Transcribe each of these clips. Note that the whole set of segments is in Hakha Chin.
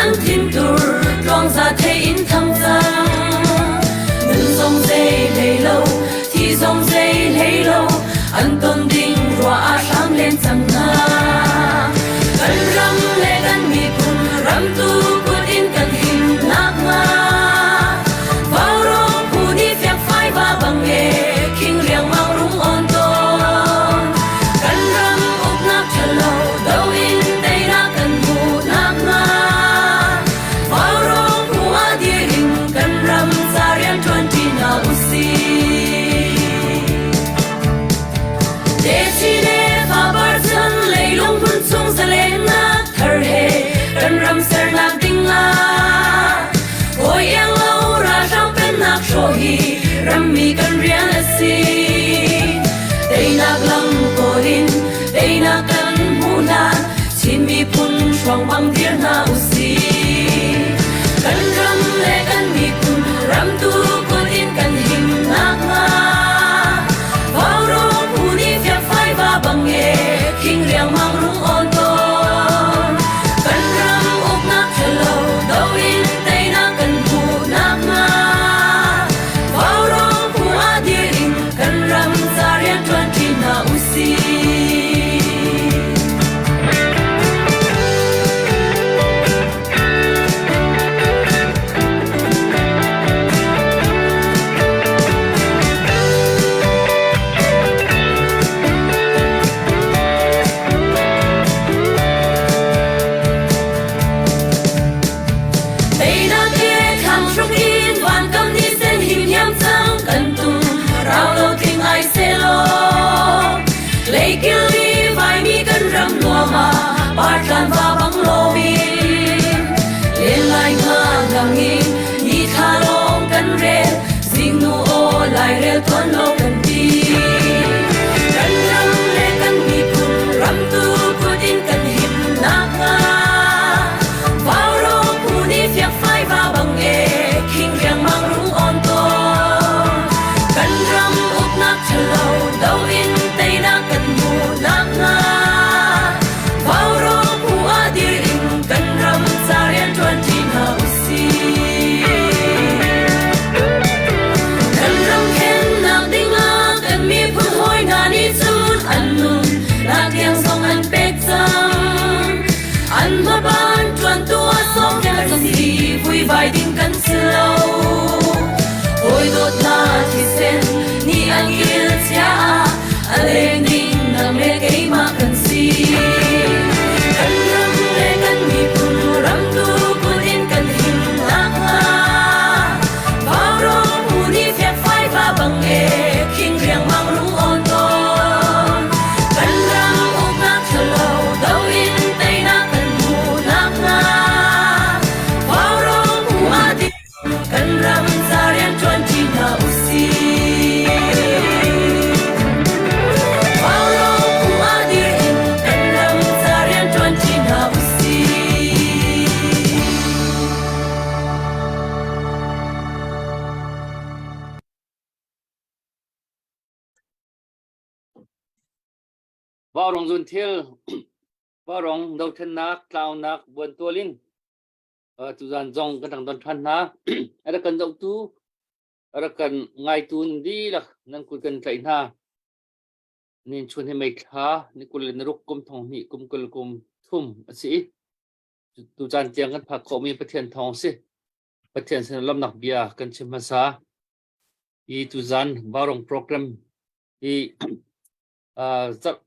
An thintur tluangza thei in thang cang. Nun zong zei hlei lo, thi zong zei hlei lo, an ton ding ruah ah hram len cang hna. Kan ram le kan miphun ramtu kut in kan him nakhnga. Vaurawng phu nih fiakfai va bang e, khing riangmang rung on tawn. Kan ram uknak ṭhalo do in teinak kan hmuh nakhnga. Vaurawng phu ah dir in kan ram ca rianṭuan ṭi hna usih. Techi le fapar chan leilung hmun chung zalennak thar he kan ram sernak ding ah hawi iang lo ralhrang pennak hrawh hi rammi kan rian a si. Teinak lam kawl in teinak kan hmuh hlan Chin miphun hruang bang dir hna usih. Kan ram le kan miphun ramtu kut in kan him nakhnga Vaurawng phu nih fiakfai va bang e khing riangmang rung on tawn. Kan ram uknak ṭhalo do in teinak kan hmuh nakhnga Vaurawng phu ah dir in kan ram ca rianṭuan ṭi hna usih. Teinak he thlang hruk in vankam ni sen him hiam cang kan tum rau lo tling ai selaw Leikil i vaimi kan ram nuam ah partlan va bang lomin len lai nga ngang in ni thla lawng kan rel zingnu aw lairel tuan lo kan ti kan ram le kan miphun ramtu kut in kan him nakhnga Vaurawng phu nih fiakfai va bang e khing riangmang rung on tawn kan ram uknak ṭhalo do in teinak kan hmuh nakhnga Vaurawng phu ah dir in kan ram ca rianṭuan ṭi hna usih. Kan ram khennak dingah kan miphun hawi hna nih cun an nun nak tiang zong an pek cang. An hmaban ṭuantu ah sawmnak kan si vuivai ding kan si lo. Hawi dawt hna thisen nih an kil chia ah a leng ding nang le keimah kan si. Kan ram le kan miphun ramtu kut in kan him nakhnga Vaurawng phu nih fiakfai va bang e khing riangmang rung on tawn. Kan ram uknak ṭhalo do in teinak kan hmuh nakhnga Vaurawng phu ah ding kan ram ca rianṭuan ṭi hna usih. Vaurawng phu ah dir in kan ram ca rianṭuan ṭi hna usih. Vaurawng zunthil, vaurawng dothlennak, tlaunak, buantual in tuzan zong kan rak don ṭhan hna. A rak kan zohtu, a rak kan ngaitu nan dihlak nan kut kan tlaih hna. Nin chun hi mei thla ni 26 kum thong hnih kum 20 kum thum a si i tucaan tiang kan phak khawhmi Pathian thawng si. Pathian sin lawmnak bia kan chim hmasa. Hi tuzan Vaurawng program hi zarh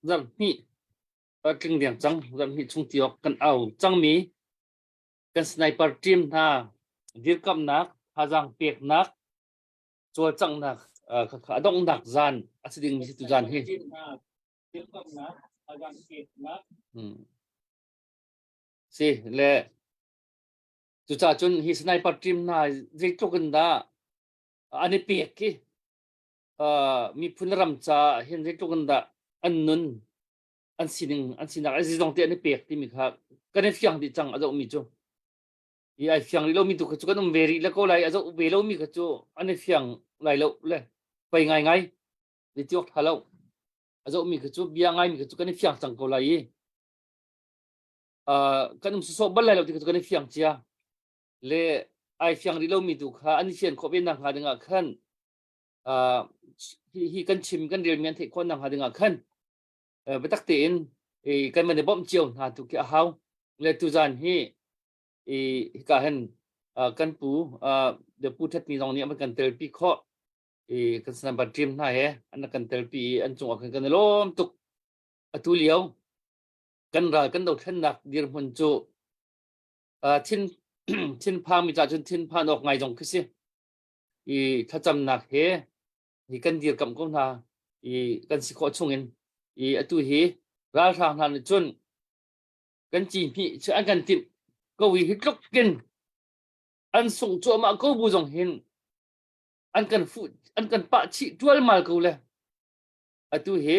zarh hnih tling deng cang zarh hnih chung tiawk kan au cangmi kan sniper team hna dirkamnak thazaang peknak cawlcanghnak a donghnak zan a si dingmi si tuzan hi. Si le cucaah cun hi sniper team hna zeitluk in dah an i pek khi miphun ram ca hin zeitluk in dah an nun an sining an sinak a zizong te an i pek timi kha kan i fiang dih cang a zohmi cu i ai fiang rih lomi tu kha cu kan um ve rih le ko lai a zoh ve lomi kha cu an i fiang lai lo le pei ngai ngai ni tiok tha lo a zohmi kha cu bia ngaimi kha cu kan i fiang cang ko lai i. Kan um sawsawh bal lai lo ti kha cu kan i fiang cia. Le ai fiang rih lomi tu kha an i fian khawh ve nakhnga dingah khan hi kan chim kan relmi an theih khawh nakhnga dingah khan biatak tein kan van i bawmh cio hna tu khi a hau. Le tuzan hi hika hin kan pu Pu That Ni zong nih an kan telpi khawh i kan sniper team hna he an kan telpi i an cungah khan kan i lawm tuk. Atu lio kan ral kan dothlennak dirhmun cu thin thinphangmi ca cun thinphan awk ngai zong khi si. I thlacamnak he hi kan dirkamh ko hna i kan si khawh chungin i atu hi ralhrang hna nih cun kan ci hmih cu an kan timh ko i hi tluk kin an sungh cuahmah ko bu zong hin an kan fuh an kan pah chih ṭualmal ko le atu hi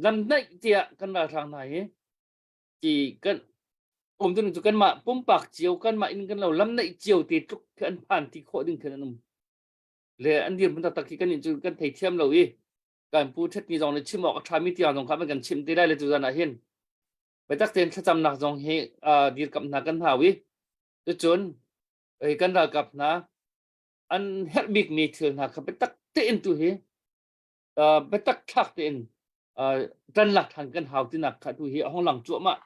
lam naih tiah kan ralhrang hna hi ti kan um tu cu kanmah pumpak cio kanmah inn kan lo lam naih cio te tluk khi an phan ti khawh ding khin an um le an dirhmun taktak khi kan in cu kan thei thiam lo i kan pu ṭhet ni zong nih chim awk a ṭhami tiang zong kha kan chim te lai le tu zan ah hin biatak tein thlacamnak zong hi dirkamh hna kan hau i cucun kan ralkap hna an herh bikmi thil hna kha biatak tein tu hi biatak thlak tein ṭan lak ṭhan kan hau tinak kha tu hi a hong lang cuahmah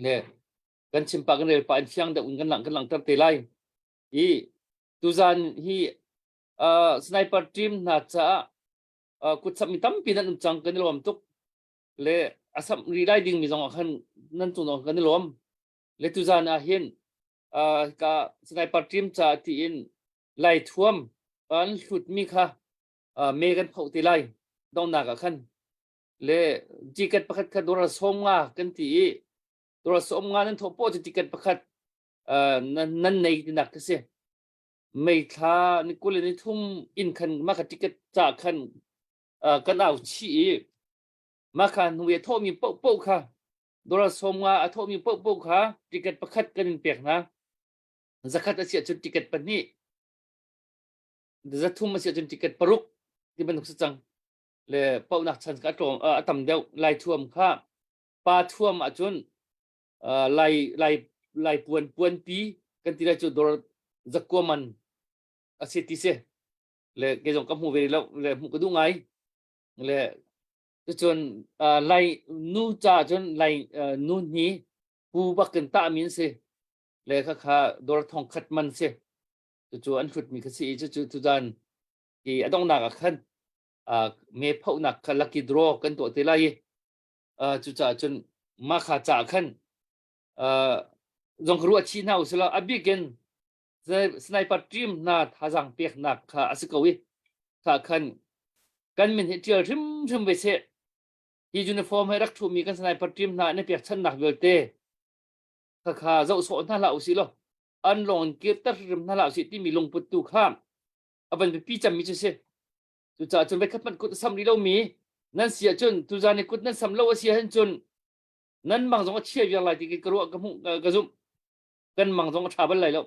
le kan chim pa kan rel pa in fiang deuh in kan lang kan langhter te lai i tuzan hi sniper team hna caah kut mi tampi nan um cang kan i lawm tuk le a samh ri lai ding mi zong ah khan nan cung zong kan i lawm le tuzan ah hin ka sniper team ca tiin lai thuam an hlut mi kha me kan phoh te lai dongnak ah khan le ticket pakhat kha dollar 50 kan ti i dollar 50 nan thawh poh cu ticket pakhat nan nei tinak ka si. May thla ni 23 in khan mah kha ticket ca khan kan au chih i mah kha hnu i a thawhmi paohpaoh kha dollar 50 a thawhmi paohpaoh kha ticket pakhat kan in pek hna. 100 a si ahcun ticket pahnih, 300 a si ahcun ticket paruk ti bantuk si cang. Le paohnak chan kha a tlawm a tam deuh. Lai thuam kha pa thuam ahcun lai lai lai puan puanpi kan ti lai cu dor zakua man a si ti si le kei zong ka hmu ve lo le hmuh ka duh ngai le cun lai nu ca cun lai nu hni pu bak kan tah mi an si le kha kha dor thong khat man si cucu an hrut mi kha si i cucu tuzan i a donghnak ah khan me phohnak kha lucky draw kan tuah te lai i cucaah cun mah kha ca khan zong ka ruah chih hna usila a bik in sniper team hna thazaang peknak kha a si ko i kha khan kan min hi ṭial hrimhrim ve seh. Hi uniform he rak ṭhumi kan sniper team hna an i pekchanhnak vialte kha kha zoh sawh hna hlah usih law an lawng in kirter hrim hna hlah usih timi lungput tu kha a van biapi cemmi cu si. Cucaah cun voikhat hmanh kut a sam rih lomi nan si ahcun tuzan i kut nan sam lo a si ahcun cun nan mang zong a chia viar lai ti ka ruah ka hmuh ka zumh. Kan mang zong a ṭha bal lai lo.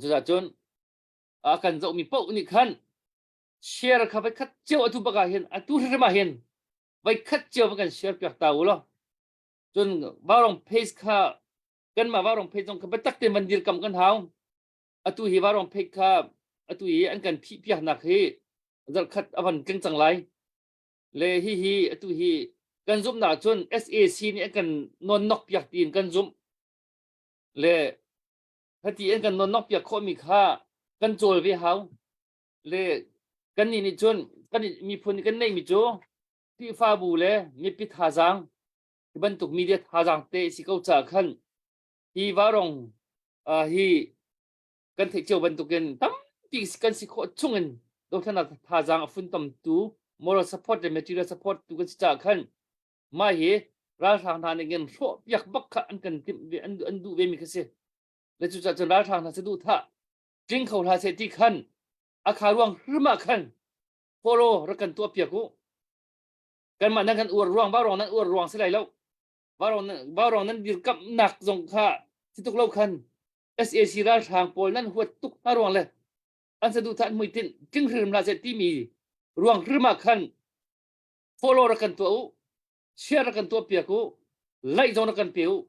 Cucaah cun a kan zohmi paoh nih khan share kha voikhat cio atu bak ah hin atu hrim ah hin voikhat cio va kan share piak ta u law cun Vaurawng page kha kanmah Vaurawng page zong kha biatak tein van dirkamh kan hau. Atu hi Vaurawng page kha atu hi an kan phih piaknak hi zarhkhat a van tling cang lai. Le hi hi atu hi kan zumhnak cun SAC nih an kan nawnnok piak tiin kan zumh. Le hati an kan nawnnok piak khawhmi kha kan cawl ve hau. Le kan nih nih cun kan miphun nih kan neihmi cu Khrihfabu le mipi thazaang hi bantuk media thazaang te si ko caah khan hi Vaurawng hi kan theih cio bantukin tampi kan si khawh chungin dothlennak thazaang a funtomtu moral support le material support tu kan si caah khan mah hi ralhrang hna nih in hrawh piak bak kha an kan timh ve an duh ve mi kha si le cucaah cun ralhrang hna saduh thah tling kho hlah seh ti khan a kha ruang hrim ah khan follow rak kan tuah piak u. Kanmah nan kan uar ruang vaurawng nan uar ruang si lai lo. Vaurawng nan dirkamhnak zong kha si tuk lo khan SAC ralhrang pawl nan huat tuk hna ruang le an saduhthah an hmuitinh tling hrim hlah seh timi ruang hrim ah khan follow rak kan tuah u, share rak kan tuah piak u. Laih zong rak kan pe u.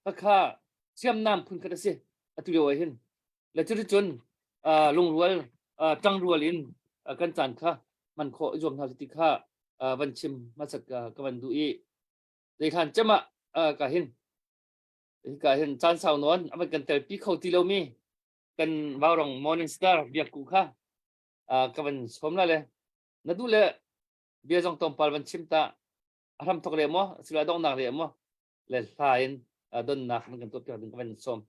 Khakha siamnam phun khat a si. Atu lio ah hin. Le cuticun lungrual ṭangrual in kan caan kha hman khawh i zuam hna ti kha van chim hmasat ka van duh i zeihlan cem ah ka hin hika hin caan sau nawn a van kan telpi kho ti lomi kan Vaurong Morning Star biakku kha ka van sawm la le na duh le bia zong tlawmpal van chim ta a hram thok le maw sila donghnak le maw le hla in donnak nan kan tuah piak ding ka van sawm.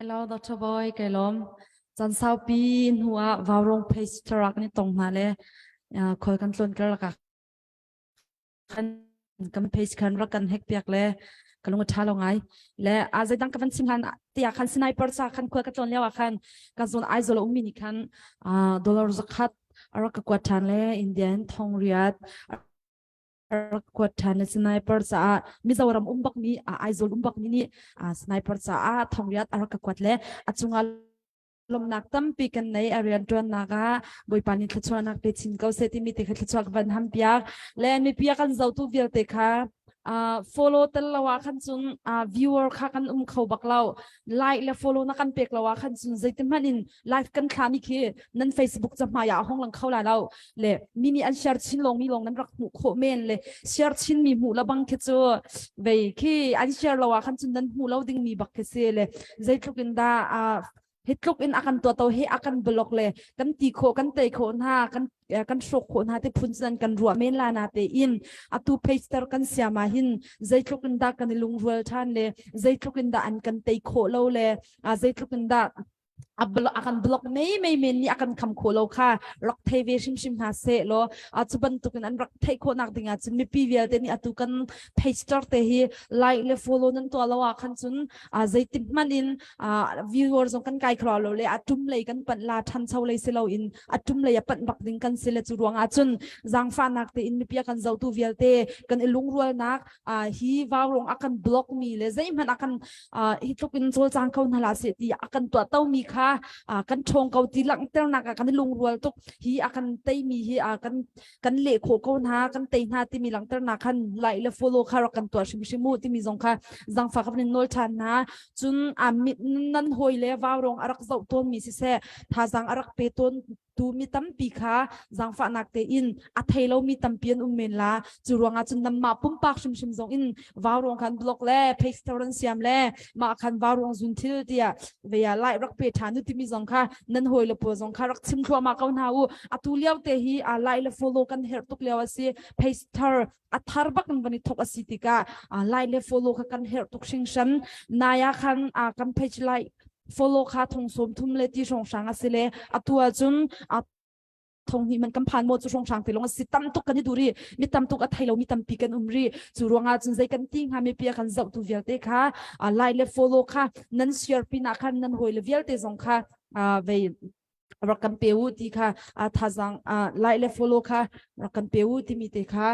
Hello Dr. Boy kai lawm. Chan saupi hnu ah Vaurong page tarak ni tong hna le khol kan tlon kar laka khan kan page khan rak kan hack piak le ka lung a tha lo ngai le a zeidang ka van chim hlan tiah khan sniper cha khan khua ka tlon lio ah khan ka zon Aizawl ummi nih khan dollar zakhat a rak ka kuat ṭhan le Indian thong riat rak kuat ṭhan le sniper caah Mizoram um bakmi Aizawl um bakmi nih sniper caah thong riat a rak ka kuat le a cungah lawmhnak tampi kan nei a rian ṭuannak ah Bawipa nih thluachuahnak pe chin ko seh timi te kha thluachuah ka van ham piak le mipi a kan zotu vialte kha follow tel lo ah khan cun viewer kha kan um kho bak lo like le follow na kan pek lo ah khan cun zeiti hmanh in live kan thlami khi nan Facebook cahmai ah hong lang kho lai lo le mi nih an share chin long mi long nan rak hmuh khawh men le share chin mi hmuh la bang khi cu vei khi an share lo ah khan cun nan hmuh lo ding mi bak khi si le zeitluk in dah hi tluk in akan tua to hi akan block le kan ti kho kan tei kho hna kan kan hrawk khawh hna te phun cun kan ruah men la na te in atu page tar kan siam ah hin zeitluk in dah kan i lungrual than le zeitluk in dah an kan tei khawh lo le zeitluk in dah a akan block mei mei men nih akan kham kho lo kha rak thei ve hrimhrim hna seh law a cu bantukin an rak theih khawh nak ding ah cun mipi vialte nih atu kan page tar te hi like le follow nan tuah lo ah khan cun zeitin hmanh in viewer zong kan kai kho lo le a tum lei kan panh la ṭhancho lei si lo in a tum lei a panh bak ding kan si le cu ruang ah cun zaangfahnak te in mipi a kan zohtu vialte kan i lungrualnak hi vaurong a kan block mi le zeihmanh a kan hi tluk in cawlcang kho hna hlah seh ti a kan tuah to mi kha kan ṭhawng ko ti langhternak ah kan i lungrual tuk hi a kan tei mi hi kan kan leh khawh ko hna kan tei hna timi langhternak khan like le follow kha rak kan tuah hrimhrim u timi zong kha zangfak ka in nawl ṭhan hna cun a nan hawi le vaurong a rak zoh tawn mi siseh thazang a rak pe tawn tu mi tampi kha zangfahnak tein a thei lo mi tampi an um men la cu ruangah cun nanmah pumpak hrimhrim zong in vaurong khan block le page an siam le mah khan vaurong zun thil tiah veia lai rak pe ṭhan u timi zong kha nan hawi le pawl zong kha rak chim thluahmah ko hna u atu lio te hi a like le follow kan herh tuk lio a si page thar a thar bak in van i thok a si tikah like le follow kha kan herh tuk hringhran naya khan kan page like follow kha thong som thum le ti hrong hrang a si le atu ahcun thong hnih man kan phan maw cu hrong hrang te long a si tam tuk kan i dur i mi tam tuk a thei lo mi tampi kan um ri cu ruangah cun zei kan ti hnga mi pi kan zoh tu vialte kha like le follow kha nan share pin ah khan nan hawi le vialte zong kha vei rak kan pe u ti kha thazang like le follow kha rak kan pe u timi te kha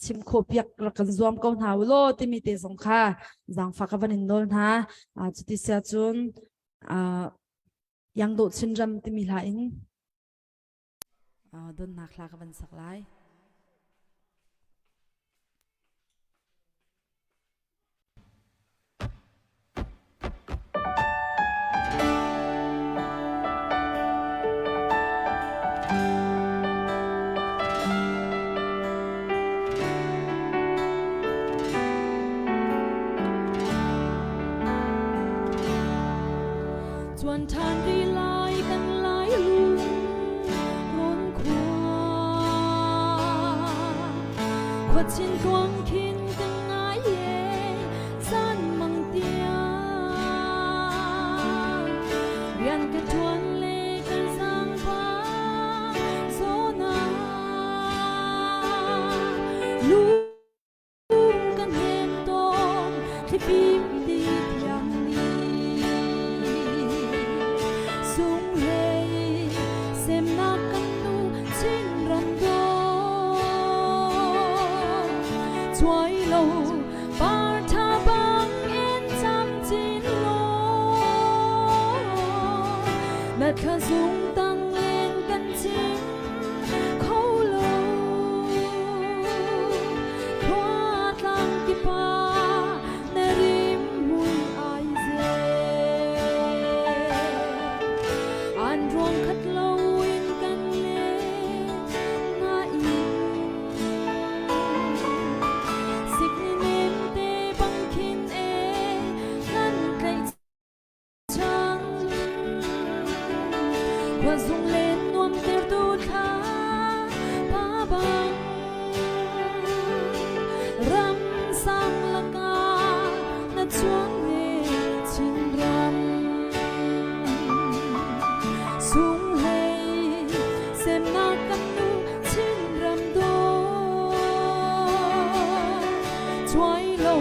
chim khawh piak rak kan zuam ko hna u law timi te zong kha zaangfah ka van in nawl hna cuti sia cun yang dawh chinram timi hla in donnak hla ka van sak lai. Chuan ṭhan rih lai kan lai lung rawn khua khuachin tluang khin kan ngai e san mang tiang rian ka ṭuan le kan sang pa zona lung kan hem tawn thlifim ti thiang ni sunghlei semnak kan nu Chinram dawt chuai lo par tha bang in cam chin law na thla zung tang. Lunglen nuamtertu thla pa bang ram sang lakah na chuang ve Chinram. Sunghlei semnak kan nu Chinram dawt chuai lo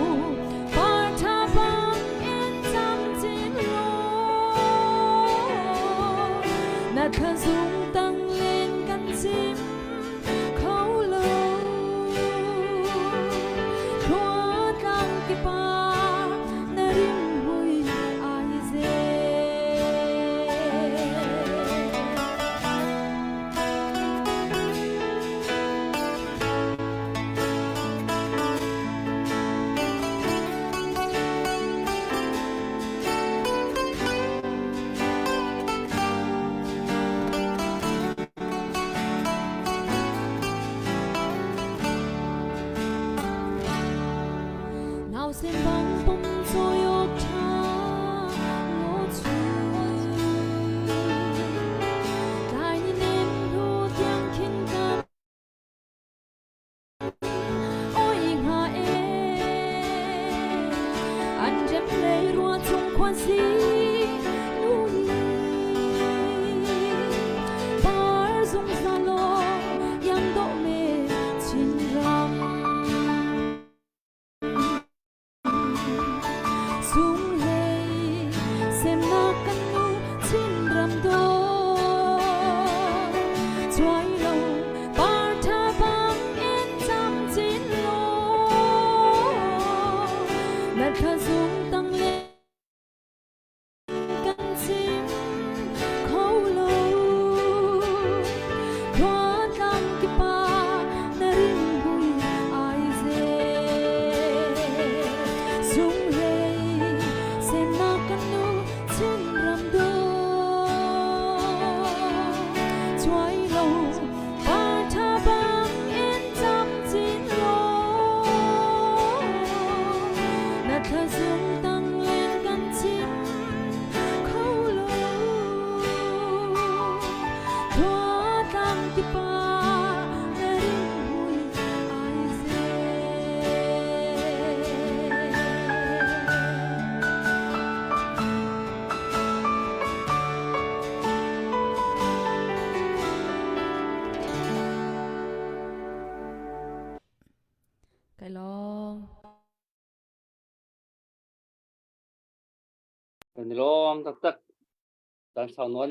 par ṭha bang in camcin law na thlazung tang len kan chim kho lo khua tlang kipa na rimhmui ai ze. Nausen bang pum cawi awk ṭha ngaw cu tlai ni nem hnu tiang khin kan Oi hnga e an rem hlei rua chung khua si nu ni par zungzal law iang dawh me Chinram. Sunghlei semnak kan nu Chinram dawt chuai lo par ṭha bang in camcin law na thla zung tang le kan chim kho lo khua tlang kipa na rimhmui ai ze sunghlei semnak kan nu Chinram dawt chuai lo par ṭha bang in camcin law na thlazung tang len kan chim kho lo khua tlang kipa na rimhmui ai ze. Kai lawm. Kan i lawm taktak. Caan sau nawn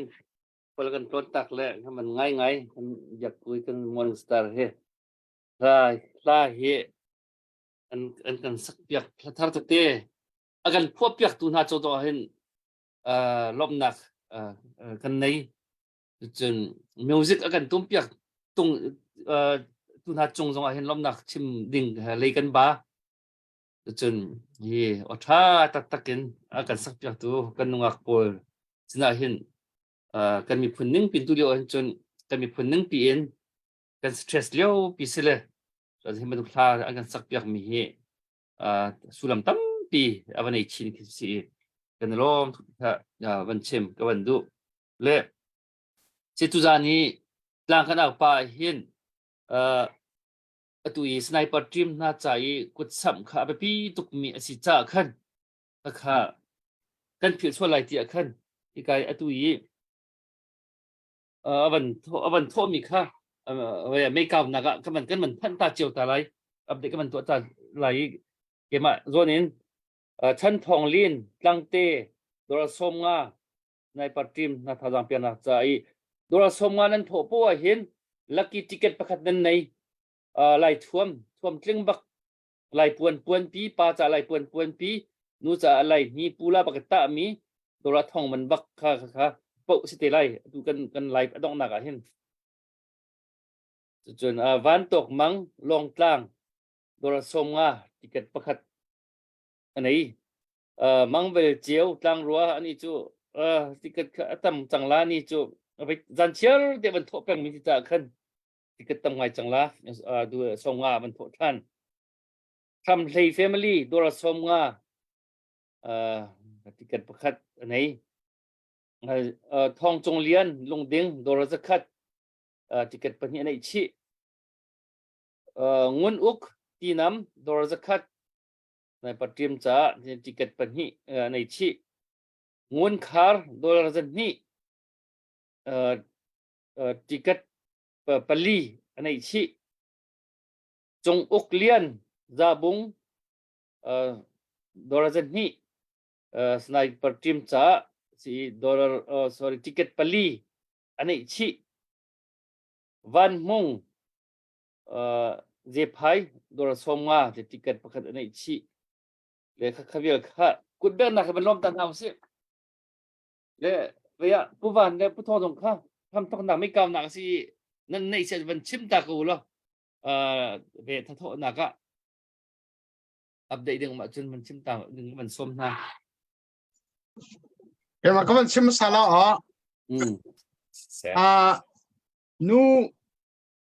khual kan tlawn tak le man ngaingai kan biakpui kan morning star hi hla hla hi an an kan sak piak hla thar tete a kan phuah piak tu hna cho to hin lawmhnak kan nei. Cun music a kan tum piak tung tu hna cung zong ah hin lawmhnak chim ding lei kan ba. Cun hi aw ṭha taktak in a kan sak piak tu kan nungak pawl sinah hin kan miphun ning pin tu lio ahhin cun kan miphun ning pi in kan stress lio pi si le hi bantuk hla an kan sak piak mi hi sullam tampi a va nei chin khi si i kan i lawm van chim ka van duh le si tuzan hi tlang kan au pa hin atu i sniper team hna ca i kutsamh kha a biapi tukmi a si caah khan kha kan philh sual lai tiah khan hikai atu i a van thawhmi kha meikaunak ah kan van kan van phanh ta cio ta lai update kan van tuah ta lai i keimah zawn in Chan Thawng Lin Tlangte Dora 50 sniper team na thazaang piaknak ca i Dora 50 nan thawh poah hin lucky ticket pakhat nan nei lai thuam thuam tling bak lai puan puan pi pa ca lai puan puan pi nu ca lai hni pula bak ta mi dora thong man bak kha kha kha poh si te lai tu kan kan live adong nak ah hin cun van tok mang long tlang dora 50 ticket pakhat anei mangvel chiu tlang rua ani chu ticket kha atam chang la ni chu zan chiar te van tho peng mi ti ta khan ticket tam ngai cang la du 50 van thawh than Tham Hlei family dora 50 ticket pakhat anei. Thawng Cung Lian Lungding dollar zakhat ticket pahnih a neih chih. Ngun Uk Tinam dollar zakhat sniper team caah ticket pahnih a nei chih. Ngun Khar dollar zahnih ticket pali a neih chih. Cung Uk Lian Zabung dollar zahnih sniper team caah si dollar sorry ticket pali a neih chih. Van Hmung Zephai dollar 50 te ticket pakhat a neih chih. Le kha kha vial kha kutbeknak he van lawm ta hna usih. Le vea Pu Van le Pu Thawng zong kha tham thoknak mei kaunak si nan neih se van chim ta ko law ve thathawhnak ah update ding ma cun van chim ta ding van som hna. Ema ka van chim sala a. A nu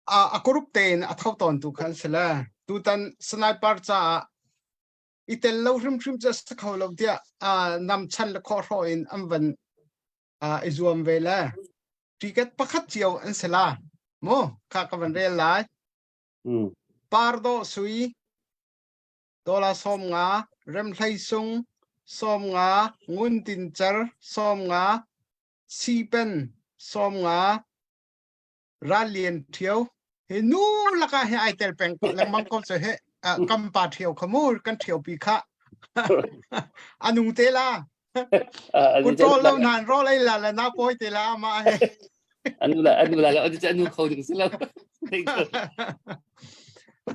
a group tein a tho tawn tu khan sila tutan sniper ca i tel lo hrimhrim cu sa kho lo tiah nam chan le khawh hrawh in an van i zuam ve le ticket pakhat cio an si la mu kha ka van rel lai pardo sui dola 50 remhlei sung 50 ngun tin cer 50 sipen 50 ral lian ṭhio hi nu laka hi ai tel peng lengmang ko cu hi kam pa ṭhio kha mu kan ṭhio pi kha anung te la control lo nan ro lei la la na poi te la ma he anu la anu la la anu kho ding si lo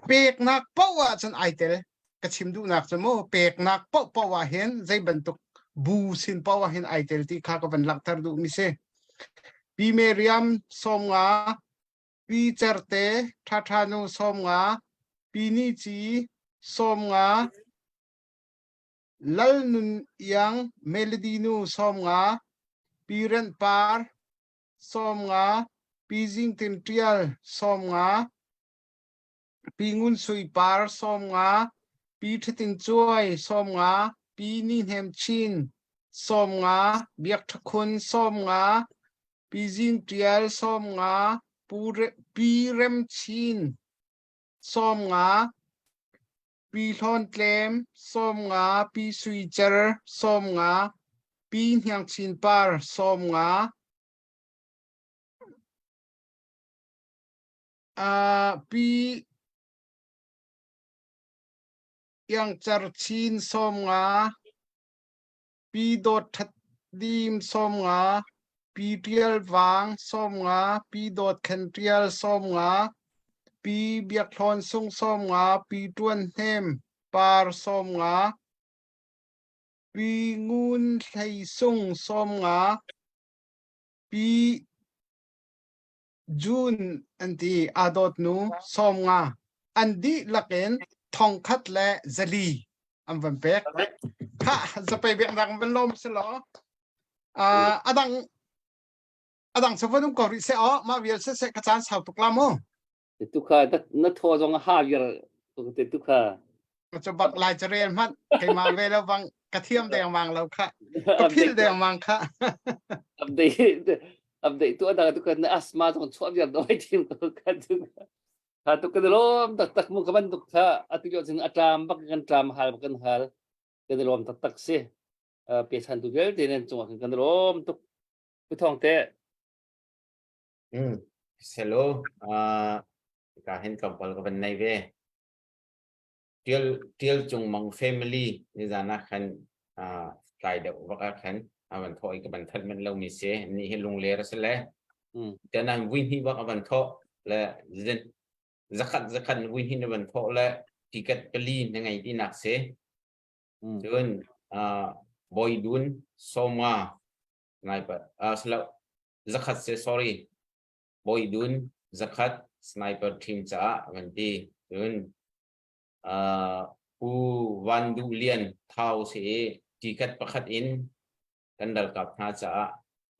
peknak poh ah cun ai tel ka chim duhnak cu mu peknak poh poh ah hin zei bantuk bu sin poh ah hin ai tel ti kha ka van langhter duh mi si Pi Meriam 50, Pi Certe Ṭhaṭha nu 50, Pi Ni Ci 50, Lal Nun Iang Melody nu 50, Pi Renh Par 50, Pi Zing Tin Ṭial 50, Pi Ngun Sui Par 50, Pi Ṭhatin Cuai 50, Pi Ni Hnem Chin 50, Biak Ṭha Khun 50, Pi Zing Ṭial 50, Pi Rem Chin 50, Pi Hlawn Tlem 50, Pi Sui Cer 50, Pi Hniang Chin Par 50, Pi Iang Cer Chin 50, Pi Dawt Ṭhat Dim 50, Pi Ṭial Vang 50, Pi Dawt Khen Ṭial 50, Pi Biak Hlawn Sung 50, Pi Ṭuan Hnem Par 50, Pi Ngun Hlei Sung 50, Pi June an ti aa dawt nu 50 an dihlak in 1,400 an van pek. Kha zapei bek nak van lawm si law adang adang sa van um ko rih se o mah vial se se ka caan sau tuk la mu. Tu kha na thaw zong a ha viar te tu kha. Cu bak lai carel hmanh keimah ve lo bang ka thiam dengmang lo kha ka phil dengmang kha. Update update tu adang tu kan asma zong chuah viar do ai tim ko kha tu kha tu kan lom tak tak mu ka ban tuk kha atu yo cun atlam bak kan tlam hal bak kan hal kan lom tak tak si pe chan tu vialte nan cungah kan lom tuk pu thong te Hello. Ka hin tlawmpal ka van nei ve. Tial Tial Cung Mang family nizan ah khan tlai deuh vak ah khan a van thawh i ka van that manh lomi si. Ni hi lungler a si le. Tian an vui hnih bak a van thawh le zin zakhat zakhat vui hnih na van thawh le ticket pali na ngei tinak si. Cun Bawi Dun Sawma ngai pa silo zakhat si sorry Bawi Dun zakhat sniper team caah van ti cun Pu Van Duh Lian Thau si i ticket pakhat in kan ralkap hna caah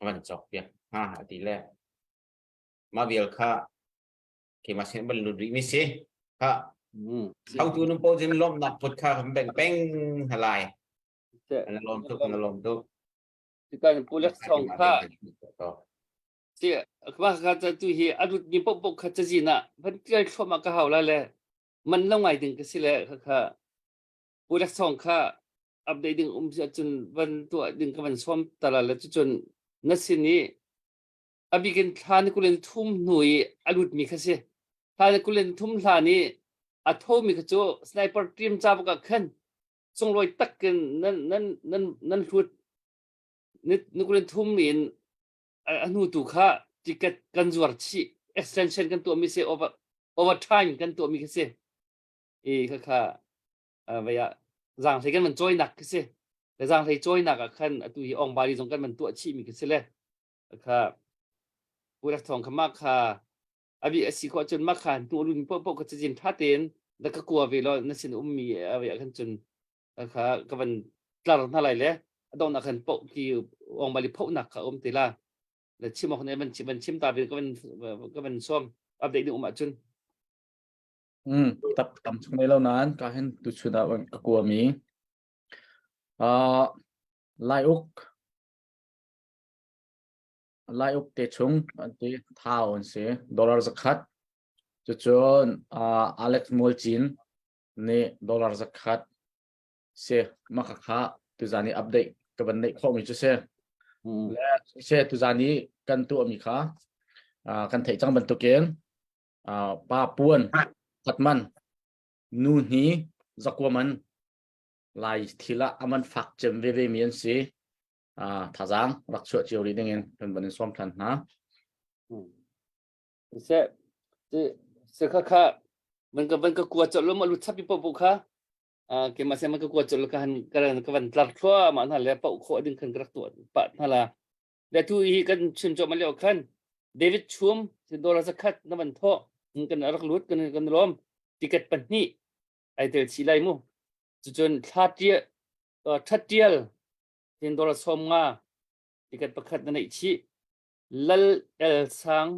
van cawk piak hna a ti le mah vial kha keimah sin van lut rih mi si kha hautu nun po zin lawmhnak put kha kan beng peng halai. An lawm tuk, an lawm tuk. Kan pulek song kha si ma kha cha tu hi a lut mi pop pop kha cazin ah van tial thluahmah ka hau la le man lo ngai ding ka si le kha kha pulek song kha update ding um si ahcun van tuah ding ka van sawm ta la le cucun na sin i a bikin thla ni kulin thum hnu i a lut mi kha si thla ni kulin thum hlan i a tho mi kha cu sniper team ca bak ah khan sunglawi takin nan nan nan nan hlut ni kulin thum in a hnu tu kha ticket kan zuar chih extension kan tuah mi si over overtime kan tuah mi kha si i kha kha vei ah zaanghlei kan van cawinak khi si le zaanghlei cawinak ah khan atu hi ongbali zong kan van tuah chih mi khi si le kha Pu Rak Thawng kha mah kha abi a si khawh cun mah kha hnu lun poh poh ka cazin tha tein na ka kua ve lo na sin ummi avi ah khan cun kha ka van tlar hna lai le a donghnak khan poh ki ongbali phohnak kha um te la le chim awk ne van van chim ta ve ka van ka van sawm update ding um ahcun Tap tam chung nei lo nain ka hin tuchun ah ka kuami. Uh, Lai uk Lai uk te chung an ti thau an si dollar zakhat cucun uh, Alex Mualcin nih dollar zakhat si mah kha tuzan i update ka van neih khawhmi cu si. Le se tuzan i kan tuahmi kha uh, kan theih cang bantukin pa puan khat man nu hni zakua man lai thil ah aman fak cem veve mi an si thazaang rak chuah cio rih ding in kan van in sawm than hna se se kha kha man ka van ka kua chol lo ma lu chapi po po kha ke ma se man ka kua chol ka han ka ka van tlar thlua ma na le pau kho ding khan ka rak tu pa na la Le tu hi kan chim cawm lio khan David Chum dollar zakhat na van thawh kan rak lut kan kan lawm ticket pahnih ai tel chih lai mu cucun thla tia that tial tin dollar som nga ticket pakhat na neih chih lal el sang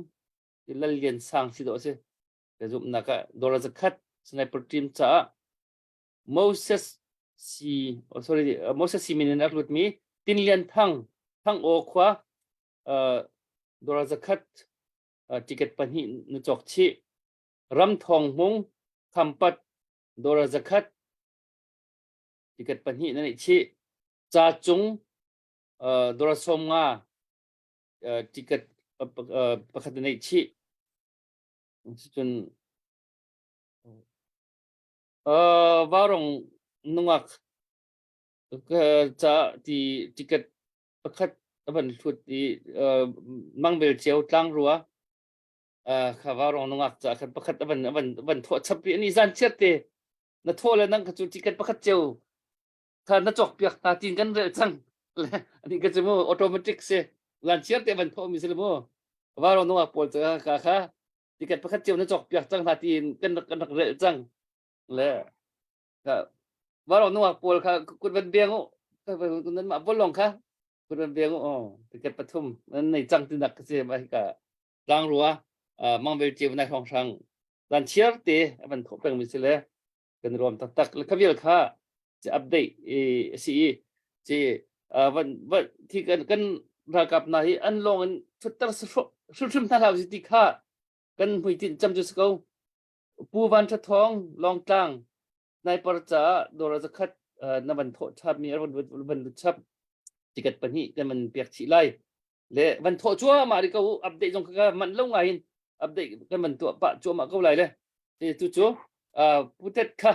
lal lian sang si do si ka zum nak ah dollar zakhat sniper team caah Moses si oh, sorry Moses si min in a lut mi Tin Lian Thang Thang Aw khua uh, dollar zakhat uh, ticket pahnih na cawk chih Ram Thawng Hmung Khampat dollar zakhat ticket pahnih na neih chih Ca Cung uh, dollar som nga uh, ticket uh, uh, pakhat na neih chih cun Vaurawng nungak ca ti ticket pakhat a van hlut i mangbel cio tlangrua kha vaurawng nungak ca khan pakhat a van a van van thawh chap i ani zan chiat te na thawh le nang kha cu ticket pakhat cio kha na cawk piak hna tin kan rel cang le ani ka cu mu automatic si zan chiar te van thawh mi si le mu vaurawng nungak pawl ca kha kha ticket pakhat cio na cawk piak cang hna tiin kan rak kan rak relh cang le ka varo nuak pawl kha kut van beng u nan mah bolong kha kut van beng u oh ticket pathum nan nei cang tinak ka si ma ka tlangrua mangvel cio nai hrawng hrang zan chiar te avan thawh peng mi si le kan ruam taktak le khavial kha ci update i si i ci van van thi kan kan ralkap hna hi an lawng in thutter hrimhrim hna hlah ti kha kan hmuitinh cam cu si ko Pu Van Tha Thawng Lawngtlang sniper caah dollar zakhat na van thawh chap mi van van lut chap ticket pahnih kan van pek chih lai le van thawh cuahmah rih ko update zong kha man lo ngai in update kan van tuah pah cuahmah ko lai le tu cu putet kha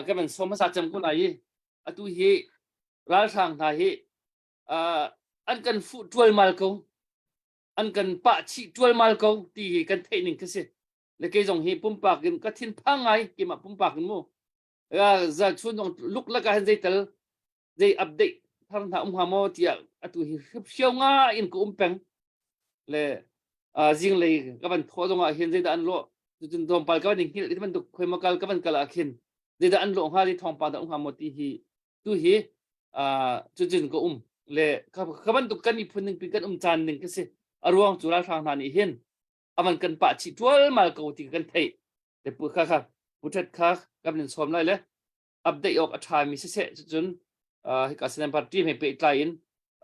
kan van som hmasa cem ko lai i atu hi ralhrang hna hi an kan fuh ṭualmal ko an kan pah chih ṭualmal ko ti hi kan theih ning khi si le kei zong hi pumpak in ka thin phang ngai keimah pumpak in mu za chun zong luk laka hin zeital zei update thar hna um hnga maw tiah atu hi hriphrio nga in ka um peng le zinglei ka van thawh zong ah hin zeidah an lawh cucun tlawmpal ka van i hngilh ti bantuk khoi kal ka van kal ah khin zeidah an lawh hnga ti thawngpang dah um hnga maw ti hi tu hi cucun ka um le ka bantuk kan miphun ning pi kan um caan ning ka si a ruang cu ralhrang hna nih hin avan kan pah chih tualmal ko ti kan theih le pu kha kha pu that kha kan in sawm lai le update awk a ṭhami siseh cucun hika Sinan Party he pehtlai in.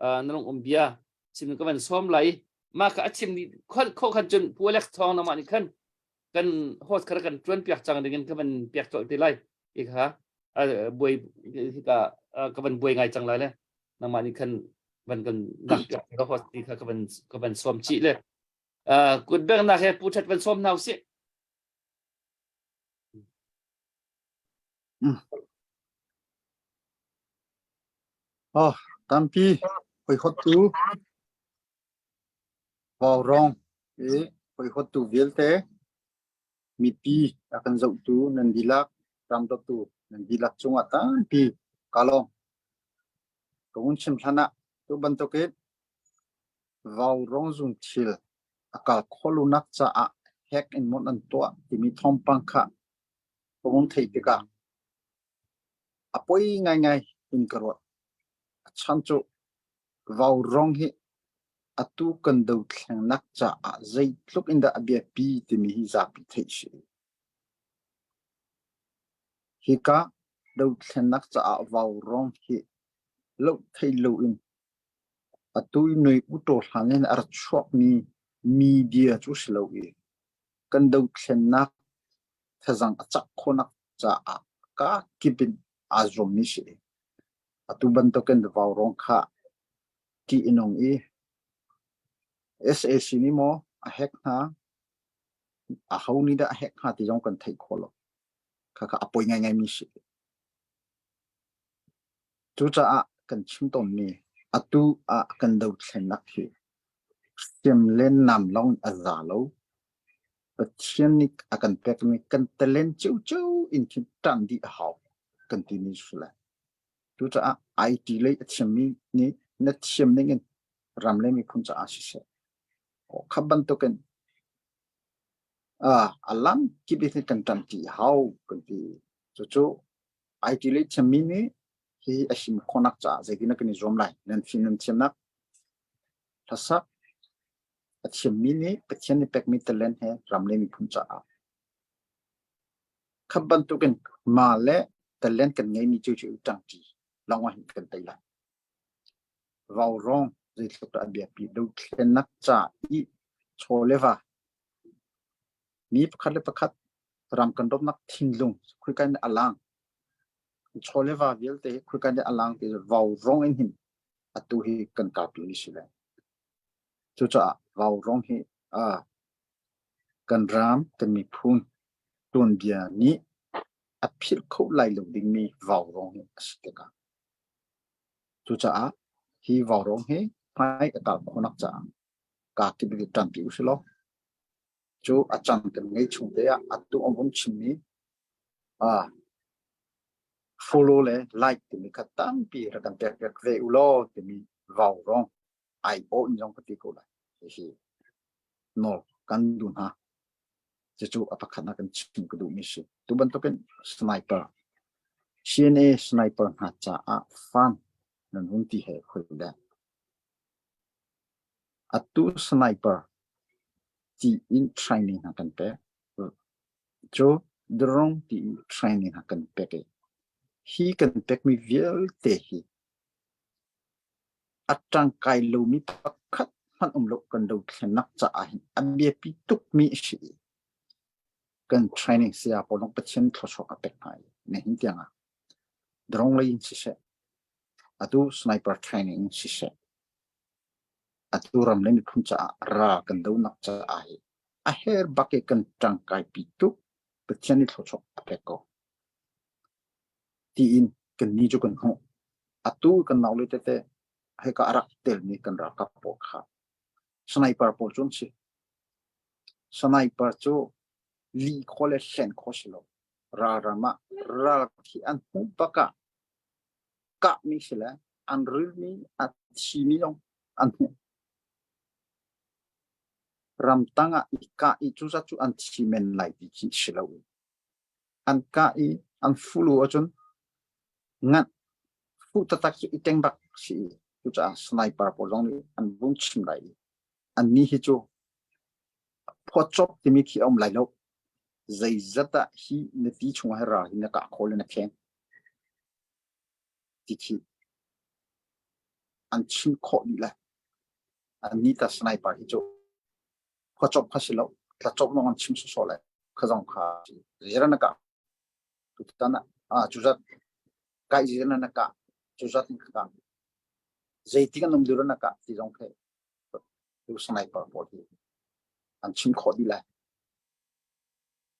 Na lung um bia chim ka van sawm lai. Mah kha a chim ni kho khan cun Pu Alex Thawng nangmah nih khan kan host kha kan tuan piak cang ding in ka van piak colh te lai. Hi kha buai hika ka van buai ngai cang lai le nangmah nih khan van kan lak piak ka host ti kha ka van ka van sawm chih le kut bengnak he Pu That van sawm hna usih. Oh, tampi hoihottu vaurawng i hoihottu vialte mipi a kan zohtu nan dihlak ramdawtu nan dihlak cungah tampi ka lawm. Ka hun chim hlan ah tu bantukin vaurawng zungthil a kal khawhlonak caah hek in mon an tuah timi thawngpang kha ka hun theih tikah a poi ngaingai in ka ruat. A chan cu vaurawng hi atu kan dothlengnak caah zeitluk in dah a biapi timi hi zapi theih si. Hika dothlennak caah vaurawng hi loh thei loin atu i noi utaw hlan in a ra chuakmi media cu si lo i kan dothlennak thazang a cak khawhnak caah ka kip in aa zuammi si. Atu bantukin vaurawng kha ṭih a nung i sac nih maw a hek hna, aho nih dah a hek hnga ti zong kan theih khawh lo. Khakha a poi ngaingaimi si. Cucaah kan chim tawnmi atu ah kan dothlennak hi hriam le nam lawng in a za lo. Pathian nih a kan pekmi kan talent ciocio in khin ṭan dih a hau kan timi si lai. Cucaah IT lei a thiammi nih na thiam ning in ram le miphun caah siseh, kha bantukin a lam kip in kan ṭanṭi a hau kan ti. Cucu IT lei thiammi nih hi a him khawhnak caah zeitin kan i zuam lai? Nan fim nan thiamnak hlasak a thiammi nih Pathian nih pekmi talent he ram le miphun caah kha bantukin mah le talent kan ngeimi cu cu ṭangṭi lawng ah hin kan tei lai. Vaurawng zeitluk dah a biapi dothlennak ca i chaw le va mi pakhat le pakhat ram kan dawtnak thinlung khuika in a lang chaw le va vialte khuika in a lang ti vaurawng in hin atu hi kan karpi mi si le cucaah vaurawng hi kan ram kan miphun tuanbia nih a philh kho lai lo dingmi vaurawng hi a si tikah cucaah hi vaurawng hi hmai a kal khawhnak caah kaa kip in ṭanpi usih law cu a cang kan ngei chung te ah atu an vun chimmi follow le like timi kha tampi rak kan pek piak ve u law timi vaurawng ai awh in zong ka ti ko lai. Hihi nawl kan duh hna. Cucu a pakhatnak kan chim ka duhmi si. Tu bantukin sniper CNA sniper hna caah fund nan hun ti he khoi le. Atu sniper ti in training hna kan pek. Cu drone ti in training hna kan pek i hi kan pekmi vialte hi A ṭangkai lomi pakhat hmanh um lo kan dothlennak caah hin a biapi tukmi a si i kan training saya pawl zong Pathian thluachuah a pek hna i nihin tiang ah drone lei in siseh, atu sniper training in siseh, atu ram le miphun caah ral kan donak caah hi a her bak i kan ṭangkaipi tuk Pathian nih thluachuah a pek ko. Tiin kannih cu kan hmuh. Atu kan naule tete hika a rak telmi kan ralkap pawl kha sniper pawl cu an si. Sniper cu lih khawh le hlen khawh si lo. Ralram ah ral khi an hmuh bak ah kahmi si le an rilmi a thimi zong an hmuh. Ramtang ah i kah i cuzat cu an thi men lai ti khi si lo. An kah i an fulu ahcun nganh fuh taktak cu i teng bak si i cucaah sniper pawl zong nih an vung chim lai i annih hi cu phuacop timi khi a um lai lo. Zeizat ah hi na ti chungah hi ral hi na kah khawh le na kheng ti khi. An chim khawh dih lai. An ni ta sniper hi cu khua cop kha si lo tla cop lawng an chim sawsawh lai kha zong kha ziran na kah tutan ah cu zat kai ziran na kah cu zat in ka kah zeitik an um dura na kah ti zong khi tu sniper pawl hi an chim khawh dih lai.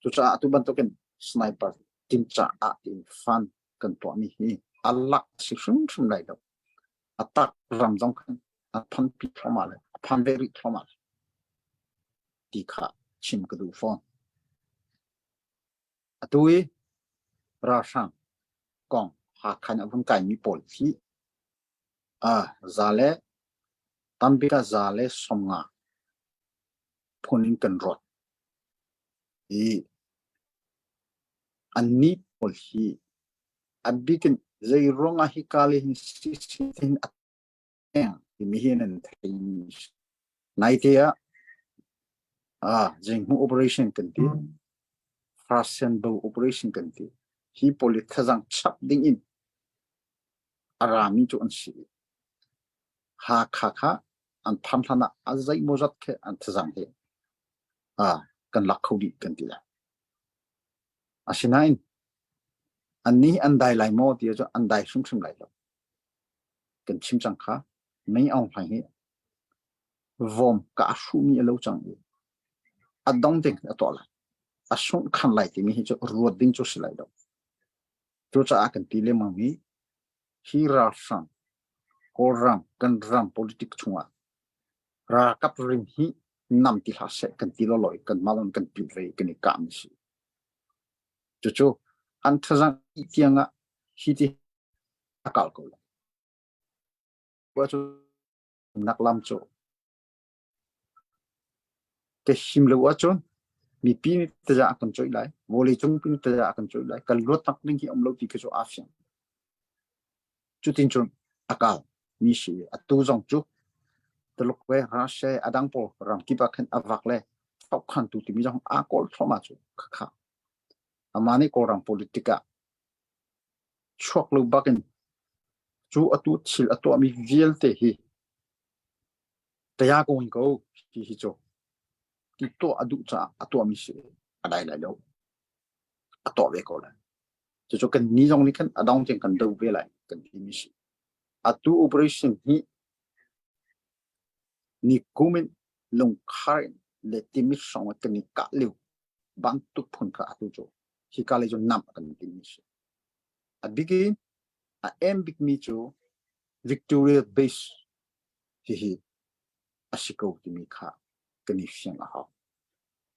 Cucaah atu bantukin sniper team caah tiin fund kan tuahmi hi a lak si hrimhrim lai lo. A tak ram zong khan a phanpi thluahmah le a phan ve rih thluahmah lai ti kha chim ka duh fawn. Atu i ralhrang kong Hakha in a vun kaimi pawl hi za le tambik ah 150 phun in kan ruat i annih pawl hi a bik in zei ruangah hika le hin hin a teng timi hi nan theimi naite ah ah zinghmuh operation kan ti Russian bo operation kan ti hi pawl hi thazang chap ding in a rami cu an si. Hakha kha an phan hlan ah a zeimawzat khi an thazang hi kan lak kho dih kan ti lai. Asinain annih an dai lai maw ti ahcun an dai hrimhrim lai lo. Kan chim cang kha mei Aung Hlaing hi vom ka a hruhmi a lo cang i a dong ding a tuah lai. A sungh khan lai timi hi cu ruat ding cu si lai lo. Cucaah kan ti lengmang mi hi ralhrang Kawlram kan ram politic chungah ralkap rim hi nam ti hlah seh kan ti lawlaw i kanmah lawng kan piut ve i kan i kahmi si. Cucu an thazang tiang ah hi ti a kal ko lai. Cu nak lam cu Ka him lo ahcun mipi nih taza a kan coih lai, vawleicung pi nih taza a kan coih lai. Kan luatnak ding hi um lo ti khi cu aa fiang. Cutin cun a kal mi si i atu zong cu Tuluk le Russia a dang pawl ram kip ah khin a vak le thlauhkhantu timi zong aa kawl thluahmah cu khakha. Amah nih Kawlram politic ah chuak lo bakin cu atu thil a tuahmi vialte hi Taya ko in ko hi hi cu ti tuah a duh caah a tuahmi si a dai lai lo. A tuah ve ko lai. Cucu kan ni zong nih khan a dong tiang kan do ve lai kan timi si. Atu operation hi ni kum in lungkhar in le timit hrawng ah kan i kah lio bantuk phun kha atu cu hi ka lei cu nam kan timi si. A bik in a em bikmi cu Victoria Base hihi a si ko timi kha kan i fiang a hau.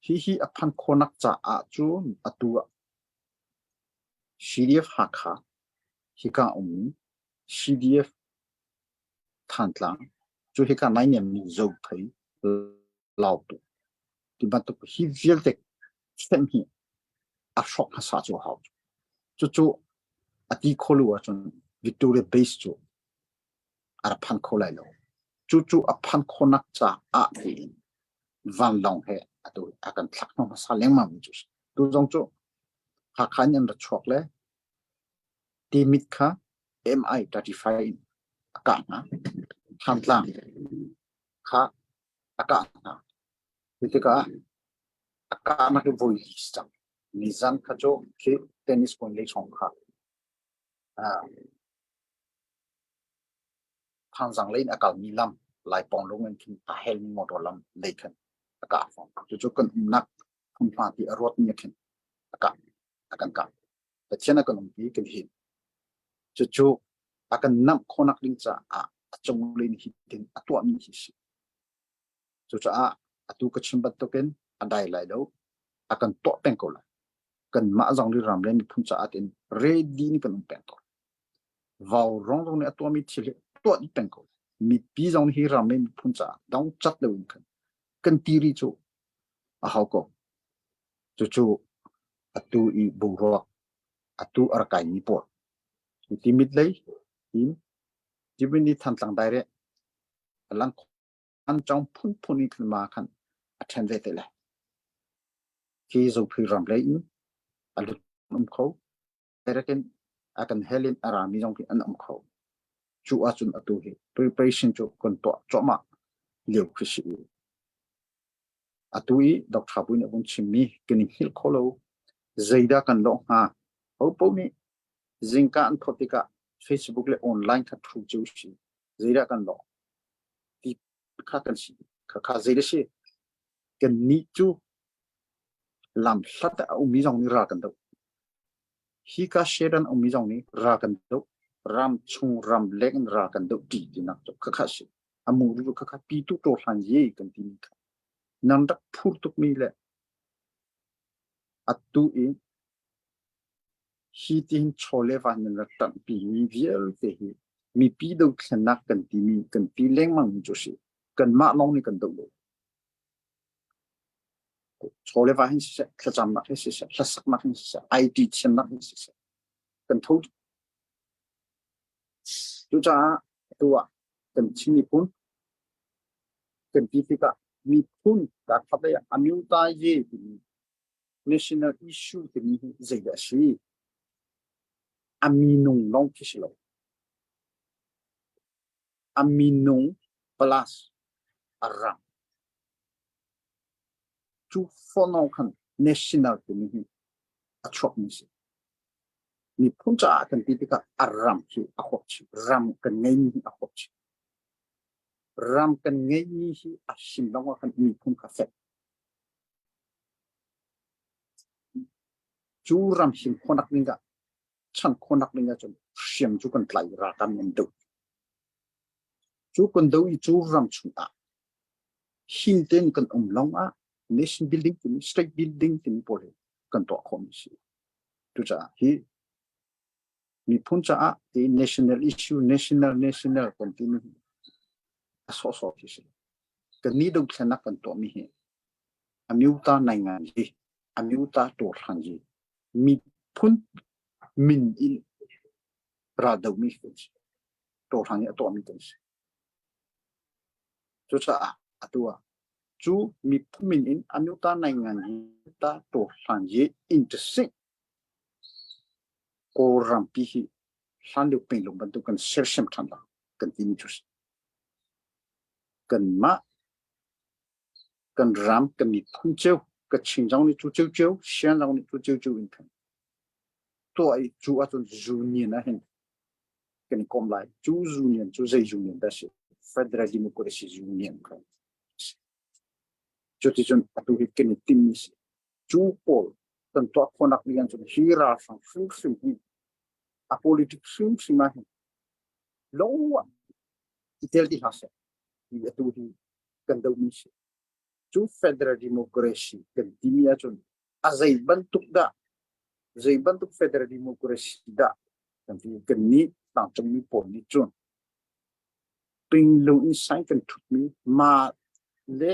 Hihi a phan khawhnak caah cun atu ah CDF Hakha hika ummi CDF Thantlang cu hika naihniammi Zophei Lautu ti bantuk hi vialte thlen hi a hrawk hmasa cu a hau. Cucu a ti khawlu ahcun Victoria Base cu a rak phan kho lai lo. Cucu a phan khawhnak caah tiin vanlawng he atu a kan thlak hna hmasa lengmang mi cu si. Tu zong cu Hakha in an ra chuak le Timit kha MI-35 in a kah hna. Thantlang kha a kah hna. Cu tikah a kahnak hi voi li si cang. Nizan kha cu khi tennis court lei hrawng kha Thanzang lei in a kalmi lam Laipawng lung in khin a helmi motor lam lei khin a kah fawn. Cucu kan umnak hmunhma ti a ruatmi ah khin a kah a kan kah. Pathian a kan umpi kan hin. Cucu a kan namh khawhnak ding caah a cunglei nih hitin a tuahmi hi si. Cucaah atu ka chim bantukin a dai lai lo. A kan tuah peng ko lai. Kanmah zong nih ram le miphun caah tin ready in kan um peng ko. Vaurawng zong nih a tuahmi thil hi tuah dih peng ko. Mipi zong hi ram le miphun caah dong cat lo in khan kan ti rih cu a hau ko. Cucu atu i boruak atu a rak kaimi pawl Timit lei in Timit nih Thantlang direct a lang an cong phunphun in khan ma khan a ṭhen ve te lai. Khi Zophei ram lei in a lut um kho. Direct in a kan hel in a rami zong khi an um kho. Cu ahcun atu hi preparation cu kan tuah cuahmah lio khi si. Atu i Dr. Pui nih a vun chimmi kan i hngilh kho lo. Zeidah kan lawh hnga? Hopaoh nih zingka an thawt tikah Facebook le online kha thu cio si. Zeidah kan lawh? Ti kha kan si. Khakha zeidah si? Kan nih cu lam hlat ah a ummi zong nih ral kan doh. Hika Sheran ummi zong nih ral kan doh. Ram chung ram leng in ral kan doh ti tinak cu khakha si. A mu ru khakha pi tu to hlan ye kan ti mi kha. Nan rak phur tuk mi le atu i hi tihin chaw le van nan rak ṭanhpi mi vialte hi mipi dothlennak kan timi kan ti lengmang mi cu si. Kanmah lawng nih kan doh lo. Chaw le va hin siseh, thlacamnak hin siseh, hlasaknak hin siseh, IT thiamnak hin siseh, kan tho. Cucaah atu ah kan Chin miphun kan ti tikah miphun kaa khat lei ah amyota ye timi national issue timi hi zeidah a si? A minung lawng khi si lo. A minung plus a ram. Cu fono khan national timi hi a chuakmi si. Miphun caah kan ti tikah a ram hi a huap chih. Ram kan ngeimi hi a huap chih. Ram kan ngeimi hi a him lawng ah khan miphun kha fek. Cu ram him khawhnak ding ah chan khawhnak ding ahcun hriam cu kan tlai ralkap nih an doh. Cu kan doh i cu ram chungah him tein kan um lawng ah nation building timi state building timi pawl hi kan tuah khawhmi a si. Cucaah hi miphun caah ti national issue national national kan timi hi a sawhsawh khi si. Kan nih dothlennak kan tuahmi hi amyuta naingan hi amyuta tuarhlan hi miphun min in ral domi kan si. Tuarhlan hi a tuahmi kan si. Cucaah atu ah cu miphun min in amyuta naingan hi ta tuarhlan hi in tasik Kawlrampi hi hlanlio pinlung bantuk kan sersiam ṭhan lai kan timi cu si. Kanmah kan ram kan miphun cio Kachin zong nih cu ciocio Shan zong nih cu ciocio in khan tuah i cu ahcun union ah hin kan i kom lai. Cu union cu zei union dah si? Federal Democracy Union kha. Cuticun atu hi kan i timmi si. Cu pawl kan tuah khawhnak ding ahcun hi ralhrang hrimhrim hi a politics hrimhrim ah hin lo ah i tel ti hlah seh ti atu hi kan dohmi si. Cu federal democracy kan timi ahcun a zei bantuk dah zei bantuk federal democracy dah kan ti kan nih tlangcungmi pawl nih cun pinglo in sign kan thutmi ma le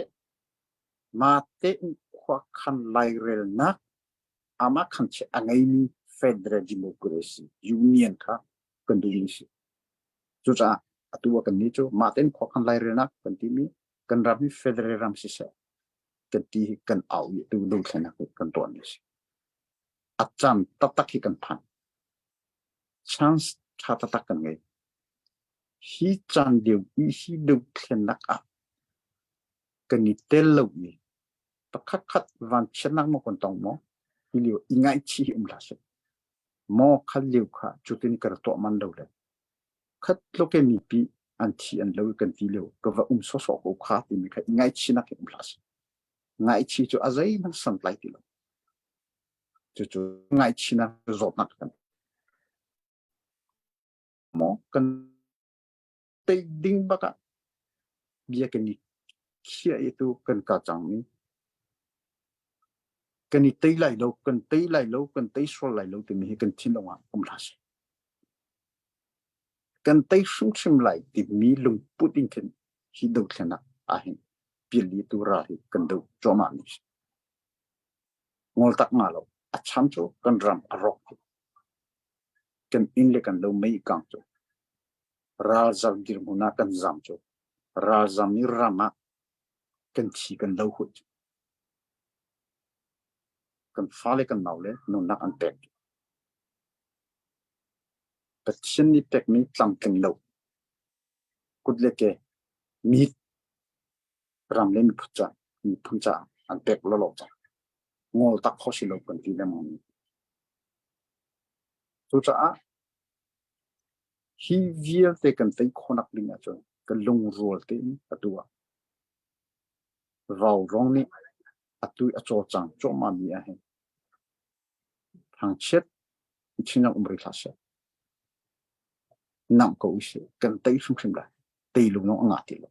ma tein khuakhan lairelnak amah khan che a ngeimi federal democracy union kha kan duhmi si. Cucaah atu ah kan nih cu mah tein khuakhan lairelnak kan timi kan ram hi federal ram siseh kan ti hi kan au i tu dothlenak hi kan tuahmi si. A caan taktak hi kan phan. Chance tha taktak kan ngei. Hi caan lio i hi dothlennak ah kan i tel lo i pakhatkhat vanchiatnak maw kan tong maw hi lio i ngaihchih hi um hlah seh. Maw khat lio kha cutin ka rak tuah man lo le khat tluk in mipi an thi an lo i kan ti lio ka va um sawsawh ko kha timi kha i ngaihchihnak hi um hlah seh. Ngaihchih cu a zeihmanh santlai ti lo. Cucu ngaihchihnak zawtnak kan maw kan tei ding bak ah bia kan i khiah i tu kan ka cangmi kan i tei lai lo kan tei lai lo kan tei sual lai lo timi hi kan thinlung ah um hlah seh. Kan tei hrimhrim lai timi lungput in khin hi dothlenak ah hin piali tu ral hi kan do cuahmah mi si. Ngol tak nga lo a chan cu kan ram a rawk kan inn le kan lo mei kang cu ralzam dirhmun ah kan zam cu ralzam i ram ah kan thi kan lo hut kan fale kan naule nunnak an pek Pathian nih pekmi tlamtling lo. Kut le ke mit ram le miphun ca miphun caah an pek lawlaw cang. Ngol tak kho si lo kan ti lengmang mi. Cucaah hi vialte kan tei khawhnak ding ahcun kan lungrual tein atu ah Vaurawng nih atu i a cawlcang cuahmah mi ahhin thangchiat chinang um rih hlah seh. Nangh ko usih. Kan tei hrimhrim lai. Tei lung zong a ngah ti lo.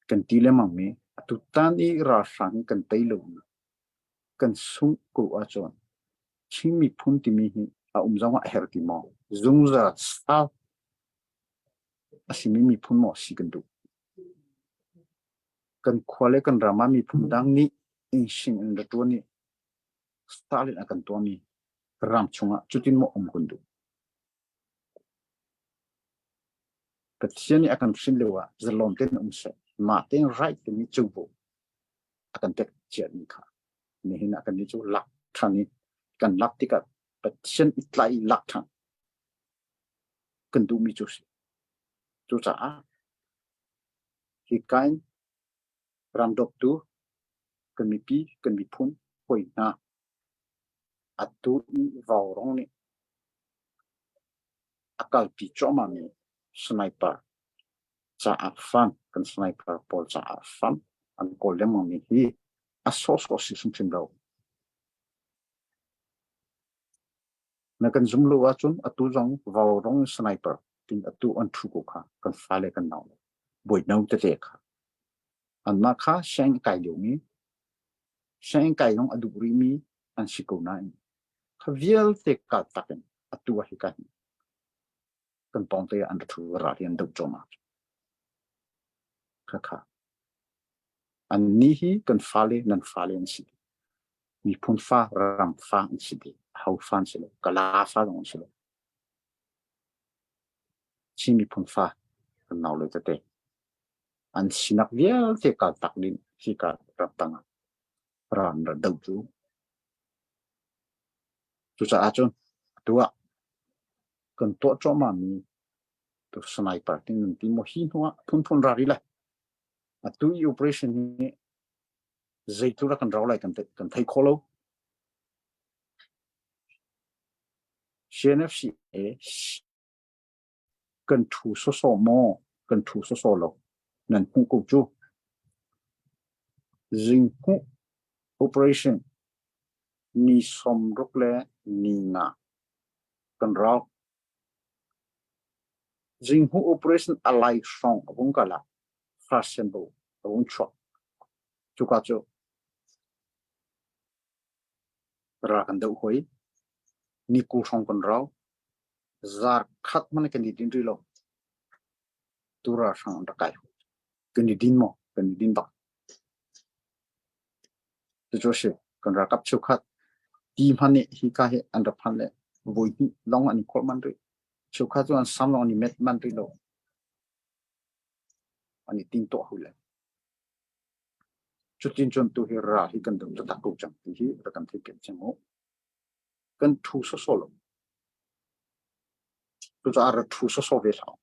Kan ti lengmang mi atu tan i ralhrang hi kan tei lo mi kan sungh ko ahcun Chin miphun timi hi a um zong ah a herh ti maw? Zungzal sal a simi miphun maw si kan duh? Kan khua le kan ram ah miphun dang nih innhring in ra ṭuan i sal in a kan tuahmi ram chungah cutin maw um kan duh? Pathian nih a kan hrin lio ah zalon tein um seh, mah tein right timi covo a kan pek ciami kha nihin ah kannih cu lak ṭhan i kan lak tikah Pathian i tlaih i lak ṭhan kan duhmi cu a si. Cucaah hi kain ram dawtu kan mipi kan miphun hawi hna atu i vaurawng nih a kalpi cuahmahmi sniper caah fund kan sniper pawl caah fund an kawl lengmangmi hi a sawhsawh si hrimhrim lo. Na kan zum lo ahcun atu zong vaurawng sniper tin atu an ṭhu ko kha kan fale kan nau le bawino tete kha anmah kha sianginn kai liomi sianginn kai zong a duh rihmi an si ko nain kha vialte kaltak in atu ah hika hin kan pawngte ah an ra ṭhu ral hi an doh cuahmah. Khakha. Annih hi kan fale nan fale an si. Miphun fa, ram fa an si dih. Ho fa an si lo. Kala fa zong an si lo. Chin miphun fa kan nau le tete. An sinak vialte kaltak ding hika ram tangah ram ra doh cu. Cucaah cun atu ah kan tuah cuahmahmi tu sniper tin nan ti maw hi hnu ah phunphun ra rih lai. Atu i operation hi zeitluk dah kan rau lai kan kan thei kho lo. CNFCA kan ṭhu sawsawh maw kan ṭhu sawsawh lo nan hmuh ko cu. Zinghmuh operation ni 60 le ni nga kan rau. Zinghmuh operation a lai hrawng a vung kal ah first symbol a vung chuak. Cuka cu Ral kan doh hoi. Ni kul hrawng kan rau. Zar khat hmanh kan i din rih lo. Tu ralhrang an rak kai. Kan i din maw? Kan i din bak. Cucu a si. Kan ralkap cheukhat ti hmanh nih hika hi an rak phan le voi hnih lawng an i kholh manh rih. Cheukhat cu an sam lawng an i met manh rih lo. An i ting tuah hui le. Cutin cun tu hi ral hi kan dum taktak ko cang ti hi rak kan theih piak cang mu. Kan ṭhu sawsawh lo. Cucaah rak ṭhu sawsawh ve hlah.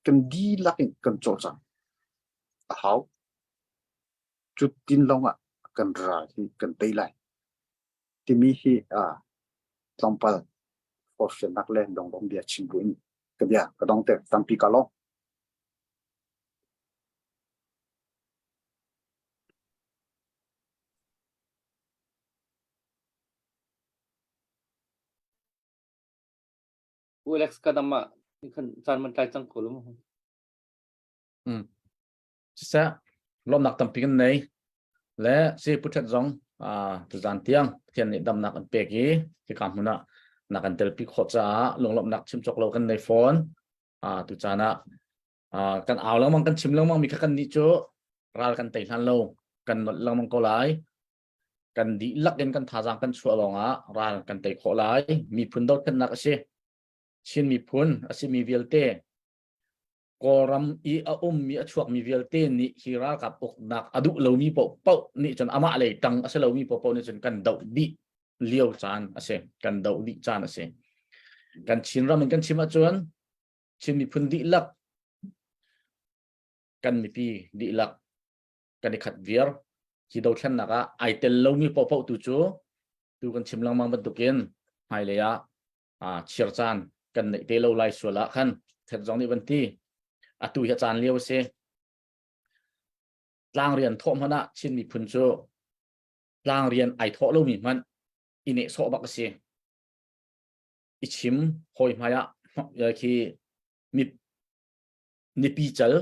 Kan dihlak in kan cawlcang a hau. Cutin lawngah kan ral hi kan tei lai timi hi tlawmpal forhfialnak le lunglawm bia chim buin ka bia ka dong te tampi ka lawm. Alex ka dam ah khan caan man tlai cang ko lo mu. Siseh lawmnak tampi kan nei le si puthet zong tuzan tiang Pathian nih damnak an pek i hika hmun ah na kan telpi khawh caah lunglawmhnak chim cawk lo kan nei fawn. Tu caan ah kan au lengmang kan chim lengmang mi kha kan nih cu ral kan tei hlan lo kan nolh lengmang ko lai. Kan dihlak in kan thazaang kan chuah lawngah ral kan tei khawh lai. Miphun dothlennak a si. Chin miphun a simi vialte Kawlram i a ummi a chuakmi vialte nih hi ralkap uknak a duh lomi paohpaoh nih cun amah lei tang a si lomi paohpaoh nih cun kan doh dih lio caan a si kan doh dih caan a si. Kan Chinram in kan chim ahcun Chin miphun dihlak kan mipi dihlak kan i khat viar. Hi dothlennak ah ai tel lomi paohpaoh tu cu tu kan chim lengmang bantukin hmailei ah chir caan kan neih te lo lai sual ah khan thet zong nih van ti atu hi caan lio a si. Tlang rian thawh hmanh ah Chin miphun cu tlang rian ai thawh lomi hmanh i nehsawh bak a si. I chim hawi hmai ah khi mi nipi cal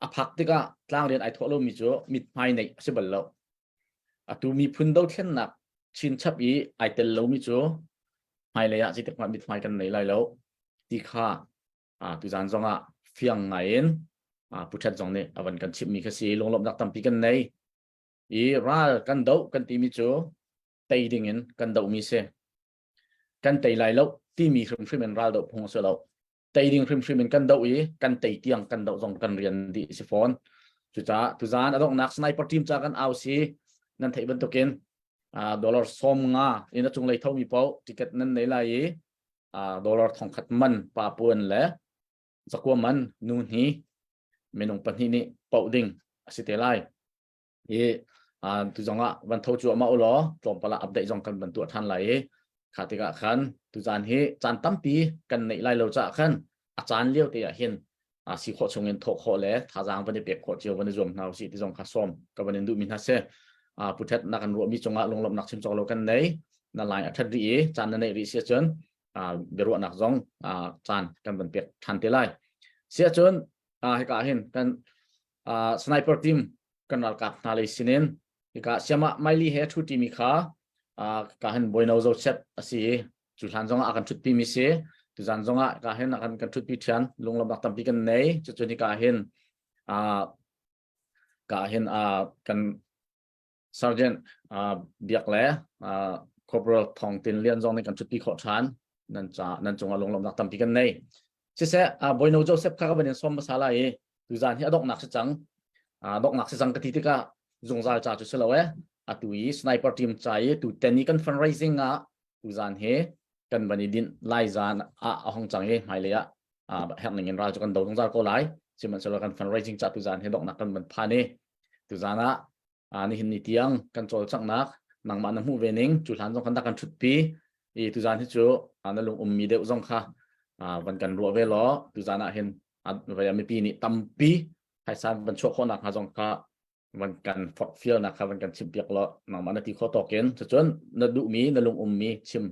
a phak tikah tlang rian ai thawh lomi cu mithmai neih a si bal lo. Atu miphun dothlennak chinchap i ai tel lomi cu hmailei ah zeitik hmanh mithmai kan nei lai lo ti kha tuzan zong ah fiang ngai in Pu Ṭhet zong nih a van kan chimhmi kha si. Lunglawmhnak tampi kan nei. I ral kan doh kan timi cu tei ding in kan dohmi si. Kan tei lai lo timi hrimhrim in ral doh phung a si lo. Tei ding hrimhrim in kan doh i kan tei tiang kan doh zong kan rian dih si fawn. Cucaah tuzan a donghnak sniper team ca kan au si nan theih bantukin dollar 50 in a cunglei thomi paoh ticket nan nei lai i dollar 1000 man pa puan le zakua man nu hni minung pahnih nih poh ding a si te lai. I tu zong ah van tho cu ama ulaw tlawmpal ah update zong kan van tuah than lai i kha tikah khan tu caan hi caan tampi kan neih lai lo caah khan a caan lio te ah hin a si khawh chung in thawh khawh le thazaang van i pek khawh cio van i zuam hna usih ti zong kha sawm ka van in duh mi hna si. Pu Thet na kan ruah mi cungah lunglawmhnak chim cawk lo kan nei. Na lai a that rih i caan na neih rih si ahcun biaruahnak zong caan kan van pek than te lai. Si ahcun hika hin kan sniper team kan ralkap hna lei sinin hika siama Maili he thu mi kha ka hin Boino Joseph a si i cu hlan zongah a kan thutpi mi si. Tuzan zongah ka hin a kan kan thutpi thian lunglawmhnak tampi kan nei. Cucun hika hin ka hin kan Sergeant Biak le Corporal Thong Tin Lian zong nih kan thutpi khawh ṭhan. Nan ca nan cungah lunglawmhnak tampi kan nei. Siseh Boino Joseph kha ka van in sawm hmasa lai i tuzan hi a donghnak si cang. Donghnak si cang ka ti tikah zungzal ca cu si lo e. Atu i sniper team ca i tu ten i kan fundraising ah tuzan hi kan van i dinh lai zan ah a hong cang i hmailei ah herh ning in ral cu kan do zungzal ko lai. Sihmanhsehlaw kan fundraising ca tuzan hi donghnak kan van phan i tuzan ah nihin ni tiang kan cawlcanghnak nangmah na hmuh ve ning cu hlan zong kan rak kan ṭhutpi i tuzan hi cu na lung ummi deuh zong kha van kan ruah ve law tuzan ah hin mipi nih tampi phaisa van chuah khawhnak hnga zong kha van kan forhfialnak kha van kan chimpiak law nangmah na ti khawh tawk in cucun na duhmi na lung ummi chim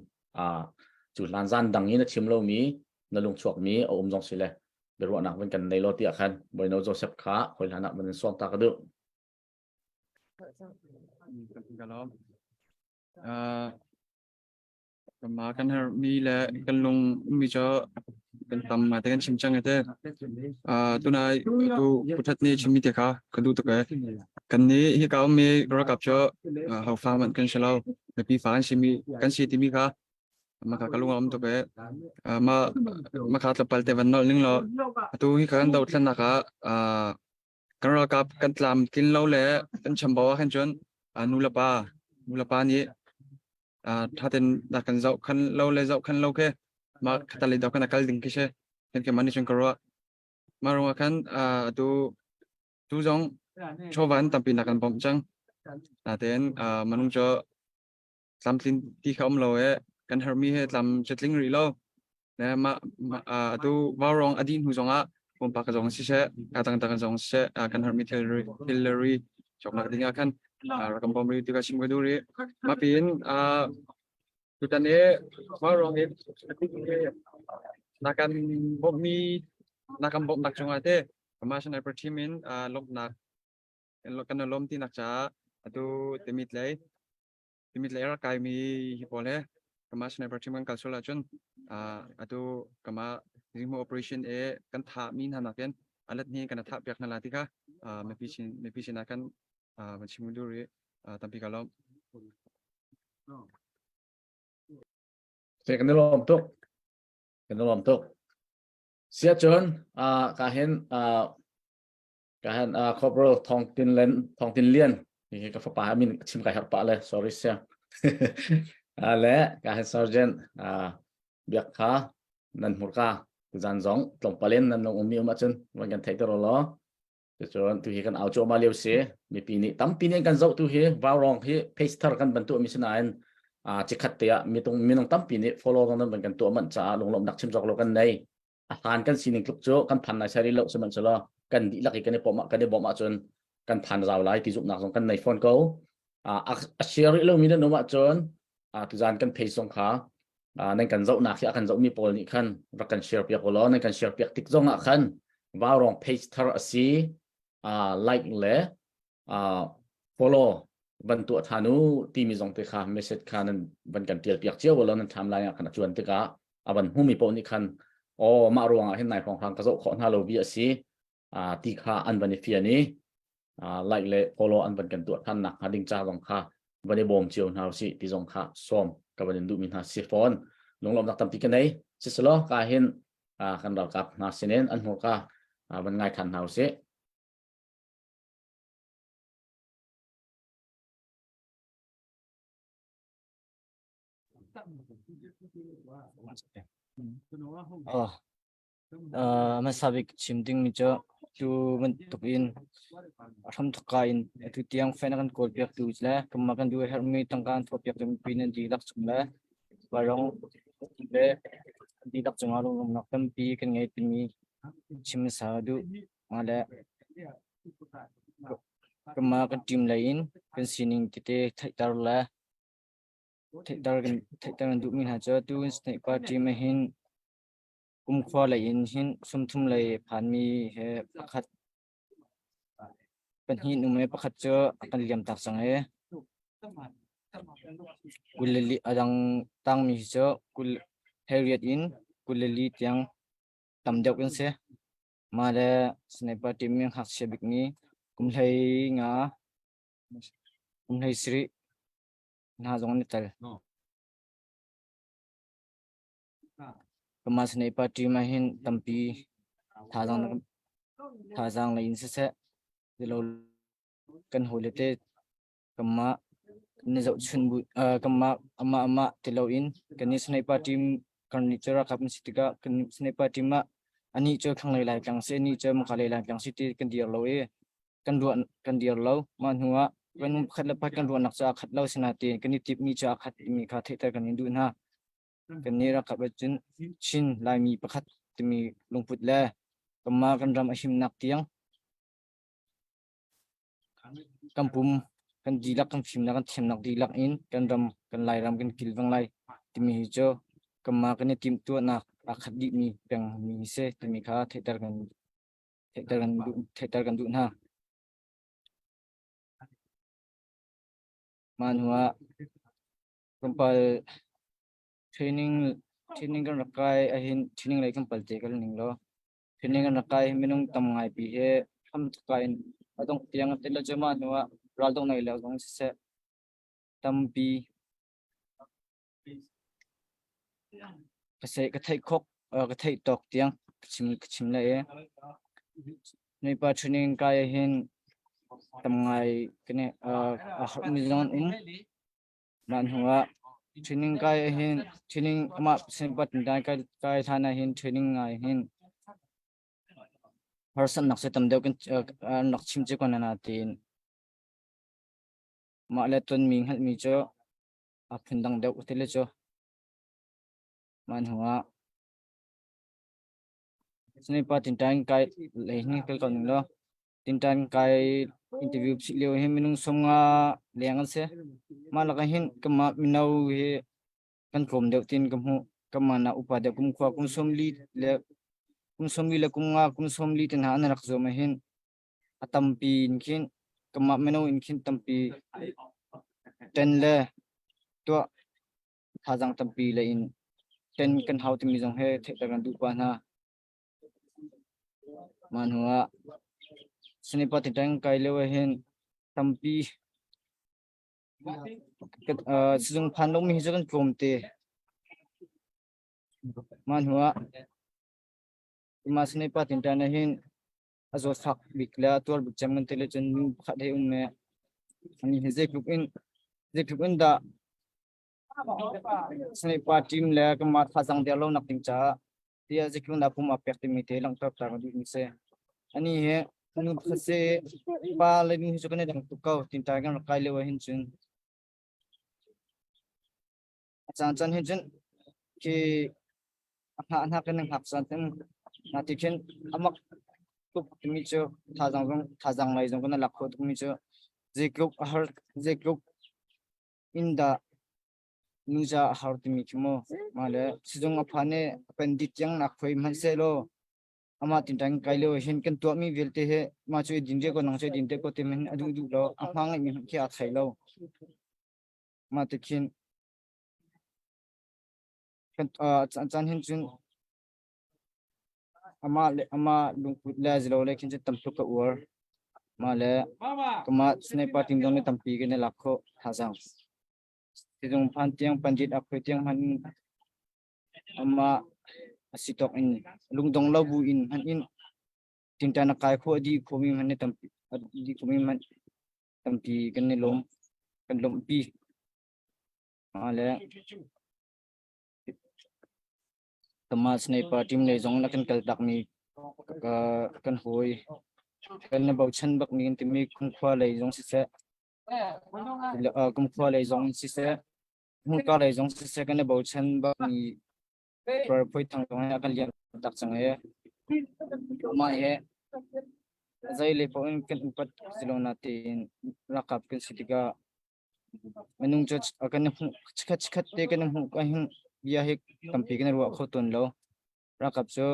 cu hlan zan dang i na chim lomi na lung chuakmi a um zong si le biaruahnak van kan nei law tiah khan Boino Joseph kha hoi hlan ah van in sawm ta ka duh. Ka lawm. Kanmah kan herhmi le kan lung ummi cu kan tam te kan chim cang te. Tunai tu puthat nih chimmi te kha ka duh tuk ee. Kan nih hika ummi ralkap cu hofa hmanh kan si lo. Mipi fa kan simi kan si timi kha maka ka lung a um tuk ee. Mah maka tlawmpal te van nolh ning law atu hi kan dothlennak ah Kan ralkap kan tlamtlin lo le kan chambau ah khan cun nu le pa nu le pa nih ṭha tein dah kan zoh khan lo le zoh khan lo khi mah khatal i dawh khan a kal ding khi si. Kan keimah nih cun ka ruah. Mah ruangah khan atu tu zong chawva in tampi nak kan bawmh cang. Natein minung cu tlamtlin ti kha um lo i kan herhmi he tlam cu tling rih lo. Le mah atu vaurawng a dih hnu zongah pumpak zong siseh, a dangdang zong siseh, kan herhmi thilri thilri cawknak ding ah khan rak kan bawm rih ti ka chim ka duh rih. Mah piin tutan i vaurawng i na kan bawmhmi na kan bawmhnak cungah te Commercial Hyper Team in lawmhnak kan lawm tinak caah atu Timit lei Timit lei rak kaimi hi pawl he kama sniper team kan kal sual ahcun atu kama zingmu operation e kan tha mi hna nakin alat ni kan tha piak hna la ti kha mipi sin mipi sin ah kan van chim dur i tampi ka lawm. Se kan lawm tuk. Kan lawm tuk. Sia cun ka hin Ka han Corporal Thong Tin Len Thong Tin Lian hi ka fapa min chim kai har pa le sorry sia. Le ka han Sergeant. Biak kha nan hmurka tuzan zong tlawmpal in nan lung ummi um ahcun van kan theih ter law. Cucun tu hi kan au cuahmah lio si. Mipi nih tampi nih an kan zoh tu hi vaurong hi page thar kan ban tuahmi si nain cikhat te ah mitung minung tampi nih follow zong nan van kan tuah manh caah lunglawmhnak chim cawk lo kan nei. A hlan kan sining tluk cu kan phan nai sai rih lo sihmanhsehlaw kan dihlak i kan i pawm kan i bawmh ahcun kan phan zau lai ti zumhnak zong kan nei fawn ko. A share rih lomi nan um ahcun tuzan kan page zong kha nan kan zohnak hi a kan zohmi pawl nih khan rak kan share piak ulaw nan kan share piak tik zong ah khan vaurong page thar a si like le follow van tuah than u timi zong te kha message kha nan van kan tial piak cio ulaw nan timeline ah khan a cuan tikah a van hmumi paoh nih khan aw mah ruangah hin nai hrawng ka zoh khawh hna lo bi a si ti kha an van i fian i like le follow an van kan tuah than nak hnga ding ca zong kha van i bawm cio hna usih ti zong kha sawm ka van in duhmi hna si fawn lunglawmnak tampi ka nei siselaw ka hin kan ralkap hna sinin an hmurka van ngai than hna usih. Oh. Hmasa bik chim dingmi cu tu bantuk in hramthok ka in atu tiang fan a kan kawl piaktu le kanmah kan duh a herhmi tangka an thawh piaktu mipi nan dihlak cung le Vairawng le an dihlak cungah lunglawmhnak tampi kan ngei timi chim hmasa ka duh. Mah le kanmah kan team lei in kan sining tete theihter le theihter kan theihter kan duhmi hna cu tu Snake Party ah hin Kumkhua lei in hin 30 lei phanmi he pakhat pahnih num he pakhat cu a kan liam tak cang i 24 a dang tangmi hi cu kul heriat in 24 tiang tam deuh kan si. Mah le sniper team mi ngakchia bikmi kum 15 kum 17 hna zong an i tel. Kanmah sinai party ah hin tampi thazaang thazaang lei in siseh tilo kan hawile te kanmah kan i zohchunh bu kanmah amah amah tilo in kan i sinai party kan nih cu ralkap kan si tikah kan sinai party ah anih cu thlanglei Laitlang si anih cu Makalei Laitlang si ti kan dir lo i kan ruah kan dir lo. Mah hnu ah kan pakhat le pakhat kan ruahnak cu aa khat lo sinain kan i timhmi cu aa khat timi kha theihter kan in duh hna. Kan nih ralkap ahcun Chin Laimi pakhat timi lungput le kanmah kan ram a himnak tiang kan pum kan dihlak kan fimnak kan thiamnak dihlak in kan ram kan Lairam kan kilveng lai timi hi cu kanmah kan i timhtuahnak aa khat dihmi pengmi si timi kha theihter kan theihter kan duh theihter kan duh hna. Mah hnu ah tlawmpal training training kan rak kai ahhin training lei kan pal te kal ning law training kan rak kai minung tam ngai pi he hram kai in a dongh tiang te le mah hnu ah ral dong nei lo zong siseh tampi Ka theih ka theih khawk ka theih tawk tiang ka chim ka chim lai i mipa training kai ahhin tam ngai kan i a harhmi zong an um. Mah hnu ah training kai ahhin training amah singpat kai kai hlan ahhin training ngai hin harsatnak cu tam deuh kan an rak chim cio ko na tiin mah le tonmi hngalhmi cu a phundang deuh ti le cu mah hnu ah Snipa tintan kai lei hin kal ko ning law tintan kai interview phi lio hi minung 50 leng an si mah lakah hin kanmah mino hi kan tlawm deuh tin ka hmuh kanmah nak upa deuh kum khua kum 40 le kum 40 le kum nga kum 40 te hna an rak zuam ah hin a tampi in khin kanmah mino in khin tampi ṭen le tuah thazaang tampi le in ṭen kan hau timi zong he theihter kan duh pah hna. Mah hnu ah sniper tinṭan kai lio ah hin tampi sizung phan lomi hi cu kan tlawm te. Mah hnu ah mah sniper tinṭan ah hin a zawtfak bik le a tuar bik cem kan ti le cun nu pakhat he um me ani hi zeitluk in zeitluk in dah Sniper team le kanmah thazaang der lo nak ding caah tiah zeitluk dah pum aa pek timi te langhter ta ka duh mi si. Ani hi nu pakhat si pa le nu hi cu kan i dang tuk ko tintai kan rak kai lio ah hin cun a caan caan hin cun khi a hngah hna kan hngak caan tin na ti khin amak tuk timi cu thazaang zong thazaang lei zong kan lak khawh tukmi cu zeitluk a har zeitluk in dah nuza a har timi khi mu mah le sizung a phan i a pandit tiang nak khoi hmanhsehlaw amah tinṭan kai lio hin kan tuahmi vialte hi mah cu i din te ko nang cu i din te ko ti min a duh duh lo a hma ngeihmi hmanh khi aa thei lo mah ti khin kan caan caan hin cun amah le amah lungput le zilo le khin cu tam tuk ka uar mah le kamah sniper team zong nih tampi kan i lak khawh thazaang Sizung phan tiang pandit a khoi tiang hman in amah a si tawk in lungdong lo bu in hman in tingtan a kai khawh dih khomi hman ni tampi dih khomi hman tampi kan i lawm kan lawmhpi le Thomas Sniper team lei zong na kan kal takmi kan hawi kan na bochan bakmi kan timi kumkhua lei zong siseh kumkhua lei zong siseh hmurka lei zong siseh kan i bochan bakmi Phoi Thang zong he kan liam tak cang i amah he zei lei paoh in kan upat si lo na tiin ralkap kan si tikah Minung cu kan i hmuh chikkhat chikkhat te kan i hmuh ka hin bia hi tampi kan i ruah kho tawn lo. Ralkap cu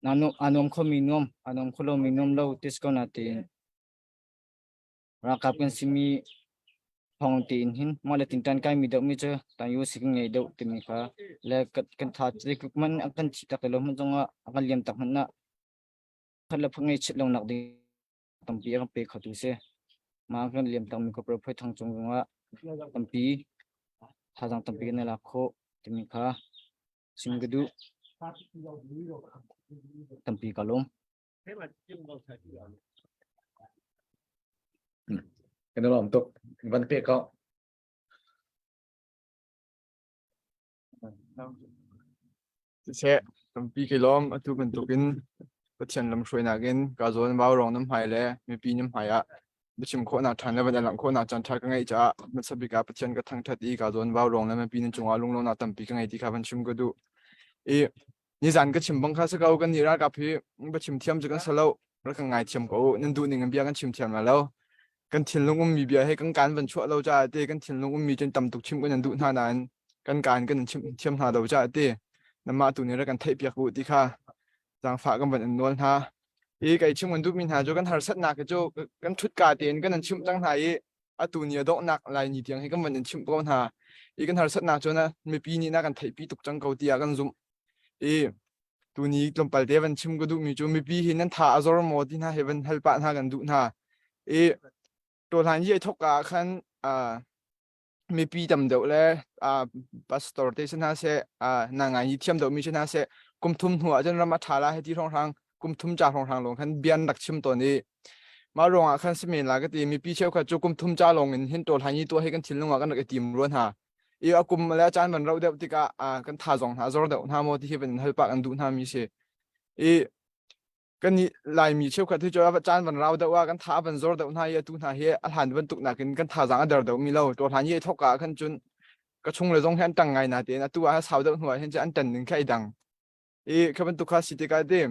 aa nuam khomi nuam, aa nuam kho lomi nuam lo ti si ko na tiin ralkap kan simi thawng tein hin mah le tinṭan kaimi deuhmi cu tanyu si kan ngei deuh timi kha le kan tha zeitluk hmanh a kan thi tak lo hmanh zongah a kan liam tak hmanh ah khat le phak ngei chit lo nak ding tampi a kan pe khotu si. Mah kan liam tangmi khuapro phoi thang cung zongah tampi thazaang tampi kan i lak khawh timi kha chim ka duh. Tampi ka lawm. Kan i lawm tuk. Van pe ko. Siseh, tampi kai lawm. Atu bantukin Pathian lamhruainak in ka zawn vaurawng nan hmai le mipi nan hmai ah biachim khawhnak ṭhan le van i langh khawhnak caan ṭha ka ngeih caah hmasa bik ah Pathian ka thangṭhat i ka zawn vaurawng le mipi nan cungah lunglawmhnak tampi ka ngei ti kha van chim ka duh. I nizan ka chim bang kha si ko kan nih ralkap hi biachim thiam cu kan si lo rak kan ngaithiam ko u nan duh ning in bia kan chim thiam lai lo kan thinlung ummi bia he kan kaan van chuah lo caah te kan thinlung ummi cun tam tuk chim kan nan duh hna nain kan kaan kan chim thiam hna lo caah te namah tu nih rak kan theih piak u ti kha zaangfah kan van in nawl hna i kai chim kan duhmi hna cu kan harsatnak hi cu kan ṭhutka tein kan an chimh cang hna i atu ni a donghnak lai ni tiang hi kan van in chimh ko hna i kan harsatnak cu na mipi nih na kan theihpi tuk cang ko tiah kan zumh i tuni tlawmpal te van chim ka duhmi cu mipi hi nan tha a zor maw ti hna he van hal pah hna kan duh hna i tawhlan yi ai thok ah khan mipi tam deuh le pastor te si hna seh na ngai hi thiam deuh mi si hna seh kum thum hnu ah cun ram a ṭha la hei ti hrawnghrang kum thum ca hrawnghrang lawng khan bian rak chim tawn i mah ruangah khan si men la ka ti mipi cheukhat cu kum thum ca lawng in hin tawlhlan yi tuah hi kan thinlung ah kan rak i tim rua hna i a kum le a caan van rauh deuh tikah kan tha zong hna zor deuh hna maw ti hi van hal pah kan duh hna mi si i kan nih Laimi cheukhat hi cu a caan van rau deuh ah kan tha van zor deuh hna i atu hna hi a hlan bantuk nakin kan thazaang a der deuh mi lo to hlan hi thok ah khan cun ka chung le zong hi an tang ngai na tein atu ah sau deuh hnu ah hin cun an tan ning kha i dang i kha bantuk kha si tikah ti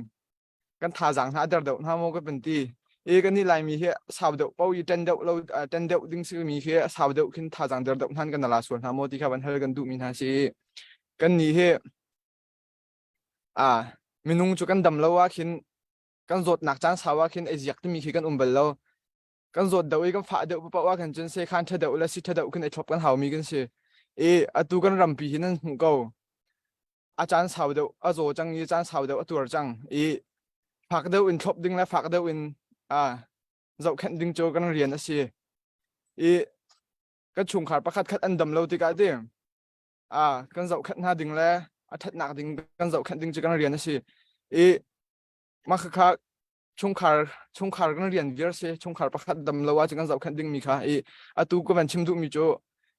kan thazaang hna a der deuh hna maw ka van ti i kan nih Laimi hi sau deuh po i tan deuh lo tan deuh ding si mi khi sau deuh khin thazaang der deuh hnan kan la sual hna maw ti kha van hal kan duh mi hna si kan nih hi Ah, minung cu kan dam lo ah khin kan zawtnak caan sau ah khin ei ziak timi khi kan um bal lo. Kan zawt deuh i kan fah deuh paoh ah khan cun sekhan ṭha deuh le si ṭha deuh khin ei thlop kan haumi kan si. I atu kan rampi hi nan hmuh ko. A caan sau deuh a zaw cang i caan sau deuh a tuar cang i fak deuh in thlop ding le fak deuh in ah zohkhenh ding cu kan rian a si. I kan chungkhar pakhat khat an dam lo tikah ti ah kan zohkhenh hna ding le a ṭhatnak ding kan zohkhenh ding cu kan rian a si i mah khakha chungkhar chungkhar kan rian viar si chungkhar pakhat dam lo ahcun kan zohkhenh ding mi kha i atu ka van chim duhmi cu.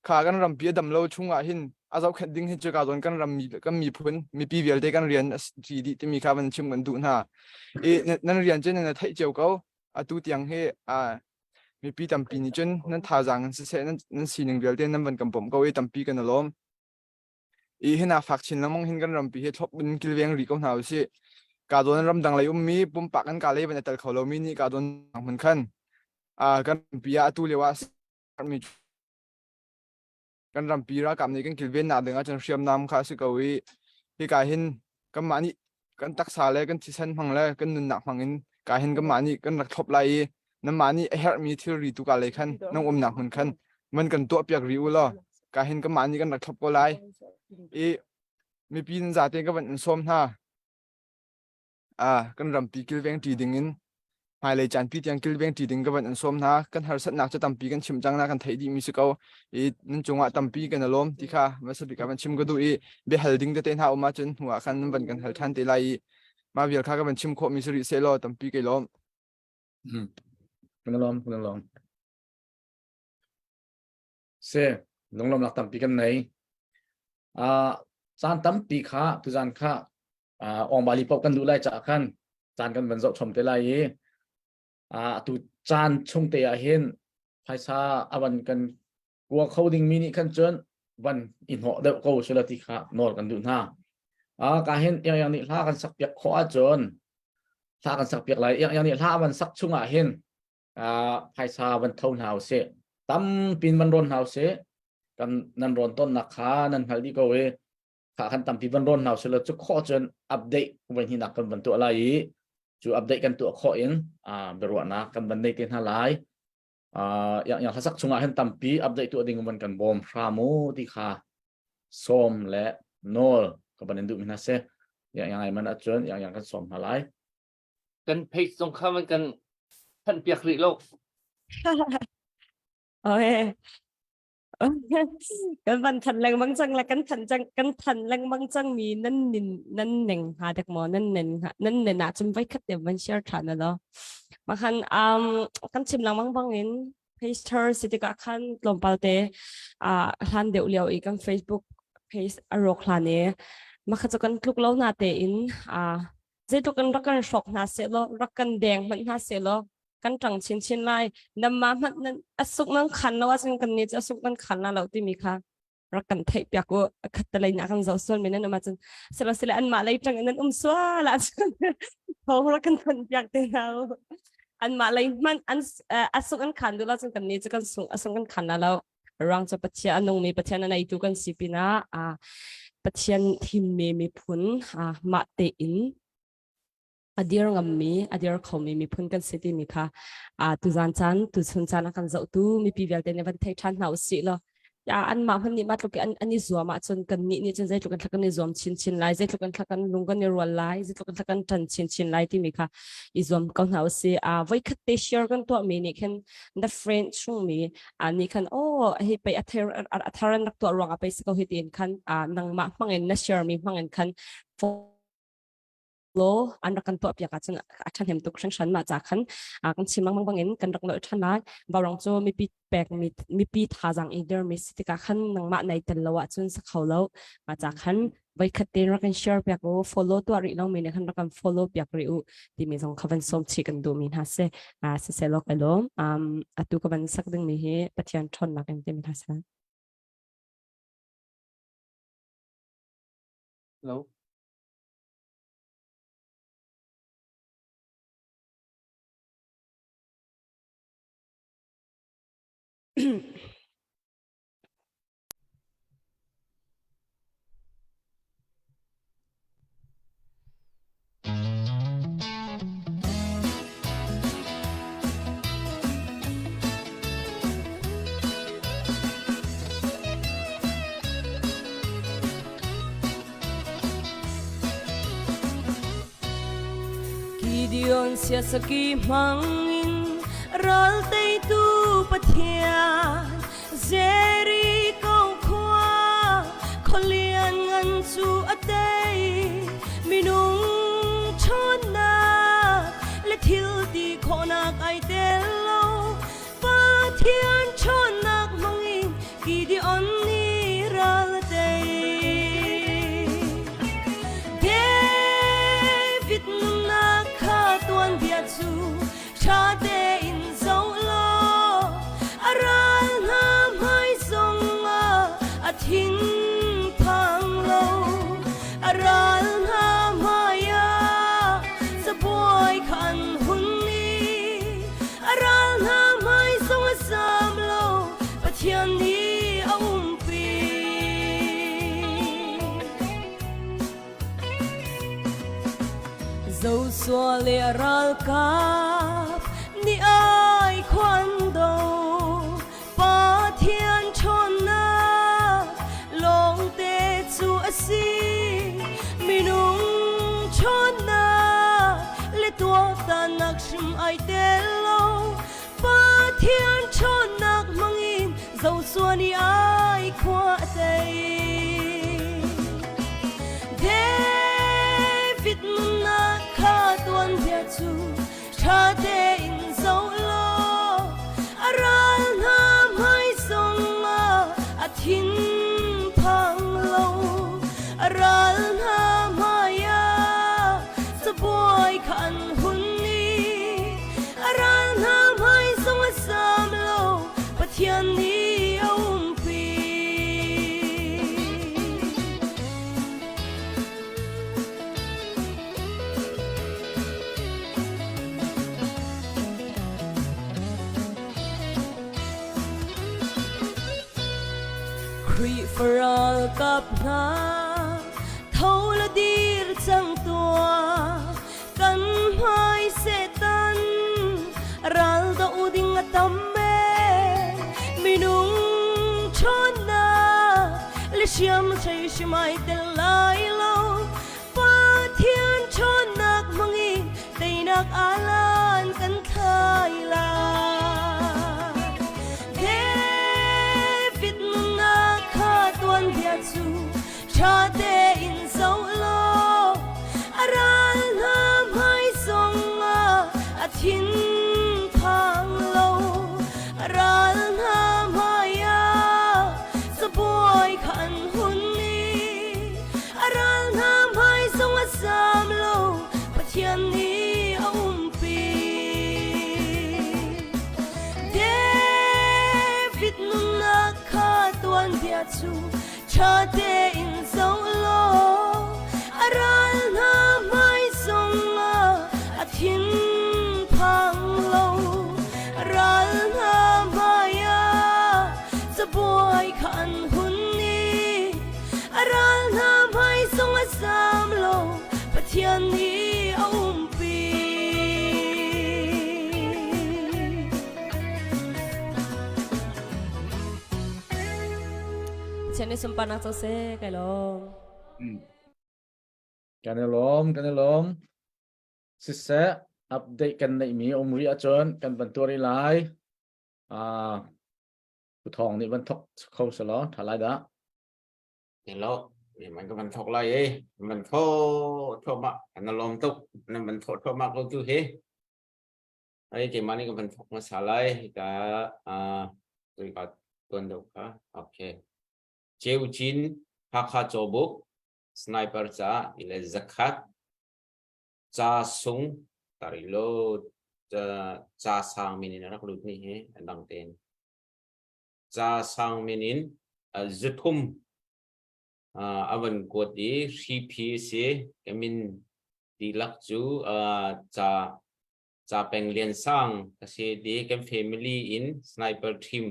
Kha kan rampi a dam lo chung ah hin a zohkhenh ding hi cu ka zawn kan ram mi kan miphun mipi vialte kan rian a si dih timi kha van chim kan duh hna. I nan rian cu nan theih cio ko. Atu tiang hi mipi tampi nih cun nan thazaang in siseh nan sining vialte nan van kan bawmh ko i tampi kan i lawm. I hina fak chin lengmang hin kan rampi hi thlop in kilveng rih ko hna usih. Ka zawn ramdang lei ummi pumpak kan ka lei van i tel kho lomi nih ka zawn hmun khan kan rampi ah atu lio ah mi kan rampi ralkap nih kan kilvennak ding ahcun hriamnam kha a si ko i hika hin kanmah nih kan taksa le kan thisen hmang le kan nunnak hmang in ka hin kanmah nih kan rak thlop lai i nanmah nih a herhmi thilri tu ka lei khan nang umnak hmun khan man kan tuah piak rih u law ka hin kanmah nih kan rak thlop ko lai i mipi nan zate ka van in sawm hna. Kan rampi kilveng ṭi ding in hmailei caanpi tiang kilveng ṭi ding ka van in sawm hna. Kan harsatnak cu tampi kan chim cang na kan theih dihmi si ko i nan cungah tampi kan i lawm ti kha hmasa bik ah van chim ka duh i biahal ding tete hna um ahcun hnu ah khan nan van kan hal ṭhan te lai i mah vial kha ka van chim khawhmi si rih sehlaw tampi kai lawm. Kan i lawm, kan i lawm. Si, lunglawmnak tampi kan nei. Caan tampi kha tuzan kha Ong-Bali paoh kan duh lai caah khan caan kan van zoh chom te lai i atu caan chung te ah hin phaisa a van kan kua kho dingmi nih khan cun van i hnawh deuh ko sula ti kha nawl kan duh hna. Ka hin Iang Iang nih hla kan sak piak khawh ahcun hla kan sak piak lai. Iang Iang nih hla a van sak chung ah hin phaisa van tho hna usih. Tampin van rawn hna usih. Kan nan rawn tonnak kha nan hngal dih ko i kha khan tampi van rawn hna usih law cu khawh cun update voi hnihnak kan van tuah lai i cu update kan tuah khawh in biaruahnak kan van nei te hna lai. Yang yang hlasak chungah hin tampi update tuah ding van kan bawm hram u ti kha sawm le nawl ka van in duh mi hna si. Yang yang ai man ahcun yang yang kan sawm hna lai. Kan page zong kha man kan thanh piak rih lo. Okay. Kan van than lengmang cang la kan than cang kan than lengmang cang mi nan nin nan neng ha dek mo nan nen nan nen ah cun voi khat te van share than lo ma khan kan chim lengmang bang in page thar si tikah khan tlawmpal te a hlan deuh lio i kan Facebook page a rawk hlan e ma kha chu kan tluk lo na te in a zeitluk in rak kan hrawk hna seh law rak kan deng hmanh hna seh law kan ṭang chinchin lai namma hmanh nan a suk nan khan lo ahcun kan nih cu a suk nan khan la lo timi kha rak kan theih piak u khat te lei na kan zoh sual men nan um ahcun silo sile anmah lei ṭang in nan um sual ahcun thawng rak kan thanh piak te hna u anmah lei hmanh an a suk an khan duh lo cun kan nih cu kan sung a sung kan khan la lo ruang cu Pathian a nungmi Pathian a neitu kan si pinah Pathian thimmi miphun mah tein a dir ngammi a dir khomi miphun kan si timi kha tuzan caan tuchun caan a kan zohtu mipi vialte nih van thei ṭhan hna usih law ya anmah hmanh nih mah tluk in an i zuam ahcun kan nih nih cun zeitluk in thla kan i zuam chinchin lai zeitluk in thla kan lung kan i rual lai zeitluk in thla kan ṭan chinchin lai timi kha i zuam ko hna usih. Voikhat te share kan tuahmi nih khin the friend chungmi nih khan oh hi pei a thar a thar an rak tuah ruangah pei si ko hi tiin khan nangmah hmangin na share mi hmangin khan follow an rak kan tuah piak ahcun a ṭhahnem tuk hringhran mah ca khan kan chim lengmang bangin kan rak nolh ṭhan lai. Vaurawng cu mipi pek mi mipi thazaang i dermi si tikah khan nangmah nei tel lo ahcun sa kho lo. Mah ca khan voikhat te rak kan share piak u follow tuah rih lo mi nih khan rak kan follow piak rih u timi zong kha van sawm chih kan duh mi hna si. Siseh ka lawm. Atu ka van sak ding mi hi Pathian ṭhawnnak in timi hna si. Hello. Gideon siasaki hmangin ral teitu Pathian Jericho khua khualian ngan cu a tei minung ṭhawnnak le thil ti khawhnak ai tel lo Pathian ṭhawnnak hmangin Gideon. thin phang lo a ral hna hmai ah cabuai kha an hun i a ral hna hmai zong a zam lo Pathian nih a umpi. Joshua le a ralkap nih ai khuan do Pathian ṭhawnnak lawngte cu a si minung ṭhawnnak le tuaktannak hrim ai tel lo Pathian ṭhawnnak hmangin Joshua nih ai khua a tei. David nunnak kha tuanbia cu ṭha tein zoh law a ral hna hmai zongah a thin phang lo. A ral hna hmai ah cabuai kha an hun i a ral hna hmai zong a sam lo Pathian nih a umpi. Khrihfa ralkap hna tho la dir cang tuah Kan hmai Satan ral do ding a tam e minung ṭhawnnak le hriam hrei hrimai tel lai lo Pathian ṭhawnnak hmangin teinak alan kan thlai lai David nunnak kha tuanbia cu Ṭha tein zoh law a ral hna hmai zongah a thin phang lo. A ral hna hmai ah cabuai kha an hun i a ral hna hmai zong a zam lo. Pathian nih a umpi. David nunnak kha tuanbia cu Ṭha tein zoh law a ral hna hmai zongah a thin phang lo. A ral hna hmai ah cabuai kha an hun i a ral hna hmai zong a zam lo. Pathian nih a umpi. Pathian nih sunparnak co seh kai lawm. Kan i lawm, kan i lawm. Siseh, update kan neihmi um rih ahcun kan van tuar rih lai. Ah, Pu Thawng nih van thok kho selaw tha lai dah. Hello, man ka van thok lai e. Man tho tho ma an lawm tuk. Nan van tho tho ma ko tu he. Ai keimah nih ka van thawk hmasa lai. Hika uh, tuika tuan deuh kha. Okay. Ceu Cin Hakha Cawbuk sniper ca ile zakhat ca sung tarilo ca, ca sang min in rak lut ni hi an dang ten ca sang min in uh, zuthum uh, avan kuat i hri phi si kamin dihlak cu uh, ca ca peng lian sang ka si di kan family in sniper team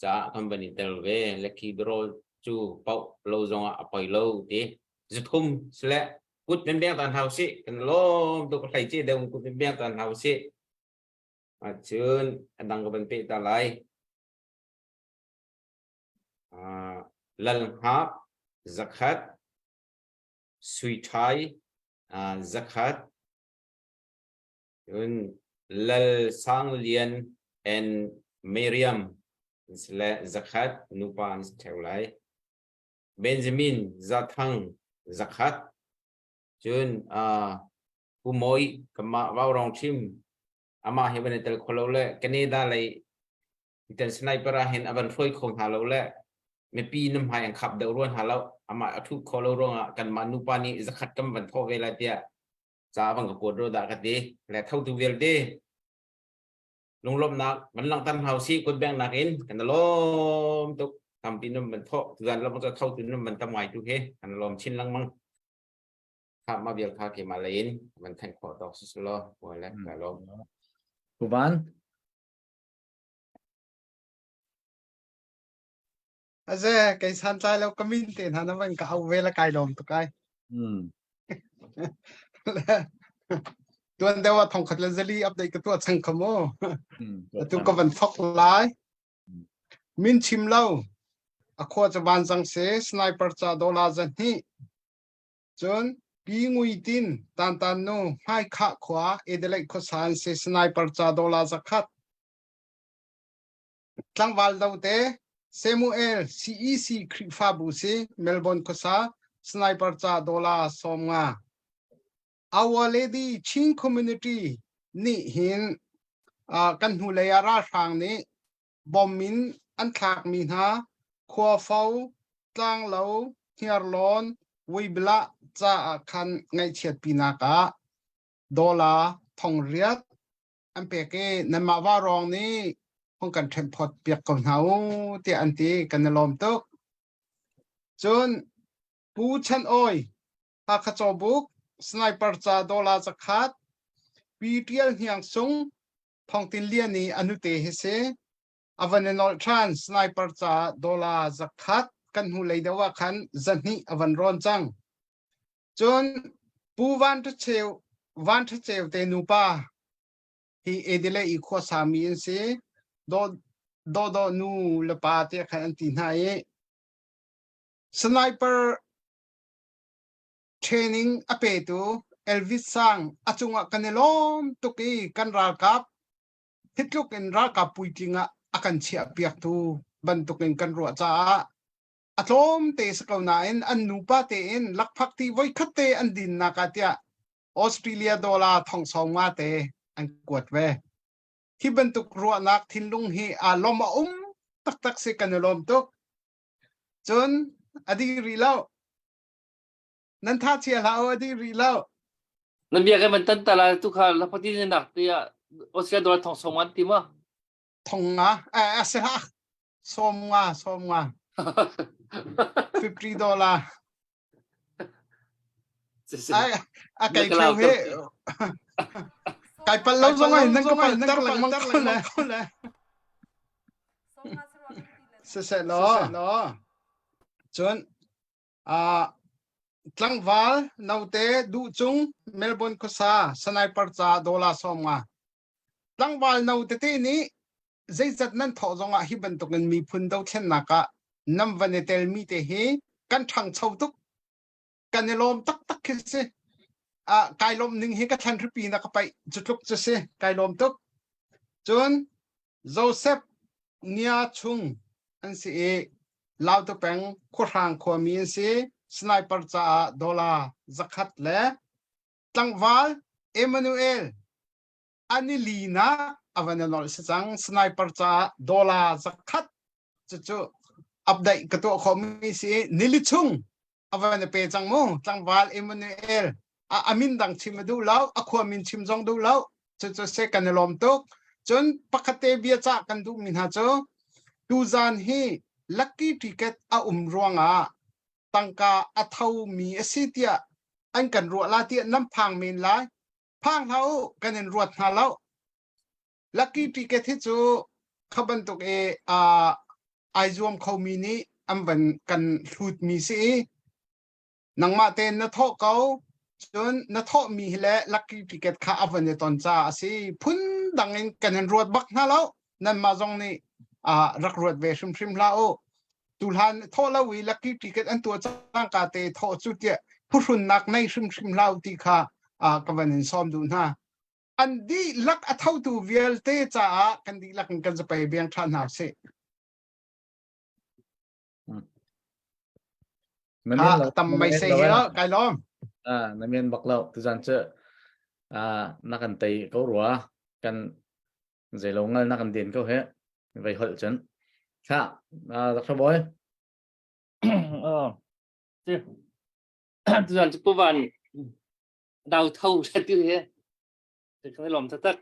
caah kan van i tel ve lucky draw cu pauh lo zong ah a poi lo ti zuthum sile kut men beng tan hau si kan lom tu ka hlei che deuh kut men beng tan hau si acun adang ka van pe ta lai lal hngak zakhat sui thai zakhat Cun Lal Sang Lian and Miriam le zakhat nupa an si ṭheo lai. Benjamin Zathang zakhat. Cun uh, Pu Mawi kamah Vaurong chim amah he van i tel kho lo le Canada lei itan sniper ah hin a van hruai kho hna lo le mipi nam hmai an khap deuh ruan hna lo amah a thu kho lo ruangah kanmah nupa nih zakhat kam van thawh ve lai tiah ca van ka kuat ro dah ka ti le thotu vialte lunglawmhnak van langhter hna usih kut bengnak in kan lawm tuk. Tampi num ban thawh tuzan lam ca tho tu num ban tam ngai tu he an lawm chin lengmang. Kha ma vial kha ke ma lein man thanh khawh tawk si lo wale ka lawm. Puvan Aze kei san tlai lo ka min te hna na van ka au ve la kai lawm tuk ai. Hmm. Tuan deuh ah thongkhat le zali update ka tuah chang kha mu. Atu ka van thok lai. Min chim lo. A khua cu van cang se sniper ca dollar zahnih. Cun Pi Ngui Tin Tan Tan nu hmai khah khua Adelaide khuasan se sniper ca dollar 100. Tlangval dote Samuel CEC Khrihfabu si Melbourne khuasa sniper ca dollar 50. Our Lady Chin Community nih hin uh, kan hnulei ah ralhrang nih bom in an thlakmi hna Khuafo, Tlanglo, Hniarlawn, Vuiblah caah khan ngaihchiatpinak ah dollar 8,000 an pek i nanmah vaurawng nih hung kan ṭhenphawt piak ko hna u tiah an ti kan i lawm tuk. Cun Pu Chan Awi Hakha Cawbuk sniper ca dollar 100 Pi Ṭial Hniang Sung Thawngtin Lian i a nute hi si a van i nolh ṭhan sniper ca dollar 100 kan hnu lei deuh ah khan 200 a van rawn cang. Cun Pu Van Ṭha Ceu Van Ṭha Ceu te nupa hi Adelaide i khuasa mi an si. Daw Daw Daw nu le pa tiah khan an ti hna i sniper training a petu Elvis Sang a cungah kan i lawm tuk i kan ralkap hitluk in ralkap puitling ah a kan chiah piaktu bantukin kan ruah caah a tlawm te si ko nain an nupa tein lakphak ti voikhat te an dinnak ah tiah Australia dollar thong sawm nga te an kuat ve. Hi bantuk ruahnak thinlung hi aa lawm a um taktak si kan i lawm tuk. Cun a dih rih lo. Nan tha chia hlah u a dih rih lo. Nan bia kan van tan ta la tu kha lapati nak tiah Australia dollar thong sawm an ti ma? Thong nga eh a si hlah 50 50 50 dollar ai a kai theu he kai pal lo zong ai nan ka pal tar lengmang ko le se se lo cun a tlangval note duh cung Melbourne khuasa sniper ca dollar 50 tlangval no tete nih zeizat nan thawh zongah hi bantukin miphun dothlennak ah nan van i telmi te hi kan ṭhangcho tuk kan i lawm taktak khi si ah kai lawm ning hi ka thlan hripi na ka paih cu tluk cu si kai lawm tuk cun Joseph Nia Chung an si i Lautu peng khuahrang khuami an si sniper caah dollar 100 le tlangval Emmanuel an i linak a van i nolh si cang sniper caah dollar 100 cucu update ka tuah khawhmi si nili chung a van i pe cang mu tlangval Emmanuel a amin dang chim a duh lo a khua min chim zong duh lo cucu se kan i lawm tuk cun pakhat te bia cah kan duh mi hna cu tuzan hi lucky ticket a um ruangah tangka a tho mi a si tiah an kan ruah la tiah nan phang men lai phang hlah u kan in ruat hna lo lucky ticket hi cu kha bantuk i uh, ai zuam khomi nih an van kan hlut mi si i nangmah tein na thawh ko cun na thawh mi hi le lucky ticket kha a van i ton ca a si phun dang in kan in ruat bak hna lo nanmah zong nih uh, rak ruat ve hrimhrim hlah u tuhlan thawh lo i lucky ticket an tuah cangka te thawh cu tiah phuhrunnak nei hrimhrim hlah u ti kha uh, ka van in sawm duh hna an dihlak a thotu vialte caah kan dihlak in kan zapei biang ṭha hna usih. Na tam mai se hi lo kai lawm. Ah na men bak lo tuzan cu ah na kan tei ko rua kan zeilo ngal na kan den ko he vei holh cun. Kha Dr. Boy. Oh. Tuzan cu puvan dau tho ti he kan lom taktak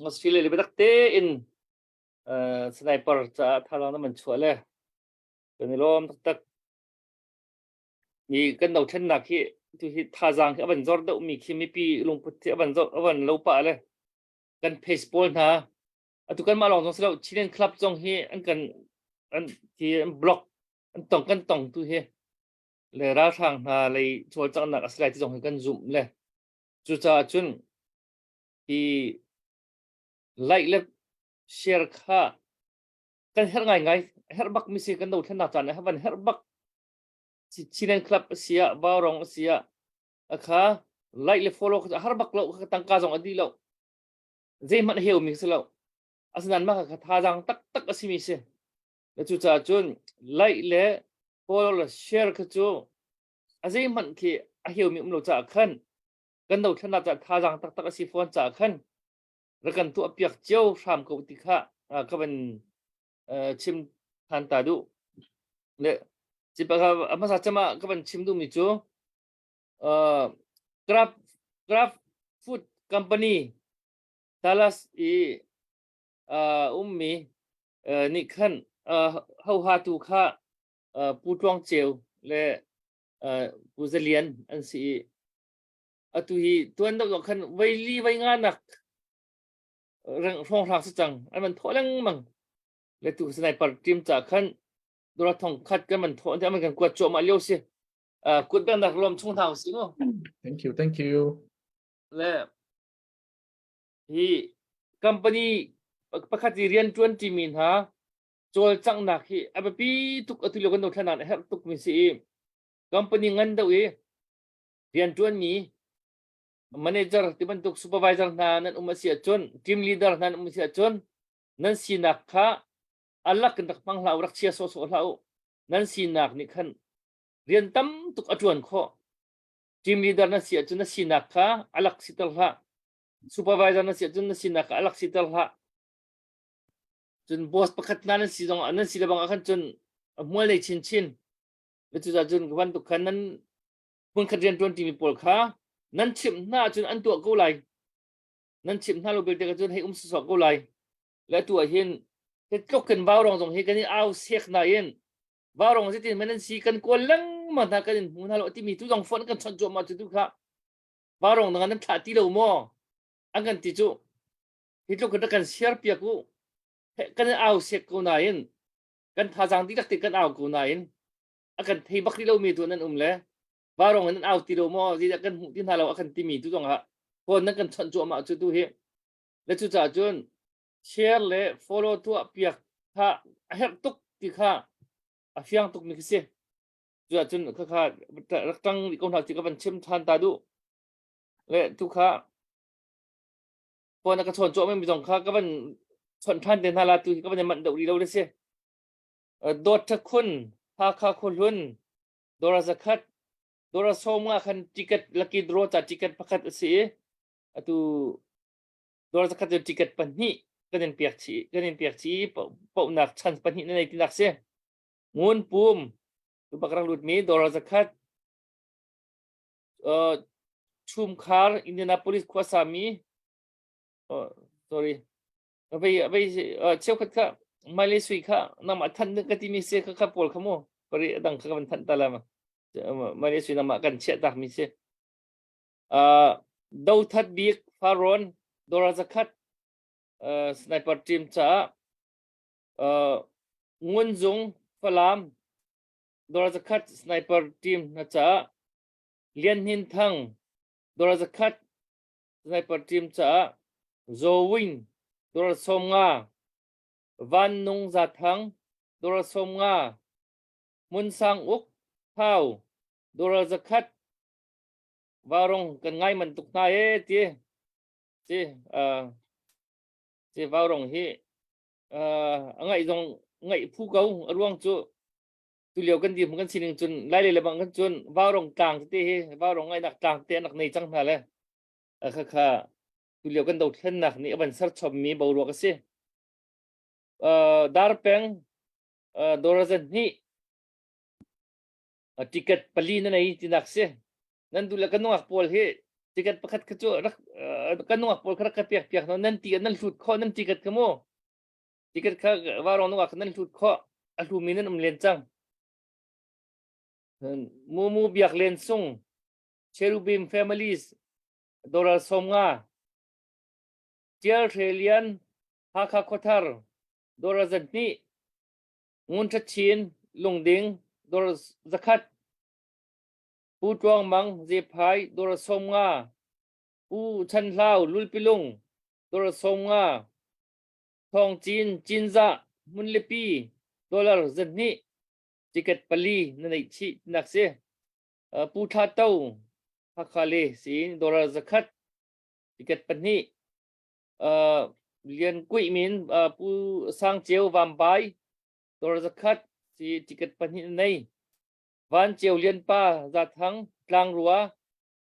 Australia le biatak tein sniper caah thazaang na man chuah le. Kan i lawm taktak. Mi kan dothlennak hi tu hi thazaang hi a van zor deuh mi khi mipi lungput hi a van zor a van lo pah le kan face pawl hna atu kan mah lawng zong si lo Chilean club zong hi an kan an hi an block an tong kan tong tu hi le ralhrang hna lei cawlcanghnak a si lai ti zong hi kan zumh le cucaah cun hi like le share kha kan herh ngaingai herh bak mi si kan dothlennak caan ah van herh bak Chilean club a si ah Vaurong a si ah a kha like le follow kha har bak lo kha tangka zong a di lo zeihmanh heu mi si lo asinain mah kha thazaang taktak a simi si le cucaah cun like le follow le share kha cu a zeihmanh khi a heu mi um lo caah khan kan dothlennak caah thazaang taktak a si fawn caah khan rak kan tuah piak cio hram ko ti kha ka van chim than ta duh le a hmasa cem ah ka van chim duhmi cu Kraft Kraft Food Company Dallas i ummi nih khan hohatu kha Pu Tluang Ceu le Pu Zalian an si i atu hi tuan deuh khan voi li voi nga nak hrawnghrang si cang an man thawh lengmang le tu sniper team ca khan dora thong khat kan man thawh an kan kuat cuahmah lio si kut bang nak lom chung hna si mu Thank you, thank you. Le hi company pakhat i rian tuan ti mi hna cawlcanghnak hi a biapi tuk atu lio kan dothlennak a herh tuk mi si i company ngan deuh i rianṭuanmi manager ti bantuk supervisor hna nan um a si ahcun team leader hna nan um a si ahcun nan sinak kha alak in rak hmang hlah u rak chia sawhsawh hlah u nan sinak nih khan rian tam tuk a ṭuan khawh team leader na si ahcun na sinak kha alak siter hlah supervisor na si ahcun na sinak kha alak siter hlah cun boss pakhat hna nan si zong nan si le bang ah khan cun a hmual nei chinchin cucaah cun bantuk khan nan hmunkhat rian ṭuan ṭimi pawl kha nan chimh hna ahcun an tuah ko lai nan chimh hna lo belte cun hei um sawsawh ko lai le atu ah hin tluk kan vaurong zong hi kan i au sek nain vaurong zeitin hmanh an si kan kawl lengmang hna kan in hmu hna lo timi tu zong phone kan chawnh cuahmah cu tu kha vaurong nang nan thlah ti lo maw an kan ti cu hi tluk kan kan share piak u kan au sek ko nain kan thazaang dihlak te kan au ko nain a kan thei bak rih lomi tu nan um le varong in nan au ti lo maw zeidah kan hmuh ti hna lo a kan timi tu zong ah phone nan kan chawnh cuahmah cu tu hi le cucaah cun share le follow tuah piak kha a herh tuk ti kha a fiang tuk mi khi si cuah cun kha kha rak tang rih ko hna ti ka van chim than ta duh le tu kha phone a ka chawn cuahmah mi zong kha ka van chawnh than te hna la tu hi ka van manh deuh rih lo le si Dawt Ṭha Khun, Hakha Khuahlun, Dawra zakhat, Dawra sawmnga khan ticket lucky draw ca ticket pakhat a si i atu dawra zakhat cu ticket pahnih kan in pek chih kan in pek chih i pohnak chance pahnih na nei tinak si. Ngun Pum, tu bak rak lutmi dawra zakhat, uh, Chumkhar Indianapolis khuasami oh, sorry vei vei cheukhat kha Malay sui kha nangmah than ding ka timi si kha kha pawl kha mu pari adang kha kan than ta la ma Malay sui nangmah kan chiah tak mi si do that bik Faron Dora zakhat sniper team caah Ngun Zung Falam Dora zakhat sniper team na caah Lian Hnin Thang Dora zakhat Sniper team caah Zaw Win dollar 50, Van Nung Za Thang dollar 50, Hmun Sang Uk Thau dollar 100 Vaurong kan ngai man tuk hna e ti si uh, si vaurong hi uh, a ngaih zong ngaih phu ko a ruang cu tulio kan dir kan sining cun lai le lebang kan cun vaurong tlang te hi vaurong ngainak tlang te anak nei cang hna le kha kha tulio kan dothlennak nih a van ser chommi boruak a si darpeng dorazan hnih ticket pali na nei tinak si nan du le kan nungak pawl hi ticket pakhat kha cu rak kan nungak pawl kha rak ka piak piak no nan ti nan hlut kho nan ticket kha mu ticket kha varong nungak nan hlut kho a hlumi nan um len cang. Mumu Biak Len Sung, Cherubim Families, dollar 50. Tial Hre Lian, Hakha Khuathar, dollar 200. Ngun Tha Chin, Lungding, dollar 100. Pu Tluang Mang, Zephai, dollar 50. Pu Chan Hlau, Lulpilung, dollar 50. Thawng Cin, Cinzah, Hmunlipi, dollar 200. Ticket pali na neih chih tinak si. Pu Thla To, Hakha le si dollar 100. Ticket pahnih. Lian Kuih min Pu Sang Ceu Vambai, dollar 100 si ticket pahnih na nei. Van Ceu Lian Pa Zathang Tlangrua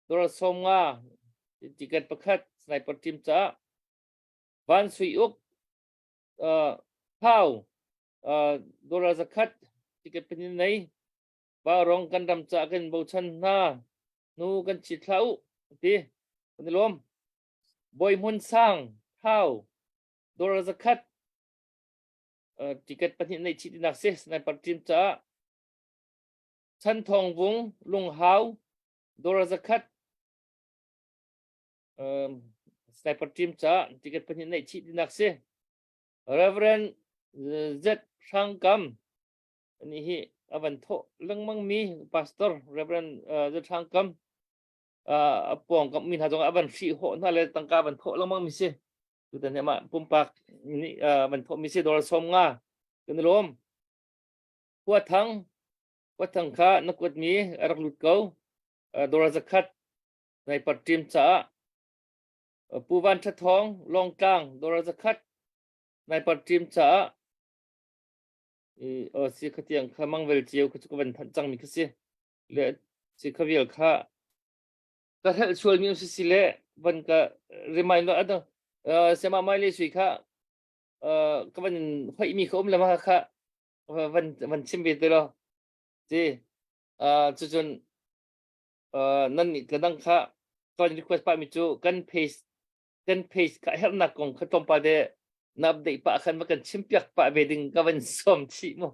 dollar 50 ticket pakhat sniper team caah. Van Sui Uk Thau dollar 100 ticket pahnih na nei. Ba rong kan ram caah kan bochan hna nu kan chi thlah u ti kan i lawm. Bawi Hmun Sang Thau dollar 100 ticket pahnih nei chih tinak si sniper team caah. Chan Thawng Vung Lunghau dollar 100 sniper team caah ticket pahnih nei chih tinak si. Reverend Z Hrang Kam ani hi a van thawh lengmang mi pastor Reverend Z Hrang Kam a pawng kam mi hna zong a van hrih hawh hna le tangka van thawh lengmang mi si. Tutan hi amah pumpak nih van thawh mi si dollar 50 kan i lawm. Khua Thang Khua Thang kha na kuat mi a rak lut ko. Dollar 100 sniper team caah Pu Van Tha Thawng Lawngtlang dollar 100 sniper team caah i o si khatiang kha mangvel cio kha chu ka van thanh cang mi kha si le si kha vial kha ka helh sual mi si si le van ka remind lo ado sema mai le sui kha ka van hoi mi kha um le ma kha van van chim ve te lo ti cucun nan nih ka dang kha kan request pa mi cu kan page kan page ka hernak kong kha tlawmpal te na update pa khan va kan chim piak pa ve ding ka van som chih mu.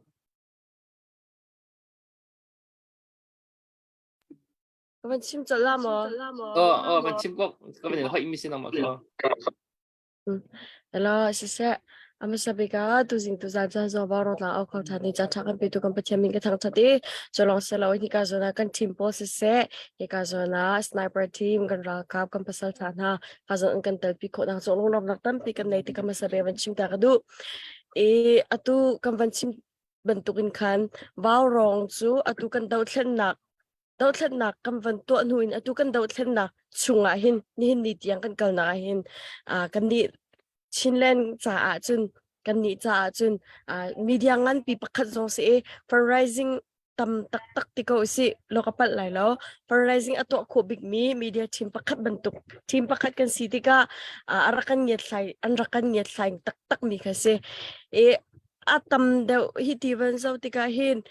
Ka van chim colh la maw? Oh, oh, van chim ko ka van hoi mi sin ma ko. Hello, siseh. A hmasa bik ah tuzing tuzan caan zong vaurawng tlang au kho ṭhan ni caan ṭha kan petu kan Pathian min ka thangṭhat i cu lawng si lo hika zawn ah kan team pawl siseh, hika zawn ah sniper team kan ralkap kan pasalṭha hna ka zawn an kan telpi khawhnak cu lunglawmhnak tampi kan nei ti ka hmasa bik van chim ta ka duh. I atu kan van chim bantukin khan vaurawng cu atu kan dothlennak dothlennak kan van tuah hnu in atu kan dothlennak chungah hin nihin ni tiang kan kalnak ah hin kan nih Chinland caah cun kan nih caah cun media nganpi pakhat zong si i fundraising tam taktak ti ko si lo ka palh lai lo fundraising a tuah khawh bikmi media team pakhat bantuk team pakhat kan si tikah a rak kan ngiat thlai an rak kan ngiat thlai taktak mi kha si i a tam deuh hi ti van zo tikah hin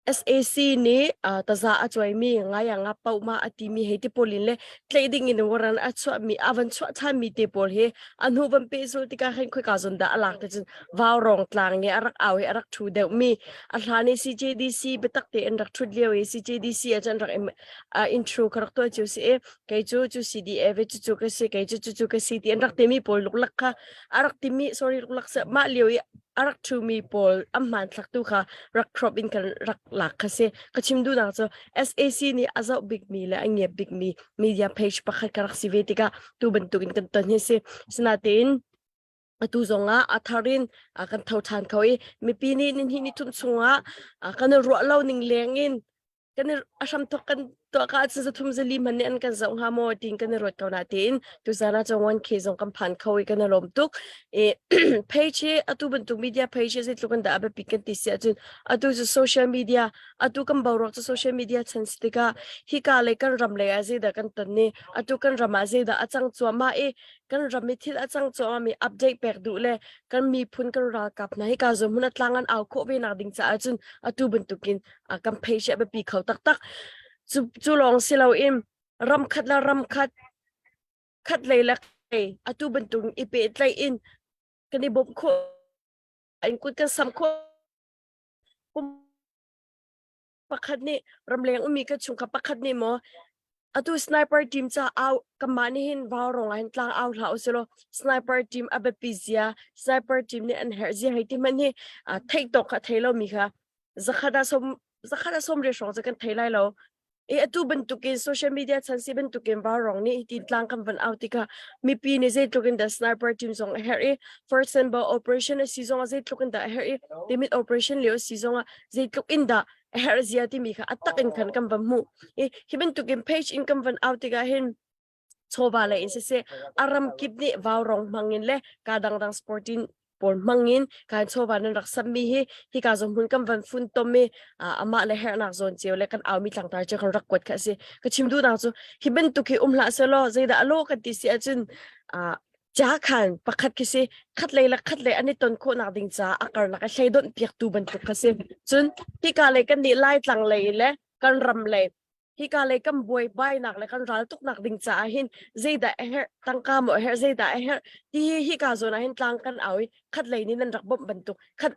SAC nih taza a cuaimi ngaiang ah paohma a timi hei ti pawl in le tlaih ding in waran a chuahmi a van chuah ṭhanmi te pawl hi a hnu van pehzul tikah khin khoika zawn dah a lak te cun vaurawng tlang i a rak au hi a rak ṭhu deuhmi a hlan i CJDC biatak tein rak ṭhut lio i CJDC ah cun rak intro kha rak tuah cio si i kei cu cu CDA ve cu cu ka si kei cu cu cu ka si ti an rak timi pawl luklak kha a rak timi sorry luklak mah lio i a rak ṭhumi pawl an hmanthlak tu kha rak crop in kan rak lak kha si. Ka chim duhnak cu SAC nih a zoh bikmi le a ngiat bikmi media page pakhat ka rak si ve tikah tu bantukin kan ton hi si. Sinatein atu zongah a thar in kan tho ṭhan kho i mipi nih ni ni thum chungah kan i ruah lo ning leng in kan i a hramthok kan tuah ka ahcun zathum zali hmanh nih an kan zoh hnga maw tiin kan i ruat ko na tiin tuzan ah cun 1k zong kan phan kho i kan i lawm tuk i page hi atu bantuk media page hi zeitluk in dah a biapi kan ti si ahcun atu cu social media atu kan boruak cu social media chan si tikah hika le kan ram lei ah zeidah kan ton ni atu kan ram ah zeidah a cang cuahmah i kan ram i thil a cang cuahmah mi update pek duh le kan miphun kan ralkap hna hika zawn hmun a tlang an au khawh ve nak ding caah cun atu bantukin kan page a biapi kho taktak. Cu, cu lawng si loin ram khat le ram khat khat lei le lei atu bantuk i pehtlaih in kan i bawmh khawh in kut kan sam khawh. Pakhat nih ramleng ummi ka chungkhat pakhat nih maw atu sniper team ca au kanmah nih hin vaurawng ah hin tlang au hlah usih law sniper team a biapi zia sniper team nih an herh zia hei ti hmanh hi theih tawk kha thei lomi kha zakhat ah som zakhat ah som riat hrawng cu kan thei lai lo E atu bantukin social media chan si bantukin vaurawng nih hitin tlang kan van au tikah mipi nih zeitluk in dah sniper team zong a herh i first and operation a si zong ah zeitluk in dah a herh i timit operation lio a si zong ah zeitluk in dah a herh zia timi kha a tak in khan kan van hmuh i hi bantukin page in kan van au tikah hin chawva lei in siseh a ram kip nih vaurong hmangin le ka dangdang sporting pawl hmangin kan chawva nan rak sammi hi hika zong hmun kan van fun tom i amah le herhnak zawn cio le kan aumi tlangtar cio kan rak kuat kha a si ka chim duhnak cu hi bantuk hi um hlah selaw zeidah a lo kan ti si ahcun ca khan pakhat khi si khat lei le khat lei an i ton khawhnak ding caah a karlak i hleidonh piaktu bantuk kha si cun hika lei kan nih laitlang lei le kan ram lei hika lei kan buaibainak le kan raltuknak ding caah hin zeidah a herh tangka maw a herh zeidah a herh ti hi hika zawn ah hin tlang kan au i khat lei nih nan rak bawmh bantuk khat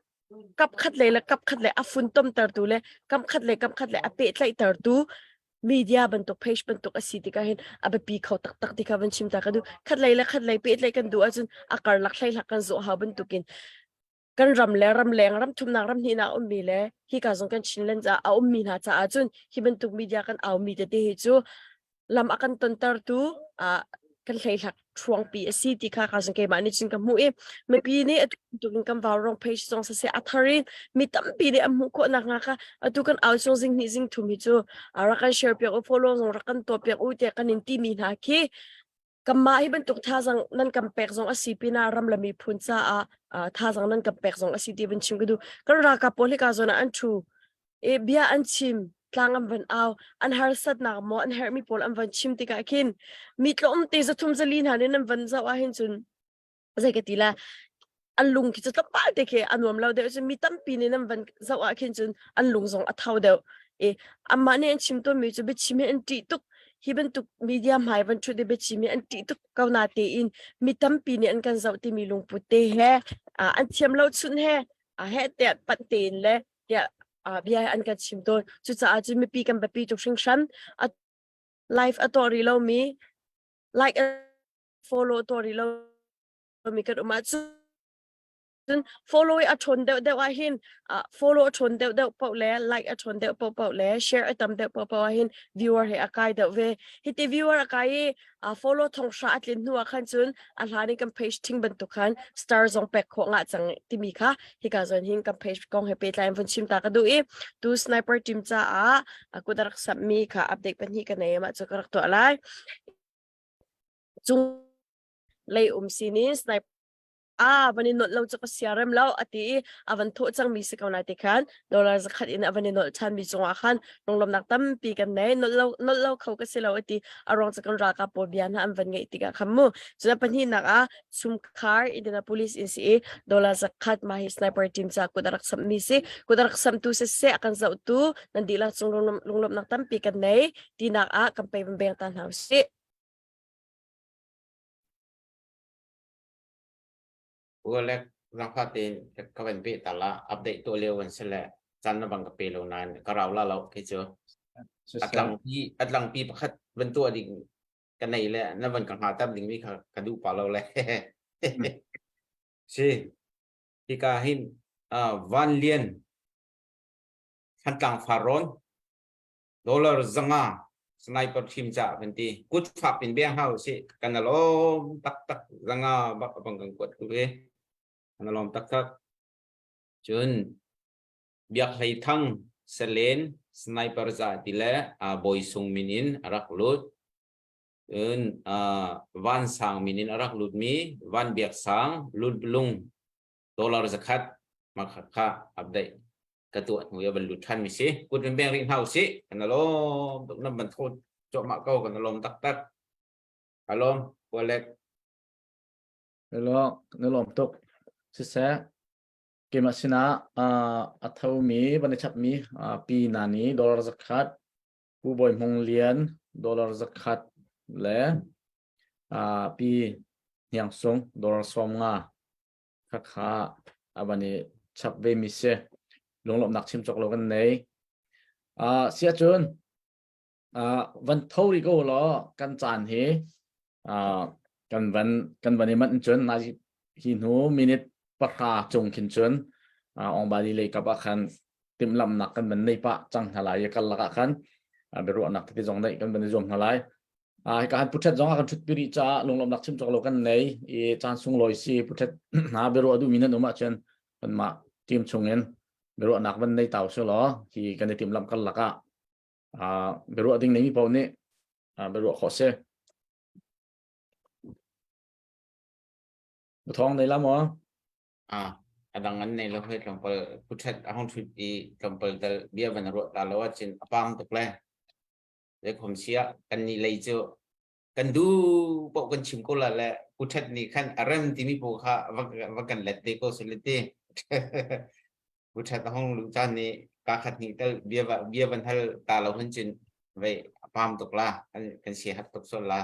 kap khat lei le kap khat lei a funtomtertu le kam khat lei kam khat lei a pehtlaihtertu media bantuk page bantuk a si tikah hin a biapi kho taktak ti kha van chim ta ka duh khat lei le khat lei pehtlaih kan duh ahcun a karlak hleihlak kan zawh hau bantukin kan ram le ramleng ram thumnak ram hnihnak ummi le hika zong kan Chinland ca a ummi hna caah cun hi bantuk media kan aumi tete hi cu lam a kan tontertu kan hleihlak ṭhuangpi a si ti kha ka zong keimah nih cun ka hmuh i mipi nih atu bantukin kan vaurong page zong siseh a thar in mi tampi nih an hmuh khawh nakhnga kha atu kan au chung zing hnih zing thum hi cu rak kan share piak u follow zong rak kan tuah piak u tiah kan in timi hna khi kanmah hi bantuk thazang nan kan pek zong a si pinah ram le miphun caah thazang nan kan pek zong a si ti van chim ka duh kan ralkap pawl hika zawn ah an ṭhu i bia an chim tlang an van au an harsatnak maw an herhmi pawl an van chim tikah khin mi tlawmte zathum zali hna nih nan van zoh ah hin cun zei ka ti la an lung khi cu tlawmpal te khi a nuam lo deuh cun mi tampi nih nan van zoh ah khin cun an lung zong a tho deuh i amah nih an chim tawnmi cu biachim hi an ṭih tuk hi bantuk media hmai van ṭhut i biachim hi an ṭih tuk ko na tein mi tampi nih an kan zoh timi lungput te he an thiam lo chun he he tiah panh tein le tiah bia an kan chim tawn cucaah cun mipi kan biapi tuk hringhran a live a tuah rih lomi like follow tuah rih lomi kan um ahcun cun follow i a ṭhawn deuh deuh ah hin follow a ṭhawn deuh deuh paoh le like a ṭhawn deuh paoh paoh le share a tam deuh paoh paoh ah hin viewer he a kai deuh ve hiti viewer a kai i follow thong hra a tlin hnu ah khan cun a hlan in kan page thing bantuk khan star zong pek khawh ngah cang timi kha hika zawn hin kan page kong he pehtlai in vun chim ta ka duh i tu sniper team caah kut a rak sammi kha update pahnih ka nei mah cu ka rak tuah lai cung lei um sinin sniper a van i nolh lo cu ka sia rem lo a ti i a van thawh cangmi si ko lai ti khan dollar zakhat in a van i nolh ṭhanmi cungah khan lunglawmnak tampi kan nei nolh lo nolh lo kho ka si lo a ti a ruang cu kan ralkap pawl bia hna an van ngeih tikah khan mu cun pahnihnak ah chungkhar Indianapolis in si i dollar zakhat mah hi sniper team ca kut a rak sammi si kut a rak samtu siseh a kan zohtu nan dihlak cung lunglawmhnak tampi kan nei tinak ah kan pei van beng ta hna usih Ualek zangfa tein ka van pe ta la update to leo an sele chan na bang ka pe lo nain ka rau la lo khi cu atlang pi atlang pi pakhat van tuah ding ka nei le na van ka hnga tam ding mi kha ka duh pa lo le si hika hin van lian Thantlang Farrawn dollar zanga sniper team ca kan ti kut fak pin beng hau si kan alom tak tak zanga bak abang kan kuat tu e kan alom tak tak cun biak hlei thang selen sniper za ti le a boy sung min in arak lut cun van sang min in arak lut mi van biak sang lut lung dollar zakhat makha kha update ka tuah hnu i van lut ṭhan mi si kut van beng rih hna usih kan alawm tuk nam van tho cuahmah ko kan alawm taktak alawm Walek Hello, na lawm tuk. Siseh, keimah sinah a thomi van i chapmi pi nani dollar zakhat, Pu Bawi Hmung Lian dollar zakhat le pi Hniang Sung dollar 50 Khakha a van i chap ve mi si. Lunglawmhnak chim cawk lo kan nei. Uh, sia cun uh, van tho ri ko law kan caan hi uh, kan van kan van i manh cun nai hi hnu minute pahra cung khin cun uh, ongbali lei kap ah khan timhlamhnak kan van nei pah cang hna lai i kal lakah khan uh, biaruahnak tete zong neih kan van i zuam hna lai. Uh, hika han puthet zong ah kan thut pi rih caah lunglawmhnak chim cawk lo kan nei i caan sunglawi si puthet hna biaruah duhmi nan um ahcun kanmah team chungin biaruahnak van nei tau su law hi kan i timhlamh kal lakah uh, biaruah ding neimi paoh nih uh, biaruah khawh si. Thawng nei la maw? Ah, a dang an nei lo hoi tlawmpal puthet a hong thut i tlawmpal dal bia van ruah ta lo ahcun a pang tuk le. Zei khom sia kan ni lei cu kan du paoh kan chim ko la le puthet nih khan a rem timi paoh kha va va kan let te ko sule ti. Puthet a hong lu caan nih ka khat hnih tal bia va bia van hal ta lo hun cun vei a pam tuk la kan kan si hat tuk sol la.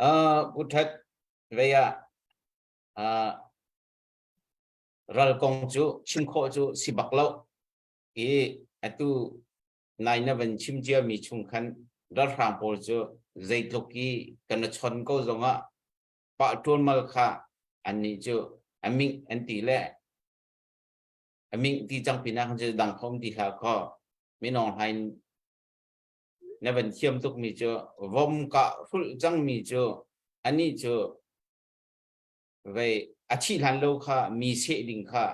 Uh, puthet vei ah uh, ral kong cu chim khawh cu si bak lo i atu nai na van chim cia mi chung khan ralhrang pawl cu zeitluk i kan na chon ko zongah pah ṭuanmal kha annih cu a ming an ti le a ming ti cang pinah khan cu dang khom ti hlah khaw minong hlain na van thiam tuk mi cu vom ka hrulh cang mi cu anih cu vei a thih hlan lo kha mi seh ding kha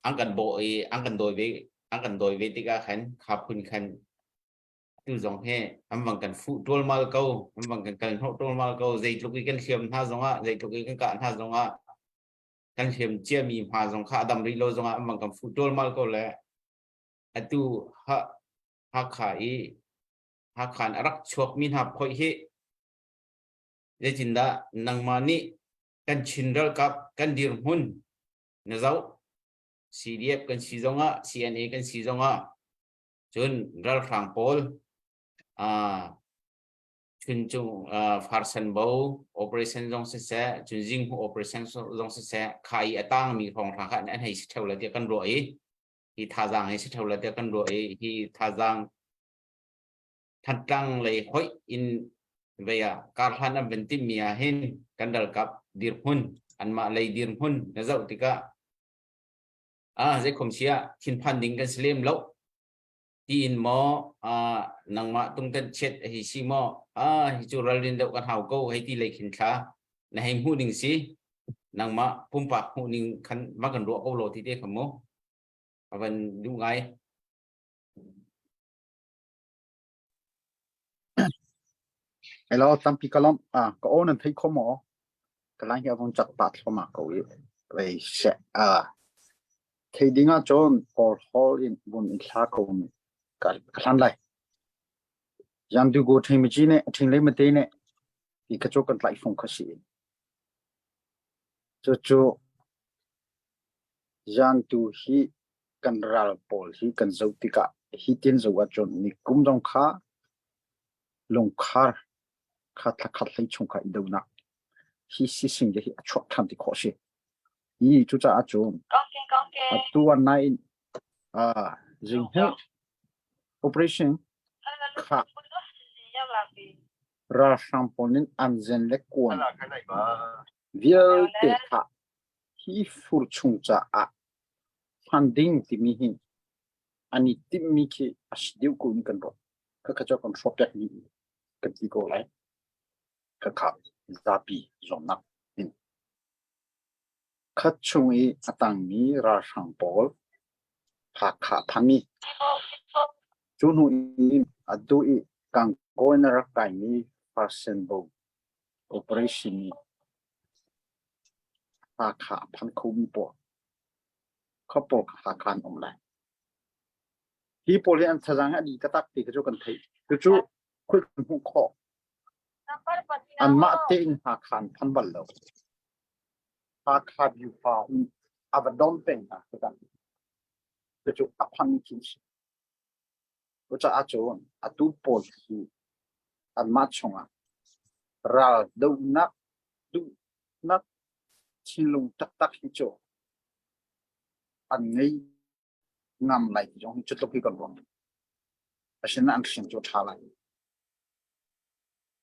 an kan bawh i an kan dawi ve an kan dawi ve tikah khan kha phun khan tu zong he an vang kan fuh ṭualmal ko an vang kan kal hnawh ṭualmal ko zeitluk i kan hliam hna zongah zeitluk i kan kah hna zongah kan hliam ciami hma zong kha a dam rih lo zongah an vang kan fuh ṭualmal ko le atu ha Hakha i Hakha in a rak chuakmi hna phoih hi Zeitindah nangmah nih kan Chin ralkap kan dirhmun na zoh? CDF kan si zongah, CNA kan si zongah, cun ralhrang pawl uh, chuncung uh, farsan bo operation zong siseh, cun zinghu operation zong siseh, kha i a tangmi hrawnghrang kha an hei si theo la tiah kan ruah i hi thazaang hei si theo la tiah kan ruah i hi thazaang Thantlang lei hoih in vei ah karhlan an van timhmi ah hin kan ralkap dirhmun anmah lei dirhmun na zoh tikah ah zeikhom sia thinphan ding kan si lem lo tiin maw ah nangmah tungtan chiat hi si maw ah hi cu ralrin deuh kan hau ko hei ti lei khin thla na hei hmuh ding si nangmah pumpak hmuh ning khan va kan ruah ko lo ti te kha mu avan duh ngai Hello, tampi ka lawmh. Ah, ka aw nan thei kho maw? Ka line hi a vung cak pah thluahmah ko i. Vei she. Ah, thei ding ah cun kawl hall in vun in thla ko mi ka ka hlan lai. Yang du go thing mi chi ne thing lei mate ne ti ka chu kan tlai fung kha si. Cu cu Zan tu hi kan ral pawl hi kan zoh tikah hi tin zoh ahcun ni kum zong kha lungkhar kha thlakhat hlei chung kha i donak hi sising hi a chuak ṭhan ti khawh si. Hi cucaah cun atu ah nai ah zinghmuh operation kha ralhrang pawl nih an zen le kuan vialte kha hi fur chung caah hman ding timi hi an i timhmi khi a si deuh ko in kan ruah. Khakha cu kan hrawkpiak dih kan ti ko lai. Khakha zapi zuamnak in. Khat chung i a tangmi ralhrang pawl Hakha phanmi cu hnu in atu i Gangaw in a rak kaimi Farsenbo operation nih Hakha a phan khomi pawl kha pawl kha Hakha an um lai. Hi pawl hi an thazaang hi a dih taktak ti kha cu kan theih. Cucu khul kan hmuh khawh. Anmah tein Hakha an phan bal lo. Hakha Byufa in a va don peng hna tikah cucu a phan khi si. Cucaah cun atu pawl hi anmah chungah ral dohnak duhnak thinlung taktak hi cu an ngei. Ngam lai ti zong hi cutluk hi kan ruang. Asinain an hriam cu a ṭha lai.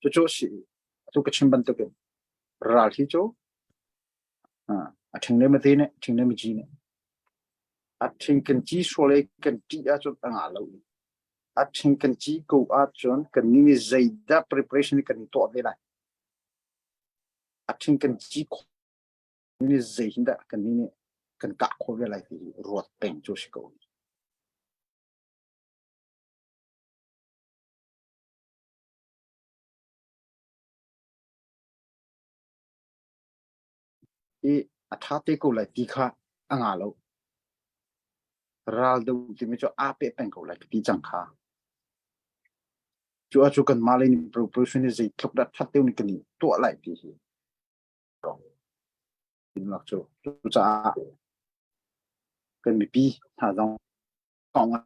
Cucu a si i atu ka chim bantukin ral hi cu a ṭhing le mate nih ṭhing le maci nih a ṭhing kan ci sual i kan ṭih ahcun a ngah lo i a ṭhing kan ci ko ahcun kan nih nih zeidah preparation kan i tuah ve lai. A ṭhing kan ci khawh nih zei hin dah kan nih nih kan kah khawh ve lai ti hi ruat peng cu a si ko. I a ṭha te ko lai ti kha a nga lo. Ral do timi cu aa peh peng ko lai ka ti cang kha. Cu ah cu kanmah lei nih preparation hi zeitluk dah ṭhat deuh nih kan i tuah lai ti hi. Tinlak cu. Cucaah kan mipi hna zong kong ah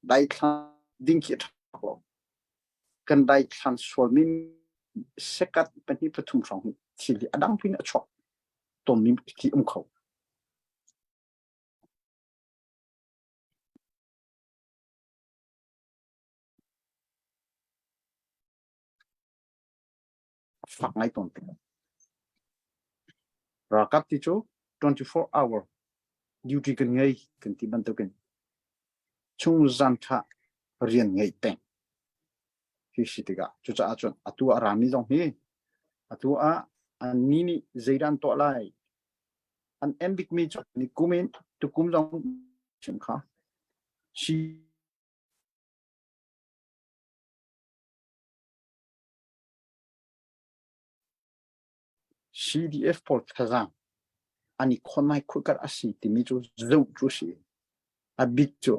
Daithlan ding khi a ṭha lo. Kan daithlan sualmi sekat pahnih pathum hrawng hi thil hi a dang pin a chuak tawnmi khi um kho. A fak ngai tawn te. Ralkap ti cu 24 hour duty kan ngei kan ti bantukin chung zan ṭha rian ngei peng hi si tikah cucaah cun atu a rami zong hi atu ah an ni nih zeidah an tuah lai an em bikmi cu ni kum in tukum zong chim kha si CDF pawl thazaang an i khon ai khurkar a si timi cu zoh cu a si. A bik cu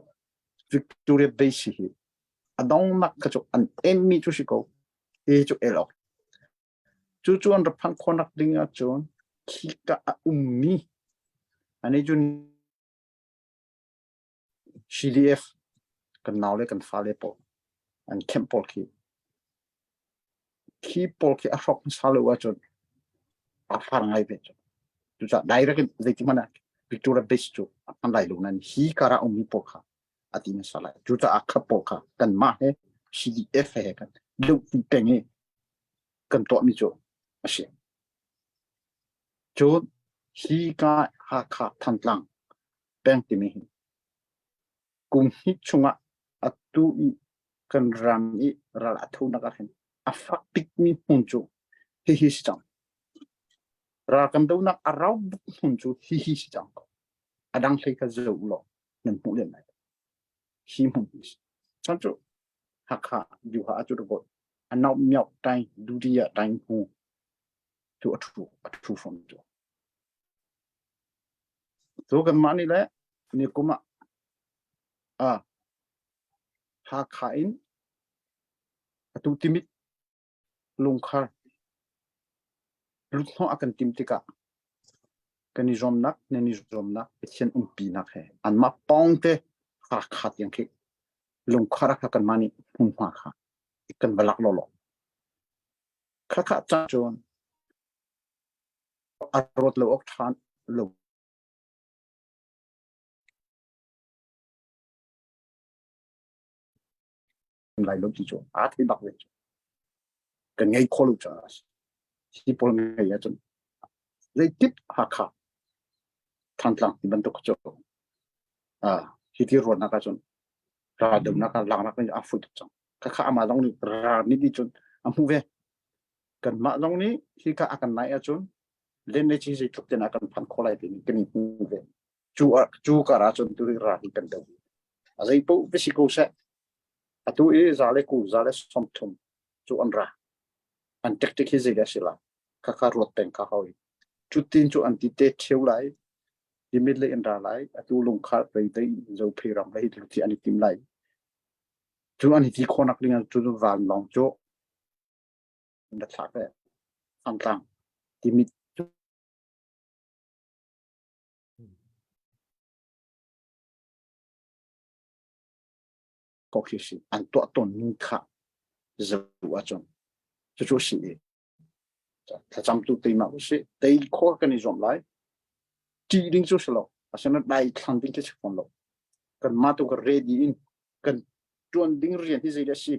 Victoria Base hi a dongnak kha cu an emmi cu si ko. Hi cu el awk. Cu cu an rak phanh khawhnak ding ahcun khika a ummi ani cu CDF kan nau le kan fale pawl an camp pawl khi khi pawl khi a hrawk hmasa lo ahcun a har ngai ve cu. Cucaah direct in zeiti hmanh ah Victoria Base cu a hman lai lo nain hi kar ah ummi pawl kha a ti hmasa lai. Cucaah kha pawl kha kanmah he CDF he kan dohti peng i kan tuahmi cu a si. Cun hi ka Hakha Thantlang peng timi hi kum hnih chungah atu i kan ram i ral a thonak ah hin a fak bikmi hmun cu hihi si cang. Ral kan donak a rau bik hmun cu hihi si cang ko. A dang hlei kha zoh u law nan hmuh len lai. Hi hmun hi si. Chan cu Hakha Duha a cu rak a nau miau tai dudia tai hu cu a thu a thu fom cu. Cu kanmah nih le ni kum ah ah Hakha in atu Timit lungkhar luthnawh a kan tim tikah kan i zuamnak nan i zuamnak Pathian umpinak he anmah pawngte Hakha tiang khi lungkhar kha kanmah nih hmunhma kha kan va lak lawlaw. Khakha ca cun a rawt lo awk ṭhan lo. Lai lo ti cu aa thei bak ve cu. Kan ngei kho lo caah a si. Hi pawl ngei ahcun zeitik Hakha Thantlang ti bantuk cu ah hi ti ruahnak ahcun raldonak ah laknak in a fui tuk cang. Khakha amah zong nih ral nih cun a hmuh ve. Kanmah zong nih hika a kan nai ahcun len le ci zeitluk ten a kan phan kho lai timi kan i hmu ve. Cu cu kar ahcun tu hi ral hi kan do. A zei paoh va si ko seh. Atu i za le ku za le 30 cu an ra. An tactic hi zei dah si la? Khakha ruat peng kha hau i. Cu tin cu an ti te ṭheo lai. Timit le in ra lai. Atu lungkhar pei dei zophei ram le hi ti an i tim lai. Cu an i ti khawhnak ding ah cu vanlawng cu na thlak ve Thantlang Timit ko khi si an tuah tawn ning kha. Zoh ahcun cucu si i thlacam tu teimah usih tei khawh kan i zuam lai. Ṭih ding cu si lo. Asinain dai thlang ding khi si fawn lo. Kanmah tu kan ready in kan ṭuan ding rian hi zeidah a si?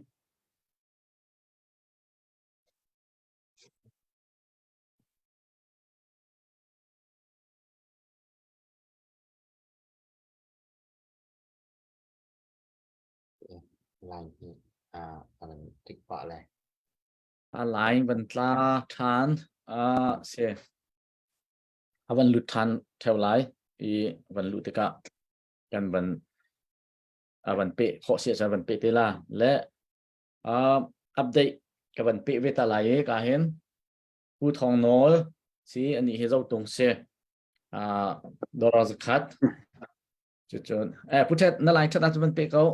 Line hi a van tik pah le. A line van tla ṭhan a si. A van lut ṭhan theo lai i van luh tikah kan van a van peh khawh si ahcun van peh te la le uh, update ka van peh ve ta lai i ka hin Pu Thawng Nawl si ani hi zotung si uh, dollar zakhat cucun eh Pu Thet na lai that ah van pe ko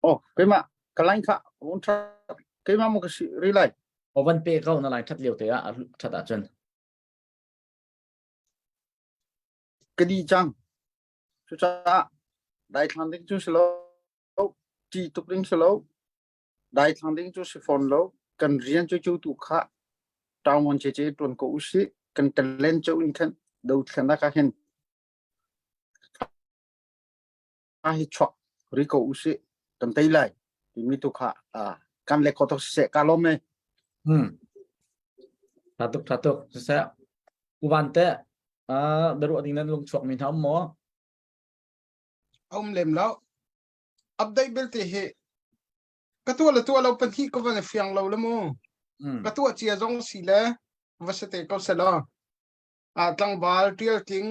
Oh, keimah ka line kha un tha keimah mo ka si ri lai. O van pe ko na line that lio te ah that ahcun. Ka di cang. Cucaah daithlang ding cu si lo, ṭi tuk ding si lo, daithlang ding cu si fawn lo. Kan rian cu cu tu kha ṭaungon cece ṭuan ko usih. Kan talent cu in khan dothlenak ah hin hi chuak ri ko usih. Kan tei lai timi tu kha kan le kho tuk siseh ka lawm e. Hmm. Tha tuk tha tuk siseh. Uvan te biaruah ding nan lung chuak mi hna um maw? A um lem lo. Update belte hi ka tuah le tuah lo pahnih ka van i fiang lo le mu. Ka tuah cia zong si le va si te ko se law. Ah tlangval tial tling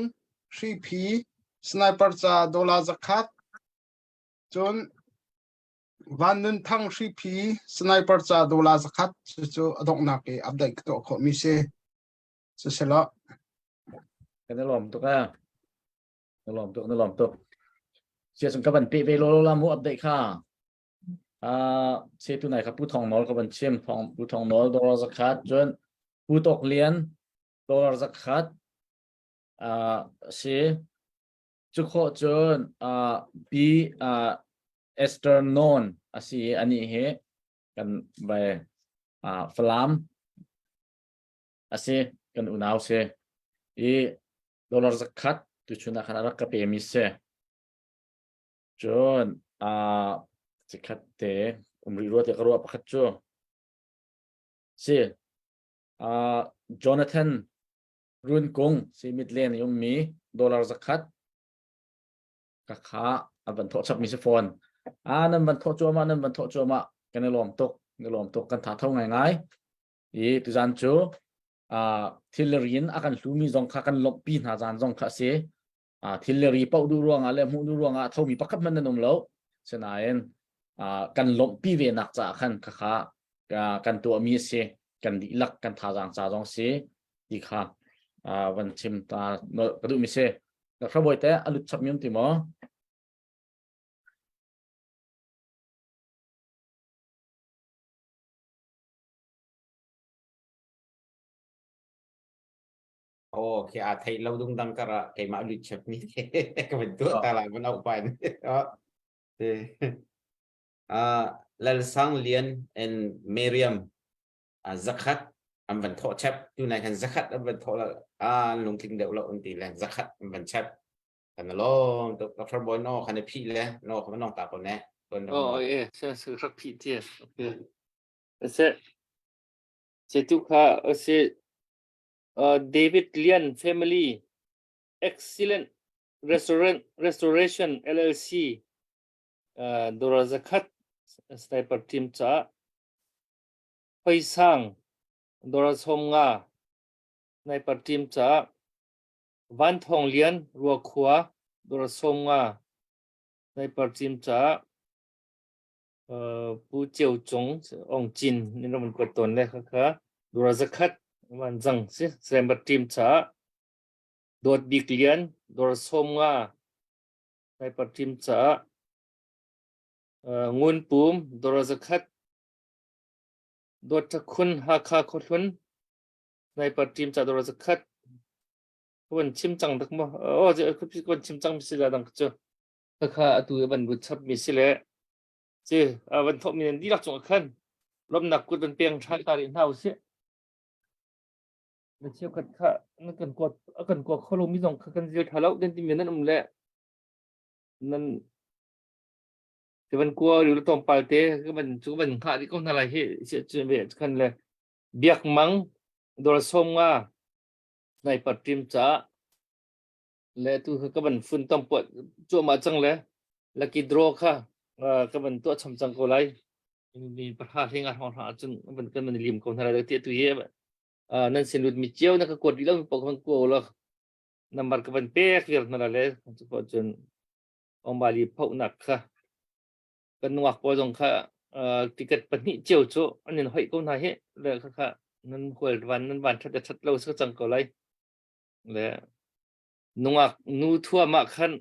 hriphi sniper ca dollar zakhat cun Van Nun Thang hriphi sniper ca dollar zakhat cucu a donghnak i update ka tuah khawh mi si. Siselaw. Kan i lawm tuk eh. Na lawm tuk, na lawm tuk. Sia cung ka van pe ve lo la mu update kha. Uh, se tu nai kha Pu Thong Nawl ka van chim. Thong, Pu Thong Nawl dollar zakhat cun Pu Tok Lian dollar zakhat uh, si cu khawh cun uh, Pi uh, Esther Non asi ani hi kan bai uh, Falam a si kan unau si i dollar zakhat tuchun ah khan a rak ka pemi si cun a cikhat te um rih rua te ka ruah pakhat cu si uh, Jonathan Run Kung si Midland i ummi dollar zakhat ka kha a van thawh chapmi si fawn a nan van thawh cuahmah nan van thawh cuahmah kan i lawm tuk kan i lawm tuk kan tha tho ngai ngai I tuzan cu uh, thil le ri in a kan hlumi zong kha kan lawmhpi hna zan zong kha a si. Uh, thil le ri paoh duh ruangah le hmuh duh ruangah a thomi pakhat hmanh nan um lo. Sinain uh, kan lawmhpi ve nak caah khan khakha uh, kan tuahmi a si. Kan dihlak kan thazaang ca zong si ti kha uh, van chim ta ka duhmi si. Ka hrabawi te a lut chap mi um ti maw? Oh, khi a thei lo dung dang kara keimah lut chep mi ka van tuah ta lai van au pan. Uh, Lal Sang Lian and Miriam uh, zakhat an van thawh chep tu nai khan zakhat an van thawh la a lungtling deuh lo an ti le zakhat an van chep kan lom Dr. Boy no khan phi le no khan nong ta ko ne Oh, eh, se se rak phi ti. Okay. Se se tu kha se uh, David Lian Family Excellent Restaurant Restoration LLC uh, Dora Zakhat Sniper Team cha Hoi Sang Dora Som Nga Sniper Team cha Van Thong Lian Rua Khua Dora Som Nga Sniper Team cha Pu Ceu Cung Ong Cin nih ram an kuat tawn le khakha dura zakhat van zang si Sniper Team caah Dawt Bik Lian dawr 50 Sniper Team caah Ngun Pum dawr zakhat Dawt Tha Khun Hakha Khuahlun Sniper Team caah dawr zakhat Kan chim cang dak maw? Oh, kan chim cang si la dang cu. Khakha atu van but chap mi si le si van thawh mi nan dihlak cung ah khan lawmnak kut van peng ṭhan ta rih hna usih. Na cheukhat kha na kan kuat a kan kua kho lomi zong kha kan zil ṭha lo nan timi nan um le nan te van kua riu le tlawmpal te ka van cu van hngah dih ko hna lai hi si cu ve khan le biak mang dawr som nga sniper team caah le tu kha ka van fun tam puat cuahmah cang le lucky draw kha ka van tuah cham cang ko lai mi pahra hlinga hrawng hra ahcun van kan van lim ko hna lai ti tu hi nan sin lut mi cio na ka kuat rih lo mi paoh kan kua lo number ka van pek vial hna le cu paoh cun Ongmali phohnak kha kan nungak pawl zong kha ticket pahnih cio cu an in hoih ko hna hi le kha kha nan hual van nan van that that lo sa cang ko lai le nungak nu thuam ah khan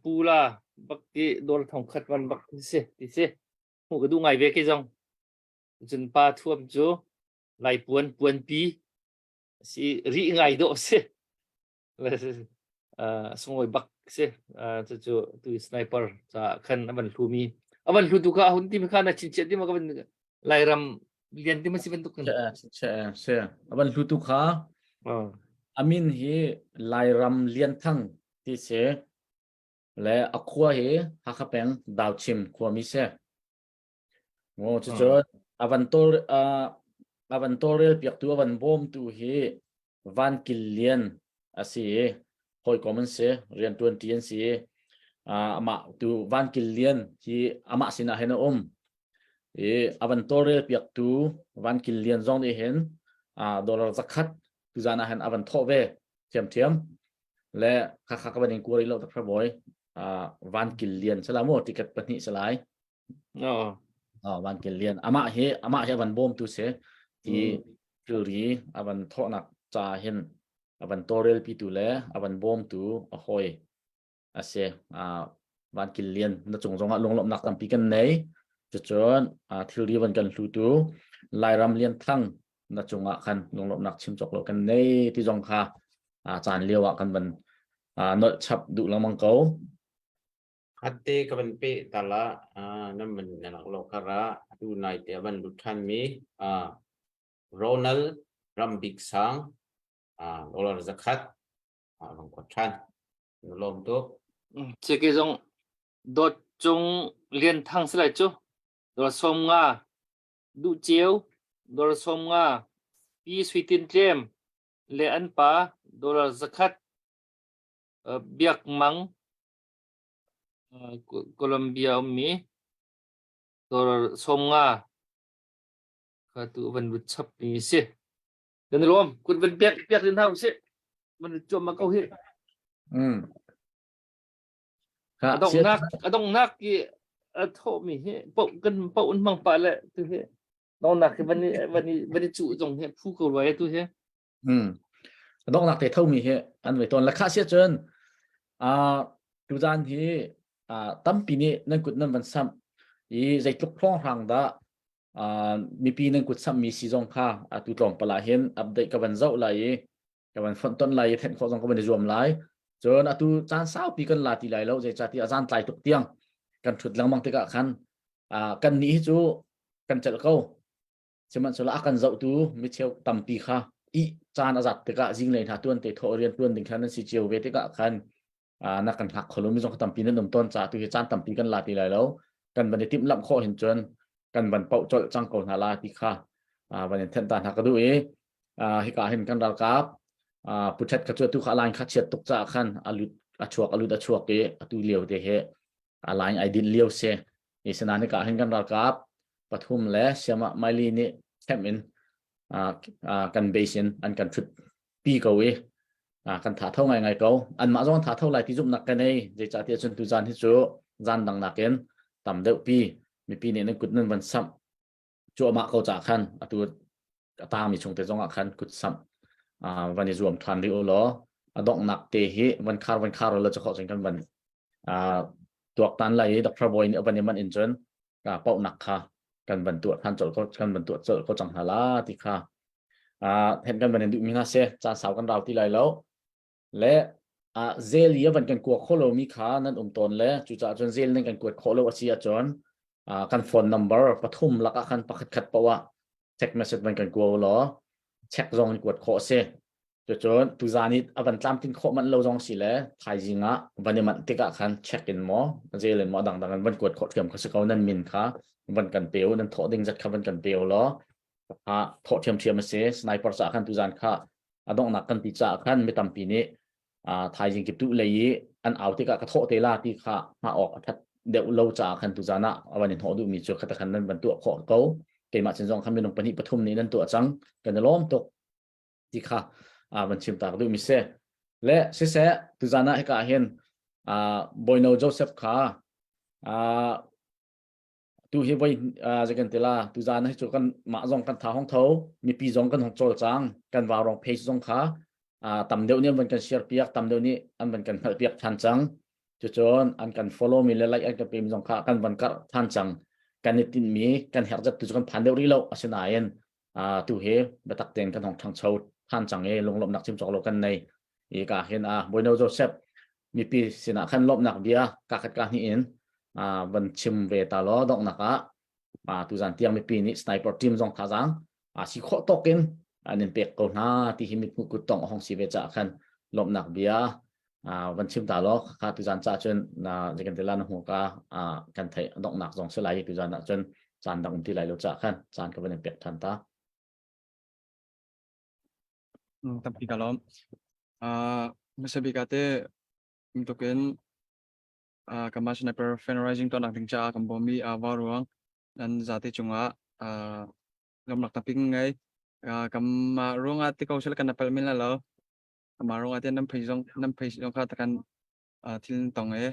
pula bak ti dol thong khat van bak si ti si hmu ka duh ngai ve ke zong cun pa thuam cu lai puan puan pi si ri ngai do si sunglawi bak si cucu tu sniper ca khan a van hlumi a van hlutu kha hun ti kha na chinchiah ti ma ka van lairam lian ti ma si bantuk se se a van hlutu kha amin hi lairam lian thang ti si le a khua hi Hakha peng Dauchim khuami si Ngo cucu a van tol a van tawlrel piaktu a van bawmtu hi Van Kil Lian a si i hawikom an si rianṭuanṭi an si i amah tu Van Kil Lian hi amah sinah hin a um i a van tawlrel piaktu Van Kil Lian zong nih hin dollar zakhat tuzan ah hin a van thawh ve thiamthiam le khakha ka van in kuari lo tak boy Van Kil Lian sala mu ticket pahnih salai Oh. Oh, Van Kel Lian. Amah hi amah hi avan bawmtu si. Ti thilri avan thawhnak ca hin avan tawlrel pitu le avan bawmtu a hawi a si. Uh, Van Kil Lian na cung zongah lunglawmhnak tampi kan nei. Cucun uh, thilri van kan hlutu Lairam Lian Thang na cungah khan lunglawmhnak chim cawk lo kan nei ti zong kha uh, caan lio ah kan van uh, nolh chap duh lengmang ko. Khatte ka van peh ta la nan van na lak lo kar ah atu nai te a van lut ṭhan mi Ronald Rambik Sang dollar zakhat a van kuat ṭhan. Na lawm tuk. Cike zong dawt cung lian thang si lai cu. Dawr som nga duh ceu dawr som nga pi sui tin tlem le an pa dollar zakhat Biak Mang Colombia ummi dollar 50 kha tu van lut chap mi si. Kan i lawm kut van pek pek din hau si. Van cuam ma ko hi. Mm. A donghnak a donghnak i a thawh mi hi po kan po un mang pa le tu hi donghnak hi van i van i van i cuh zong hi phu ko rua tu hi. Mm. Donghnak te thomi hi an ve tawn. Lakha sia cun uh, tuzan hi uh, tampi nih nan kut nan van samh i zeitluk hrawnghrang dah uh, mipi nan kut samhmi si zong kha atu tlawmpal ah hin update ka van zoh lai i ka van fonh ton lai i thenh khawh zong ka van i zuam lai. Cun atu caan saupi kan la ti lai lo zeicahtiah a zan tlai tuk tiang kan ṭhut lengmang tikah khan uh, kan nih hi cu kan celh ko Sihmanhsehlaw a kan zohtu micheu tampi kha ih caan a zat tikah zinglei hna tuan te thawh rian tuan ding kha nan si cio ve tikah khan na kan hngak kho lomi zong tampi nan um tawn caah tu hi caan tampi kan la ti lai lo kan van i timhlamh khawh hin cun kan van poh colh cang ko hna la ti kha van in thenh ta hna ka duh i hika hin kan ralkap puthet kha cu tu kha line kha chiat tuk caah khan a lut a chuak a lut a chuak i atu lio te he a line ai din lio si i sinain hika hin kan ralkap pathum le siama maili nih camp in kan base in an kan thut pi ko i kan tha tho ngai ngai ko anmah zong tha tho lai ti zumhnak ka nei zeicahtiah cun tu zan hi cu zan dang nakin tam deuh pi mipi nih nan kut nan van samh cuahmah ko ca khan atu a tangmi chung te zong ah khan kut samh van i zuam than rih u law a donghnak te hi van khar van khar la cu cun kan van tuaktan lai i Dr. Boy nih a van i man in cun pauhnak kha kan van tuah than colh ko kan van tuah colh ko cang hna la ti kha hen kan van in duh mi hna se caan sau kan rau ti lai lo le. zel i a van kan kua kho lomi kha nan um tawn le cucaah cun zel nan kan kuat khawh lo a si ahcun kan phone number pathum lakah khan pakhat khat poah ah text message van kan kua law check zong in kuat khawh a si. Cucun tuzan i a van tlamtlin khawh manh lo zong si le thaizing ah van i manh tikah khan check in maw zel in maw dangdang in van kuat khawh ṭhiam kha si ko nan min kha van kan pe u nan thawh ding zat kha van kan pe u law kha thawh ṭhiamṭhiam a si sniper caah khan tuzan kha a donghnak kan ti caah khan mi tampi nih thaizing kip tu lei i an au tikah ka thawh te la ti kha hngah awk a that deuh lo caah khan tuzan ah a van in hnawh duhmi cu khata khan nan van tuah khawh ko keimah chin zong khan minung pahnih pathum nih nan tuah cang kan i lawm tuk ti kha van chim tak duhmi si le siseh tuzan ah hika hin Bawino Joseph kha tu hi voi zeikan tila tuzan hi cu kan mah zong kan tha hong tho mipi zong kan hong cawl cang kan vaurong page zong kha tam deuh nih an van kan share piak tam deuh nih an van kan hngalh piak than cang cucun an kan follow mi le like an kan pe mi zong kha kan van karh than cang kan i tinh mi kan herh zat tu cu kan phan deuh rih lo asinain tu hi biatak tein kan hong ṭhangcho than cang i lunglawmhnak chim cawk lo kan nei i ka hin a Bawino Joseph mipi sinah khan lawmhnak bia ka khat ka hnih in van chim ve ta law donghnak ah tuzan tiang mipi nih sniper team zong thazaang si khawh tawk in an in pek ko hna ti hi mithmuh kut tong hong si ve ca khan lawmhnak bia van chim ta law kha tuzan ca cun na zekan te la na hmu ka kan theih donghnak zong si lai tuzan ah cun caan dang um ti lai lo ca khan caan ka van in pek than ta Tampi ka lawm. Hmasa bik ah teh bantukin kanmah sniper fundraising tuahnak ding caah kan bawmmi vau ruang nan zate cungah lawmnak tampi kan ngei. Kanmah ruangah ti ko sila kan palh men lai lo. Kanmah ruangah tiah nan phei zong nan phei zong kha takan thil nan tong i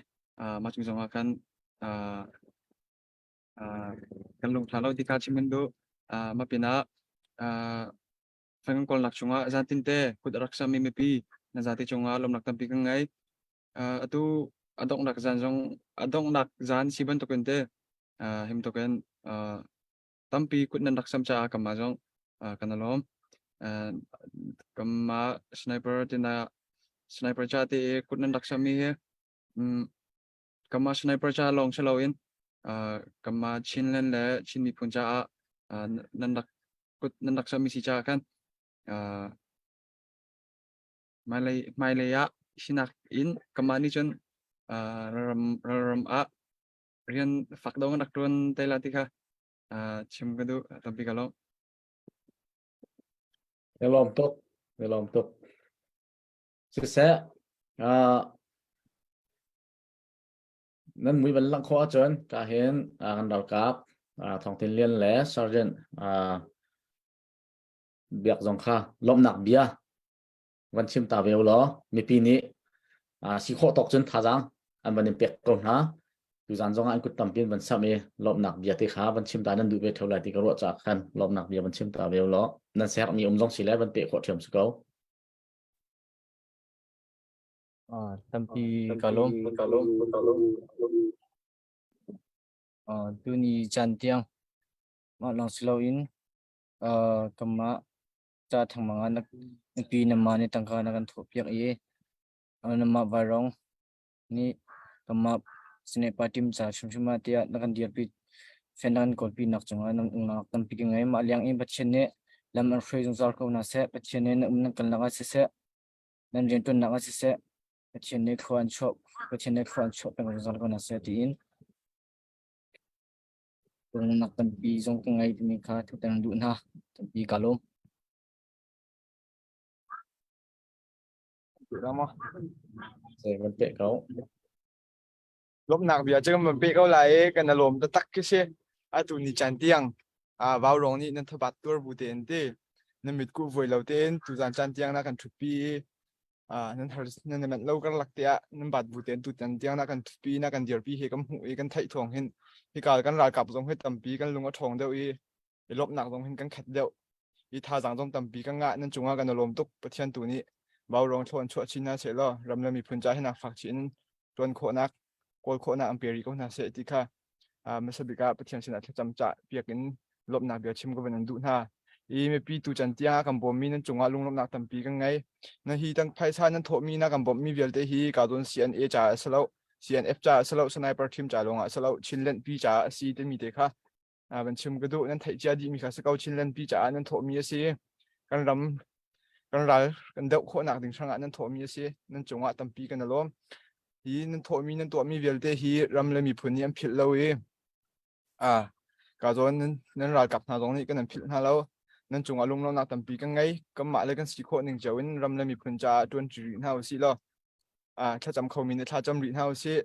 mah cung zongah khan kan lungtha lo ti kha chim kan duh. Mah pinah Fang kawlnak chungah zantinte kut a rak sami mipi na zate cungah lawmnak tampi kan ngei. Atu a donghnak zan zong a donghnak zan si bantukin te him tukin tampi kut nan rak sam caah kanmah zong kan i lawm. Kanmah sniper tina sniper ca te i kut nan rak sammi hi kanmah sniper ca lawng si loin kanmah Chinland le Chin miphun caah nan rak kut nan rak sammi si caah khan hmailei hmailei ah hinak in kanmah nih cun ralram ralram ah rian fak deuh in rak ṭuan te la ti kha chim ka duh tampi ka lawm. Ka lawm tuk. Ka lawm tuk. Siseh, nan mui van langh khawh ahcun ka hin kan ralkap Thawng Tin Lian le Sergeant biak zong kha lawmhnak bia van chim ta ve law mipi nih si khawh tawk cun thazaang an van in pek ko hna tuzan zong ah an kut tampi in van samh i lawmhnak bia te kha van chim ta nan duh ve theo lai ti ka ruah caah khan lawmhnak bia van chim ta ve law nan sermi um zong si le van peh khawh ṭhiam si ko Tampi ka lawm. Tuni caan tiang mah lawng si loin kanmah ca thangmang ah na pi na ma nih tangka na kan thawhpiak i namah vairawng nih kanmah Senate party ca hrimhrim ah tiah na kan dirpi fen na kan kawlpi nak cungah nan umnak tampi ka ngei. Mah liang in Pathian nih lam an hruai zungzal ko hna seh. Pathian nih na um nan kalnak ah siseh, nan rianṭuannak ah siseh, Pathian nih thlua an chuah Pathian nih thlua an chuah peng zungzal ko hna seh tiin Ruahnak tampi zong ka ngei timi kha theihter na duh hna. Tampi ka lawm. Van peh ko. Lawmhnak bia cu kan van peh ko lai i kan i lawm taktak khi si. Atu ni caan tiang vau rong nih nan thabat tuar bu tein ti nan mitkuh vuai lo tein tuzaan caan tiang na kan ṭhutpi i nan har nan i manh lo karlak te ah nan bat bu tein tutan tiang na kan ṭhutpi na kan dirpi hi kan hmuh i kan theih thawng hin hika kan ralkap zong hi tampi kan lung a ṭhawng deuh i i lawmhnak zong hin kan khat deuh i thazaang zong tampi kan ngah nan cungah kan i lawm tuk Pathian tu nih vaurawng thlaw an chuah chin hna seh law ram le miphun ca hinak fak chin in ṭuan khawhnak kawl khawhnak an pe rih ko hna seh ti kha hmasa bik ah Pathian sinah thlacam cah piak in lawmhnak bia chim ka van an duh hna. I mipi tu chan tiang a kan bawmmi nan cungah lunglawmhnak tampi kan ngei. Na hi tang phaisa nan thawhmi na kan bawmhmi vialte hi ka zawn CNA caah a si lo, CNF caah a si lo, sniper team ca lawngah a si lo, Chinland pi caah a si timi te kha van chim ka duh. Nan theih cia dihmi kha si ko Chinland pi caah nan thawhmi a si. Kan ram kan ral kan doh khawhnak ding hrangah nan thawhmi a si. Nan cungah tampi kan i lawm. Hi nan thawhmi nan tuahmi vialte hi ram le miphun nih an philh lo i Ah, ka zawn nan, nan ralkap hna zong nih kan nan philh hna lo. Nan cungah lunglawmhnak tampi kan ngei. Kanmah le kan si khawh ning cio in ram le miphun caah ṭuan ṭi rih hna usih law, ah, thlacam khomi nih thlacam rih hna usih.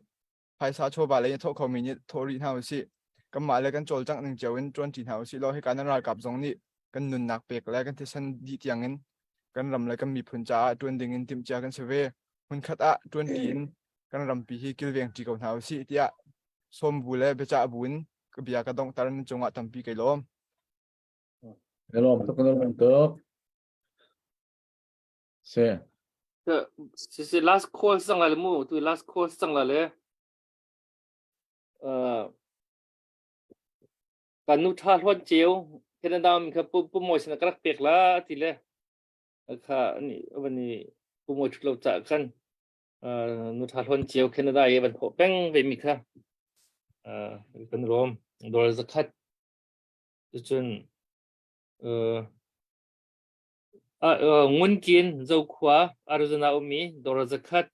Phaisa chawva lei in thawh khomi nih thawh rih hna usih. Kanmah le kan cawlcangh ning cio in ṭuan ṭi hna usih law, hika nan ralkap zong nih kan nunnak pek le kan thisen dih tiang in kan ram le kan miphun caah ṭuan ding in timhcia kan si ve. Hmunkhat ah ṭuan ṭi in kan rampi hi kilveng ṭi ko hna usih tiah sawm bu le biacah bu in ka bia ka donghter nan cungah tampi kai lawm. Ka lawm tuk, ka lawm tuk. Si. Si si last call sang la le mu tu last call sang la le uh kan nu tha hluan cheu Canada mi kha pu pu moi sin ka rak pek la ti le kha ani vani pu moi thut lo cha khan nu tha hlon cio Canada i van thawh peng ve mi kha kan rom dollar zakhat cun ngun kin zokhua Arizona ummi dollar zakhat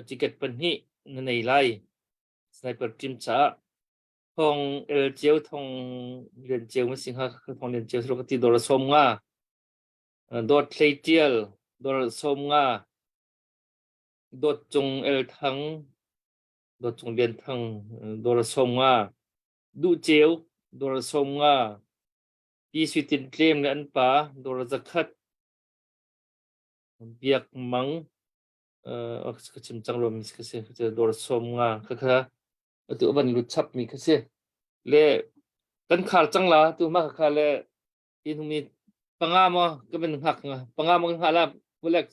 ticket pahnih na nei lai sniper team caah thong el cio thong lian cio ma singha thong lian cio ka ti dollar som nga dot hlei tial dollar som nga Dawt Cung El Thang, Dawt Cung Lian Thang, Dawr 50, Duh Ceu, Dawr 50, Pi Sui Tin Tlem le an pa, Dawr 100, Biak Mang, ka chim cang lo mi ka si, Dawr 50, kha kha atu van lut chap mi kha si. Le kan khar cang la tu ma kha le hi hnu mi panga mo ka van hngak nga panga mo kan hngah la Alex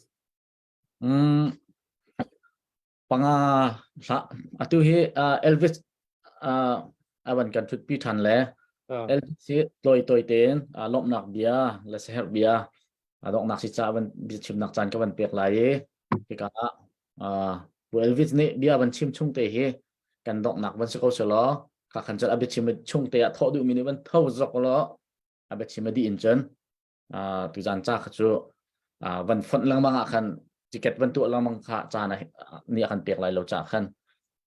Mm, panga hlah. Atu hi uh, Elvis uh, avan kan thutpi than le Elvis hi tloi toi tein uh, lawmhnak bia le seher bia uh, donghnak si ca van bia chimnak caan ka van pek lai i hika ah uh, Bu Elvis nih bia van chim chung te hi kan donghnak van si ko selaw kha khan cun a biachim chung te ah thawh duhmi nih van tho zok law a biachim a dih in cun tuzan ca kha cu van fonh lengmang ah khan ticket van tuah lengmang kha caan nih a kan pek lai lo ca khan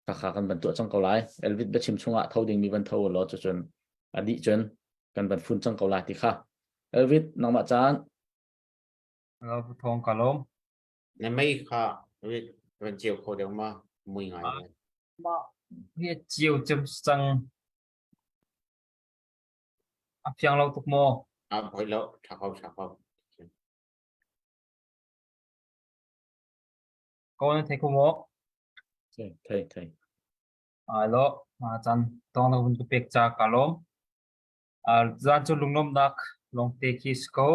kha kha kan van tuah cang ko lai Elvis biachim chungah tho dingmi van tho law cucun a dih cun kan van fun cang ko lai ti kha Elvis nangmah caan Thong ka lawm. Na mei kha van ceu kho deuh ma mui ngai. Mah hi cio cem cang A fiang lo tuk maw? A poi lo, ṭha ko, ṭha ko. Ko na thei kho maw? Thei, thei, thei. Ai lo, ma chan tong na vun ka pek ca ka lawm. Zan cu lunglawmhnak lawngte khi si ko.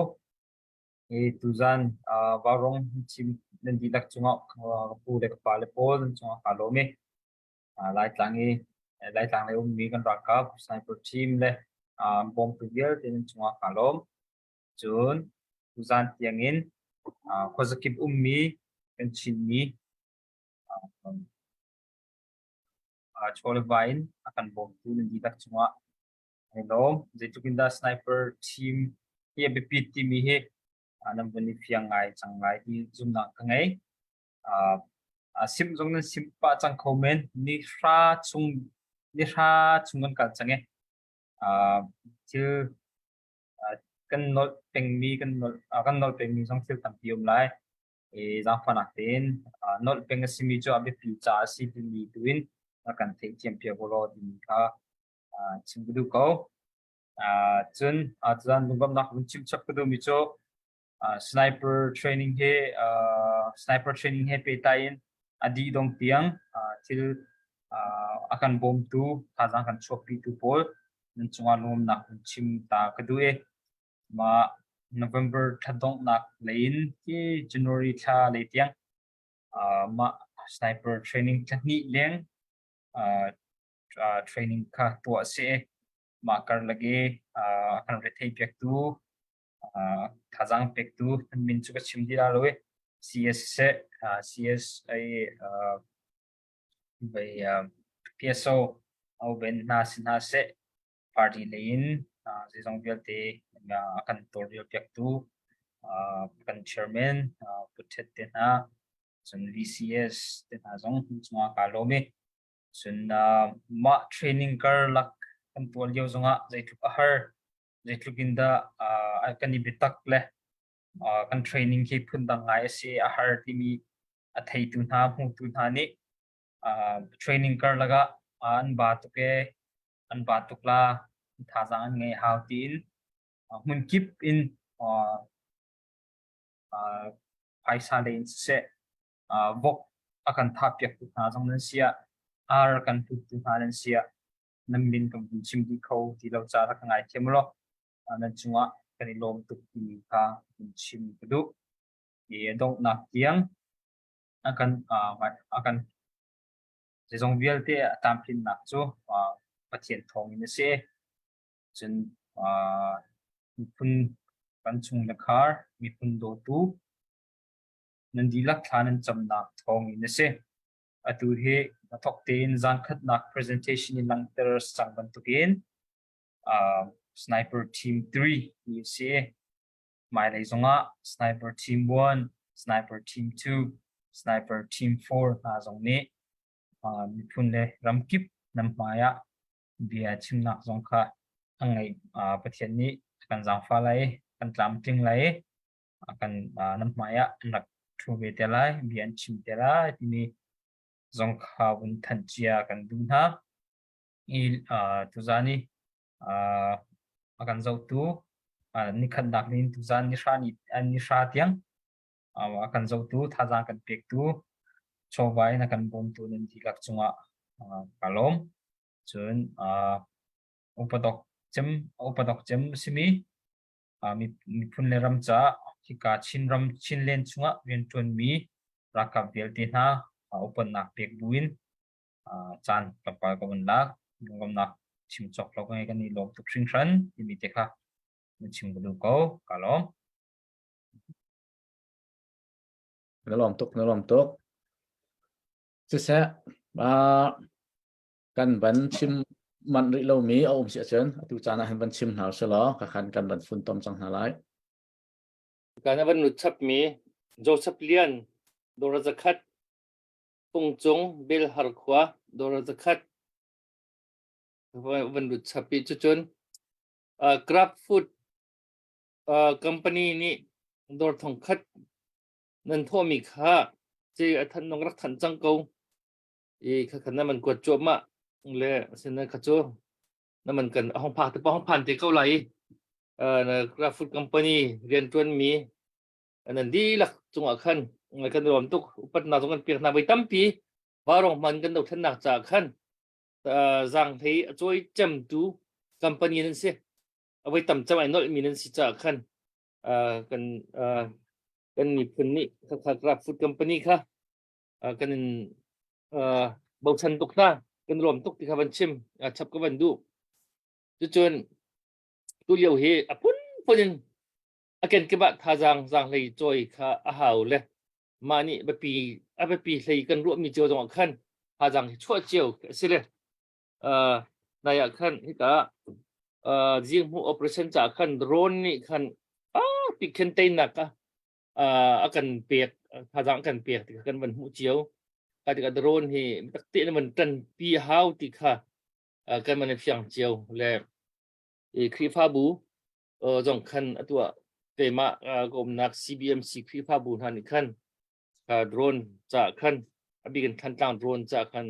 I tuzan Vaurawng chim nan dihlak cungah ka pu le ka pa le pawl nan cungah kaa lawm i Laitlang i Laitlang lei ummi kan ralkap sniper team le bawmtu vialte nan cungah kaa lawm. Cun tuzan tiangin khuazakip ummi kan Chinmi chaw le va in a kan bawmtu nan dihlak cungah kan i lawm. Zeitluk in dah sniper team hi a biapit timi hi nan vun i fiang ngai cang lai ti zumhnak ka ngei. Sim zong nan sim pah cang kho men. Ni hra chung ni hra chung kan kal cang i thil kan nolh pengmi kan nolh kan nolh pengmi zong thil tampi um lai. I zaangfahnak tein nolh peng a simi cu a biapi ca a si timi tu in kan theihthiam piak u law timi kha chim ka duh ko. Cun tuzaan lungramnak vun chim chap ka duhmi cu Sniper training he sniper training he pehtlai in a dih dong tiang thil a kan bawmtu thazaang kan chuahpitu pawl nan cungah lawmnak hun chim ta ka duh i mah November thla donghnak lei in hi January thla lei tiang mah sniper training thla hnih leng training kha tuah a si i mah karlak i a kan rethei piaktu. Thazaang pektu nan min cu ka chim dih la lo i CS siseh, CS ai vai PSO au ben hna si hna seh, party lei in zeizong vialte a kan tawlrel piaktu kan chairman Pu Htet te hna, cun VCS te hna zong cungah kaa lawm i cun mah training karlak kan tuah lio zongah zeitluk a har, zeitluk in dah kan i biatak le kan training khi phundang ngai a si, a har timi a theitu hna, hmutu hna nih training karlak ah an ba tuk e, an ba tuk la, thazaang an ngei hau tiin hmunkip in phaisa lei in siseh, vok a kan thah piaktu hna zong nan si ah, ar a kan hluttu hna nan si ah, nan min kan vun chim dih kho ti lo caah rak ka ngaithiam ulaw nan cungah kan i lawm tuk timi kha vun chim ka duh. I a donghnak tiang a kan a kan zeizong vialte a tlamtlinnak cu Pathian thawngin a si. Cun miphun kan chung le khar, miphun dawtu nan dihlak thla nan camnak thawngin a si. Atu hi a thawk tein zan khatnak presentation in langhter cang bantukin Sniper Team 3 ti a si. Hmailei zongah Sniper Team 1, Sniper Team 2, Sniper Team 4 hna zong nih miphun le ramkip nan hmai ah bia chimnak zong kha a ngeih. Pathian nih a kan zaangfah lai i kan tlamtling lai i a kan nan hmai ah an rak ṭhu ve te lai, bia an chim te lai timi zong kha vun thanh cia kan duh hna. I tuzaan i a kan zohtu nikhatnak ni in tuzaan nihra ni nihra tiang a kan zohtu thazaang kan pektu chawva in a kan bawmtu nan dihlak cungah ka lawm. Cun upadok cem upadok cem simi miphun le ram caah hika Chinram Chinland chungah rianṭuanmi ralkap vialte hna upatnak pek buin caan tlawmpal ka vun lak. Lungrawmnak chim cawk lo ka ngei kan i lawm tuk hringhran timi te kha na chim ka duh ko. Ka lawm. Na lawm tuk, na lawm tuk. Siseh, kan van chim manh rih lomi a um si ahcun atu caan ah hin van chim hna usih law ka khan kan van funtom cang hna lai. Kan van lut chapmi Joseph Lian Dora zakhat Pungcung Bill Har khua Dora zakhat van lut chapi cucun Grab Food company nih dawr thong khat nan thawhmi kha ci a than nong rak than cang ko i kha khan na man kuat cuahmah le asina kha cu na man kan hong phak te pa hong phan te ko lai na Grab Food company rian tuan mi nan dihlak cungah khan kan rawm tuk upatnak zong kan pek hna voi tampi varong man kan dothlennak caah khan zang hlei a cawi cemtu company nan si voi tam cem ai nolh mi nan si caah khan kan kan miphun nih kha Grab Food company kha kan in bochan tuk hna kan rawm tuk ti kha van chim chap ka van duh cucun tu lio hi a phunphun in a kenkip ah thazaang zaanghlei cawi kha a hau le mah nih biapi a biapi hlei kan ruahmi cio zongah khan thazaang hi chuah cio a si le nai ah khan hika zinghmuh operation caah khan drone nih khan a pi khen teinak a a kan pek thazaang kan pek ti kha kan van hmuh cio ka tikah drone hi takte in van tan pi hau ti kha kan man fiang cio le i Khrihfabu zong khan atuah keimah ka umnak CBMC Khrihfabu hna nih khan drone ca khan a bik in Thantlang drone ca khan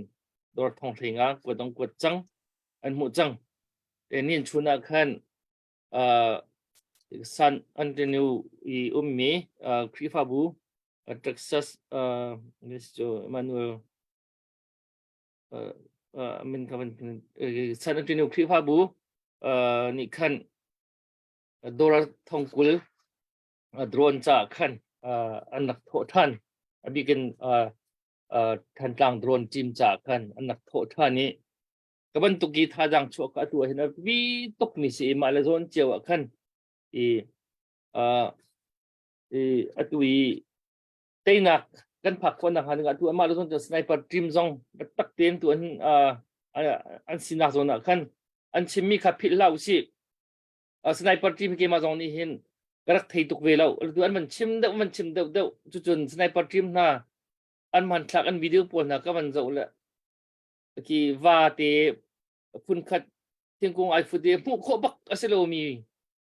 dawr thong hlei nga kuat dong kuat cang an hmuh cang e nin chun ah khan San Antonio i ummi Khrihfabu Texas Emmanuel min ka van San Antonio Khrihfabu nih khan dollar thongkul drone ca khan an rak thawh than a bikin Thantlang drone team ca khan an rak thawh than i ka bantuk i thazaang chuah ka atu ah hin a vi tuk mi si i mah le zawn cio ah khan i. Uh, i atu i teinak kan phak khawh nak hnga ding atu amah le zong sniper team zong tak tein tu an uh, an sinak zawn ah khan an chimmi kha philh hlah usih. Uh, sniper team keimah zong nih hin ka rak thei tuk ve lo. Tu an van chim deuh van chim deuh deuh cucun sniper team hna an hmanthlak an video pawl hna ka van zoh le khi va te phunkhat thingkung ai fut i hmuh khawh bak a si lomi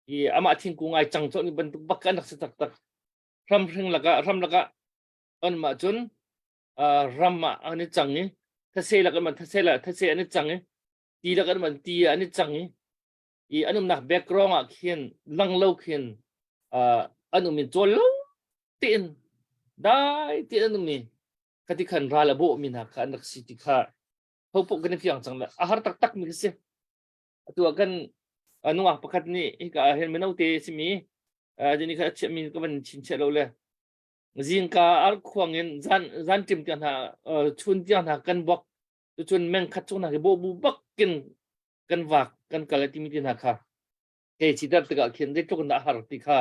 i amah thingkung ai cang cawh ni bantuk bak an rak si taktak ram hring lakah ram lakah an mah cun ram ah an i cang i thase lak an man thase la thase an i cang i ti lak an man ti an i cang i i an umnak background ah khin lang lo khin an um in cawl lo tein dai tein an um i khati khan ral a bawh mi hna kha an rak si ti kha hopoh kan i fiang cang le a har taktak mi si atu ah kan nungak pakhat nih hika ah hin mino te simi jini kha chiah mi ka van chin chiah lo le zingka ar khuang in zan zan tim tiang hna chun tiang hna kan bok cun meng khat chung hna khi bo bu bak kin kan vak kan kal timi ti hna kha kei chi dar tikah khin zeitluk in dah har ti kha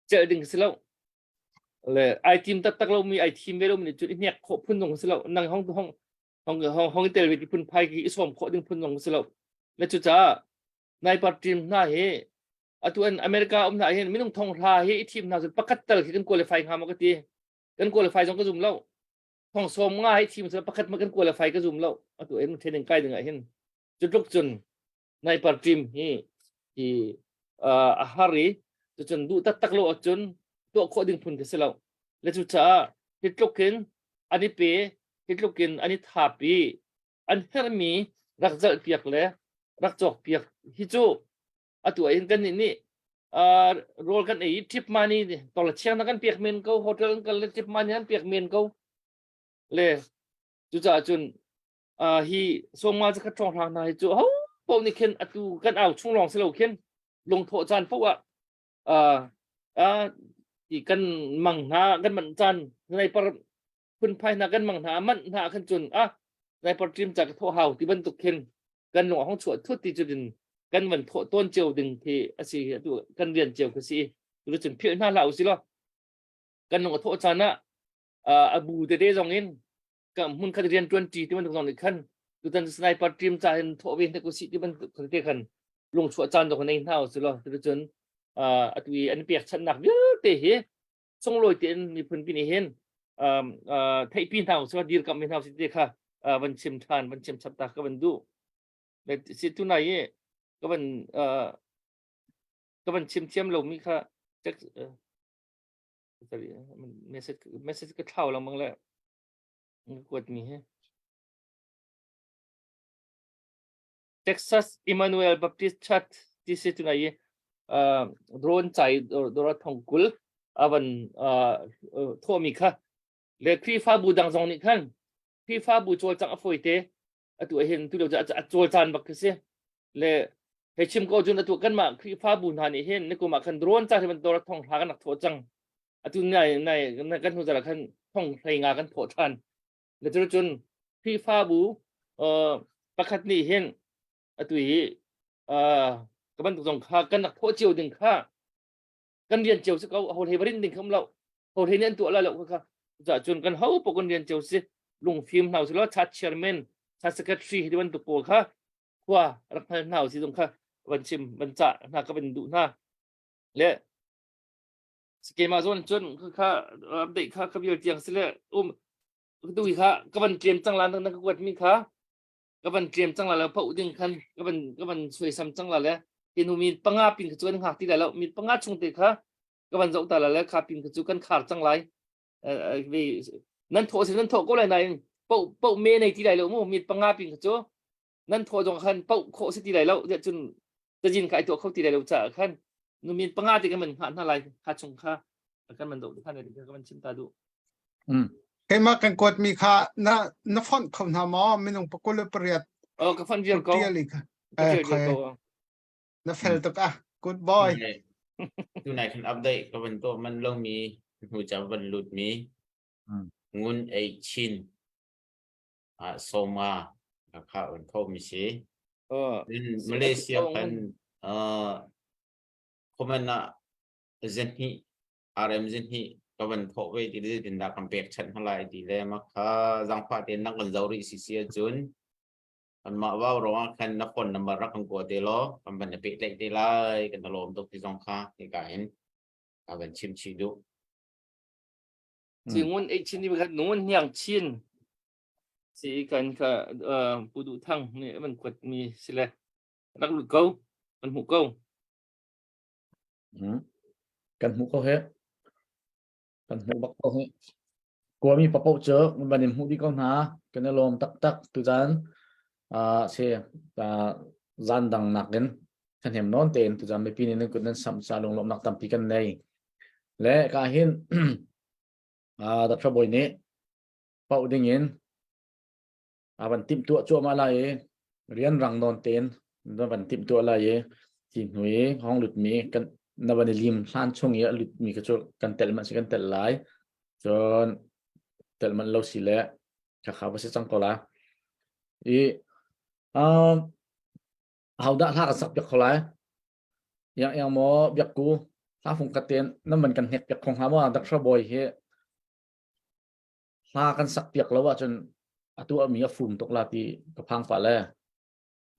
celh ding si lo le ai tim taktak lo mi ai thim ve lo mi nih cun i hnek khawh phun zong si lo nang hong hong hong hong hong tel ve ti phun phai ki i sawm khawh ding phun zong si lo le cucaah sniper team hna hi atu an America um hna hin minung thong hla hi i thim hna cun pakhat tal khi kan qualify hnga maw ka ti kan qualify zong ka zum lo thong sawm nga hi thim cun pakhat ma kan qualify ka zum lo atu en training kai ding ah hin cu tluk cun sniper team hi hi a har i cucun duh taktak lo ahcun tuah khawh ding phun khi si lo le cucaah hi tluk in an i pe hi tluk in an i thap i an herhmi rak zalh piak le rak cawk piak hi cu atu ah hin kan nih nih rawl kan ei tip money tol chiang na kan piak men ko hotel an kal le tip money an piak men ko le cucaah cun hi sawmnga zakhat hrawnghrang hna hi cu ho paoh nih khin atu kan au chung lawng si lo khin lungthawh caan paoh ah uh, ti kan mang hna kan manh caan sniper phunphai hna kan mang hna manh hna khan cun ah sniper team ca ka thawh hau ti bantuk khin kan lung hong chuah thut ti cu din kan van thawh tawn cio ding khi asi atu kan rian cio khi si tu cun philh hna hlah usih law kan lung a thawh caan ah a bu tete zong in ka hmun khat rian tuan ti ti bantuk zong nih khan tutan sniper team ca hin thawh ve hna ku si ti bantuk te khan lungchuah caan zong nei hna usih law cuticun atu i an pekchanhnak vialte hi sunglawi tein miphun pi nih hin theihpi hna usih law dirkamh hna usih ti kha van chim than van chim chap ta ka van duh si tu nai i ka van ka van chim thiam lomi kha message message ka thlau lengmang le kuat mi hi Texas Emmanuel Baptist Church ti si tu nai drone chai dora thongkul avan thawmi kha le Khrihfabu dang zong nih khan Khrihfabu cawlcangh a fawi te atu hin tu lio a cawlcaan bak khi si le hei chim ko cun atu kanmah Khrihfabu hna nih hin nikum ah khan drone ca hi dora thong hla kan rak thawh cang atu nai nai kan hnu zara khan thong hlei nga kan thawh than le cu cun Khrihfabu pakhat nih hin atu hi ka bantuk zong kha kan rak thawh cio ding kha kan rian cio si ko ho hlei varin ding kham lo ho hlei nih an tuah lai lo kha cucaah cun kan ho paoh kan rian cio si lungfim hna usih law church chairman church secretary hi bantuk pawl kha khua rak hngal hna usih zong kha van chim van cah hna ka van duh hna le keimah zawn cun kha update kha ka vial tiang si le um tu hi kha ka van tlem cang la na ka kuat mi kha ka van tlem cang la le phoh ding khan ka van ka van suaisam cang la le hinu mi panga pin kha cu kan hngak ti lai lo mi panga chung te kha ka van zoh ta la le kha pin kha cu kan khar cang lai nan thawh sin nan thawh ko lai nain poh poh me nei ti lai lo mu mi panga pin kha cu nan thawh zong khan poh khawh si ti lai lo cun cazin kha ai tuah kho ti lai lo caah khan nu min panga te kan man hngah hna lai kha chung kha kan man doh khan ka van chim ta duh Keimah kan kuatmi kha na na fonh kho hna maw minung pakul le pariat Oh ka fonh viar ko ka eh na fel tuk ah good boy Tunai kan update ka van to man lo mi hnu cha van lut mi ngun ei chin ah soma kha on tho mi si Malaysia kan uh comment ah. zahnih RM zahnih ka van thawh ve ti le zeitindah kan pek chanh hna lai ti le mah kha zaangfah tein na kan zoh rih si si ahcun kanmah vau ruangah khan na phone number rak kan kua te law kan van na pehtlaih te lai kan i lawm tuk ti zong kha hika hin ka van chim chih duh. Si ngun ei chin ni khat ngun hniang chin si kan kha pu duh thang nih van kuat mi si le rak lut ko kan hmuh ko. Kan hmuh ko he. Kan hmuh bak ko he. Kuami papoh cu van in hmuh dih ko hna. Kan i lawm taktak tuzan uh, si uh, zan dang nakin thahnem nawn tein tuzan mipi nih nan kut nan samh ca lunglawmhnak tampi kan nei. Le ka hin uh, Dr. Boy nih pauh ding in a van timhtuah cuahmah lai i rianrang nawn tein na van timhtuah lai i ti hnu i hong lutmi kan na van i lim hlan chung i a lutmi kha cu kan telh manh si kan telh lai cun telh manh lo si le khakha va si cang ko la i um hodah hla kan sak piak kho lai yang yang maw biak ku hla fung ka ten nan man kan hnek piak kho hnga maw Dr. Boy hi hla kan sak piak lo ahcun a tuahmi a fum tuk la ti ka phang pah le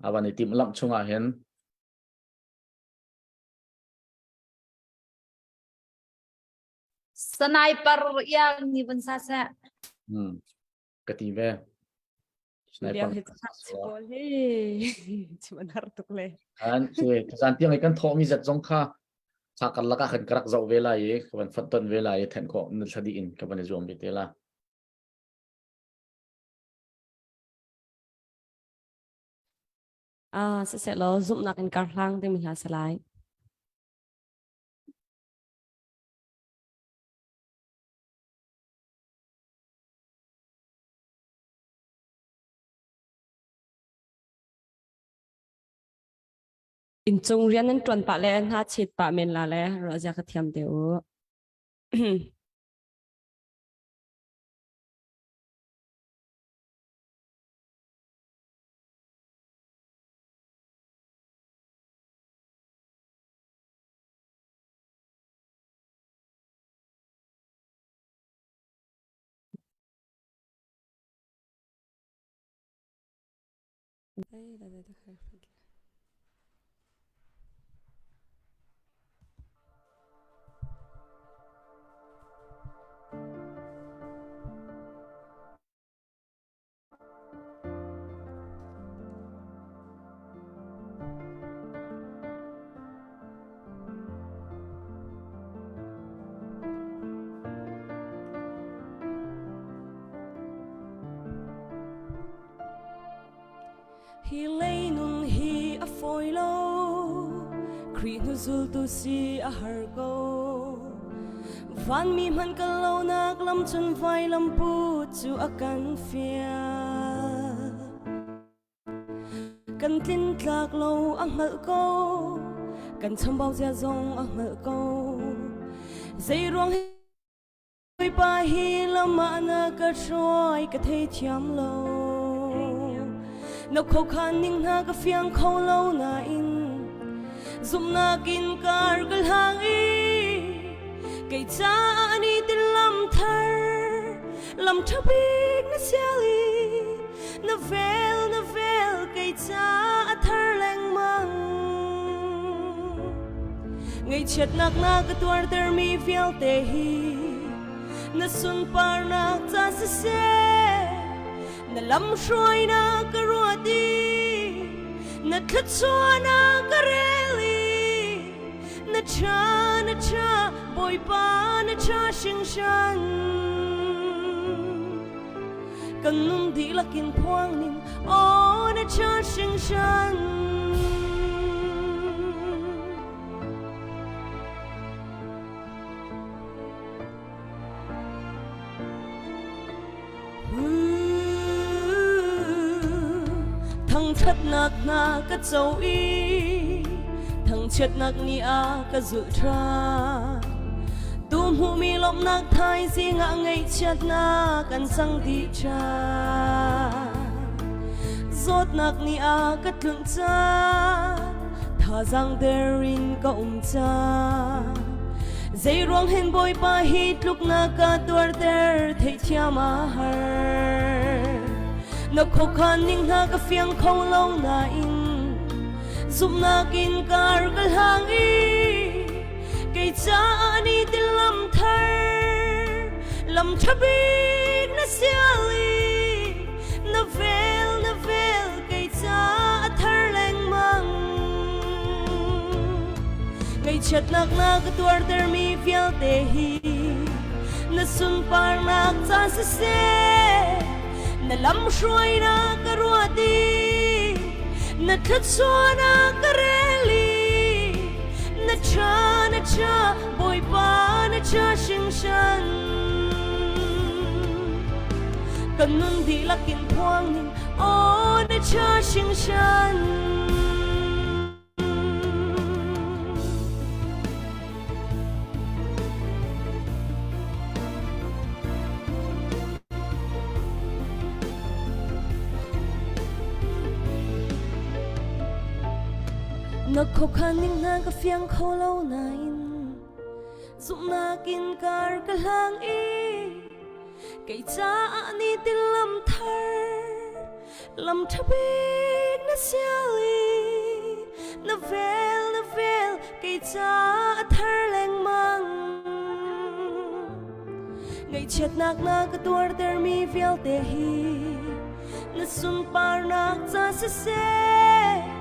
a van i timh lamh chungah hin Sniper iang ni vun sa seh. Hmm. Ka ti ve. Sniper. Hi pawl hi chim an har tuk le. An si zan tiang i kan thawhmi zat zong kha thla karlak ah khan ka rak zoh ve lai i ka van fonhtonh ve lai i thenh khawh na thla dih in ka van i zuam ve te la. Ah, siseh law zumhnak in kar hlang timi hla si lai. Inncung rian nan ṭuan pah le hna chet pah men la le ruahzia ka thiam te u. Hi leinung hi a fawi lo, Khrih hnu zultu si a har ko. Vanmi hmanh kal lonak lam cun vailam put cu a kan fial. Kan tlintlak lo a hngalh ko, kan chambau zia zong a hngalh ko. Zeiruang Bawipa hi lam ah na ka hruai ka theithiam lo. Na khuakhan ning hna ka fiang kho lo nain zumhnak in kar ka hlang i kei caah ni tin lam thar lam ṭha bik na sial i na vel na vel kei caah a thar lengmang. Ngaihchiatnak na ka tuartermi vialte hi na sunparnak ca siseh na lamhruainak ka ruat i na thluachuahnak ka rel i na ṭha na ṭha Bawipa na ṭha hringhran kan nun dihlak in phuang ning aw na ṭha hringhran Thangṭhatnak hna ka co i thangchiatnak nih a ka zulh ṭhan. Tu hmuhmi lawmhnak thaizing ah ngaihchiatnak an cang dih ṭhan. Zawtnak nih a ka tlunh caan, thazaang der in ka um caan. Zeiruang hen Bawipa hi tluk na ka tuarter theihthiam a har. Na khuakhan ning hna ka fiang kho lo nain zumhnak in kar ka hlang i kei caah ni ti lam thar lam ṭha bik na sial i na vel na vel kei caah a thar lengmang. Ngaihchiatnak na ka tuartermi vialte hi na sunparnak ca siseh na lamhruainak ka ruat i na thluachuahnak ka rel i na ṭha na ṭha Bawipa na ṭha hringhran kan nun dihlak in phuang ning aw na ṭha hringhran. Na khuakhan ning hna ka fiang kho lo nain zumhnak in kar ka hlang i kei caah ni tin lam thar lam ṭha bik na sial i na vel na vel kei caah a thar lengmang. Ngaihchiatnak na ka tuartermi vialte hi na sunparnak ca siseh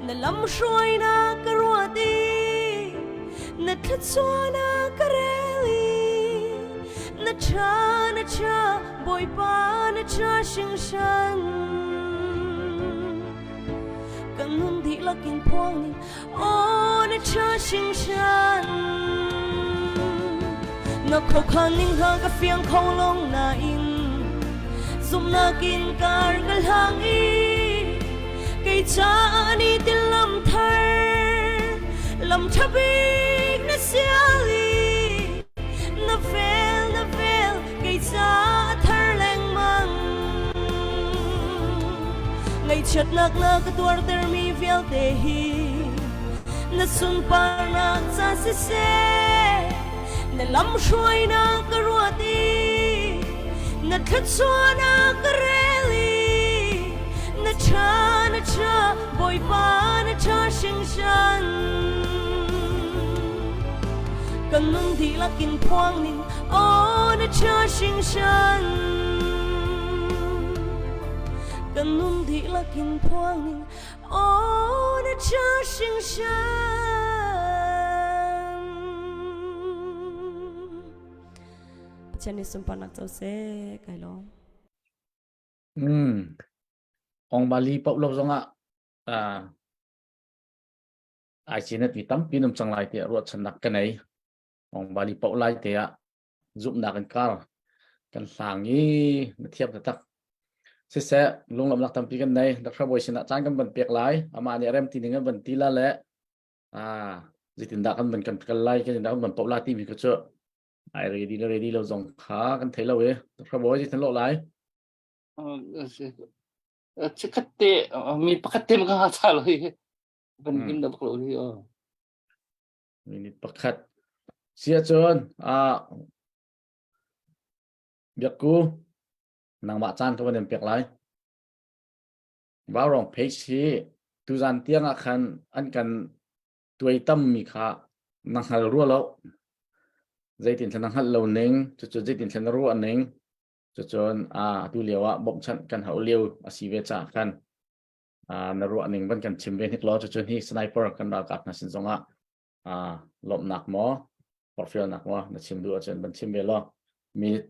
na lamhruainak ka ruat i na thluachuahnak ka rel i na ṭha na ṭha Bawipa na ṭha hringhran. Kan nun dihlak in phuang ning aw na ṭha hringhran. Na khuakhan ning hna ka fiang kho long nain zumhnak in kar ka hlang i kei caah ni tin lam thar lam ṭha bik na sial i na vel na vel kei caah thar lengmang. Ngaihchiatnak na ka tuartermi vialte hi na sunparnak ca siseh na lamhruainak ka ruat i na thluachuahnak ka rel i na ṭha na ṭha Bawipa na ṭha hringhran. Kan nun dihlak in phuang ning aw na ṭha hringhran. Kan nun dihlak in phuang ning aw na ṭha hringhran. Pathian nih sunparnak co seh kai lawm. Mm. Ong Bali pauh lo zongah uh, ai chinet mi tampi num cang lai tiah ruahchannak ka nei. Ong Bali pauh lai te ah zumhnak in kar kan hlang i na thiam taktak. Siseh lunglawmhnak tampi kan nei. Dr. Bawi sinah caan kan van pek lai. Amah nih rem ti ning an van ti la le ah zeitindah kan van kan kal lai kan kan van pauh la timi kha cu ai ready le ready lo zong kha kan thei lo i Dr. Bawi zeitin lo lai. Chikkhat te mi pakhat te ka ha lo hi van kim da bak lo hi o. Minute pakhat. Sia cun ah biakku nangmah caan ka van in pek lai. Vaurong page hi tuzan tiang ah khan an kan tuaitam mi kha na hngal rua lo. Zeitin thlan na hngalh lo ning, cucu zeitin thlan na ruah ning, cucun atu lio ah bawmhchanh kan hauh lio a si ve caah khan na ruah ning van kan chim ve hnik law cucun hi sniper kan ralkap hna sin zongah lawmhnak maw forhfialnak maw na chim duh ahcun van chim ve law minute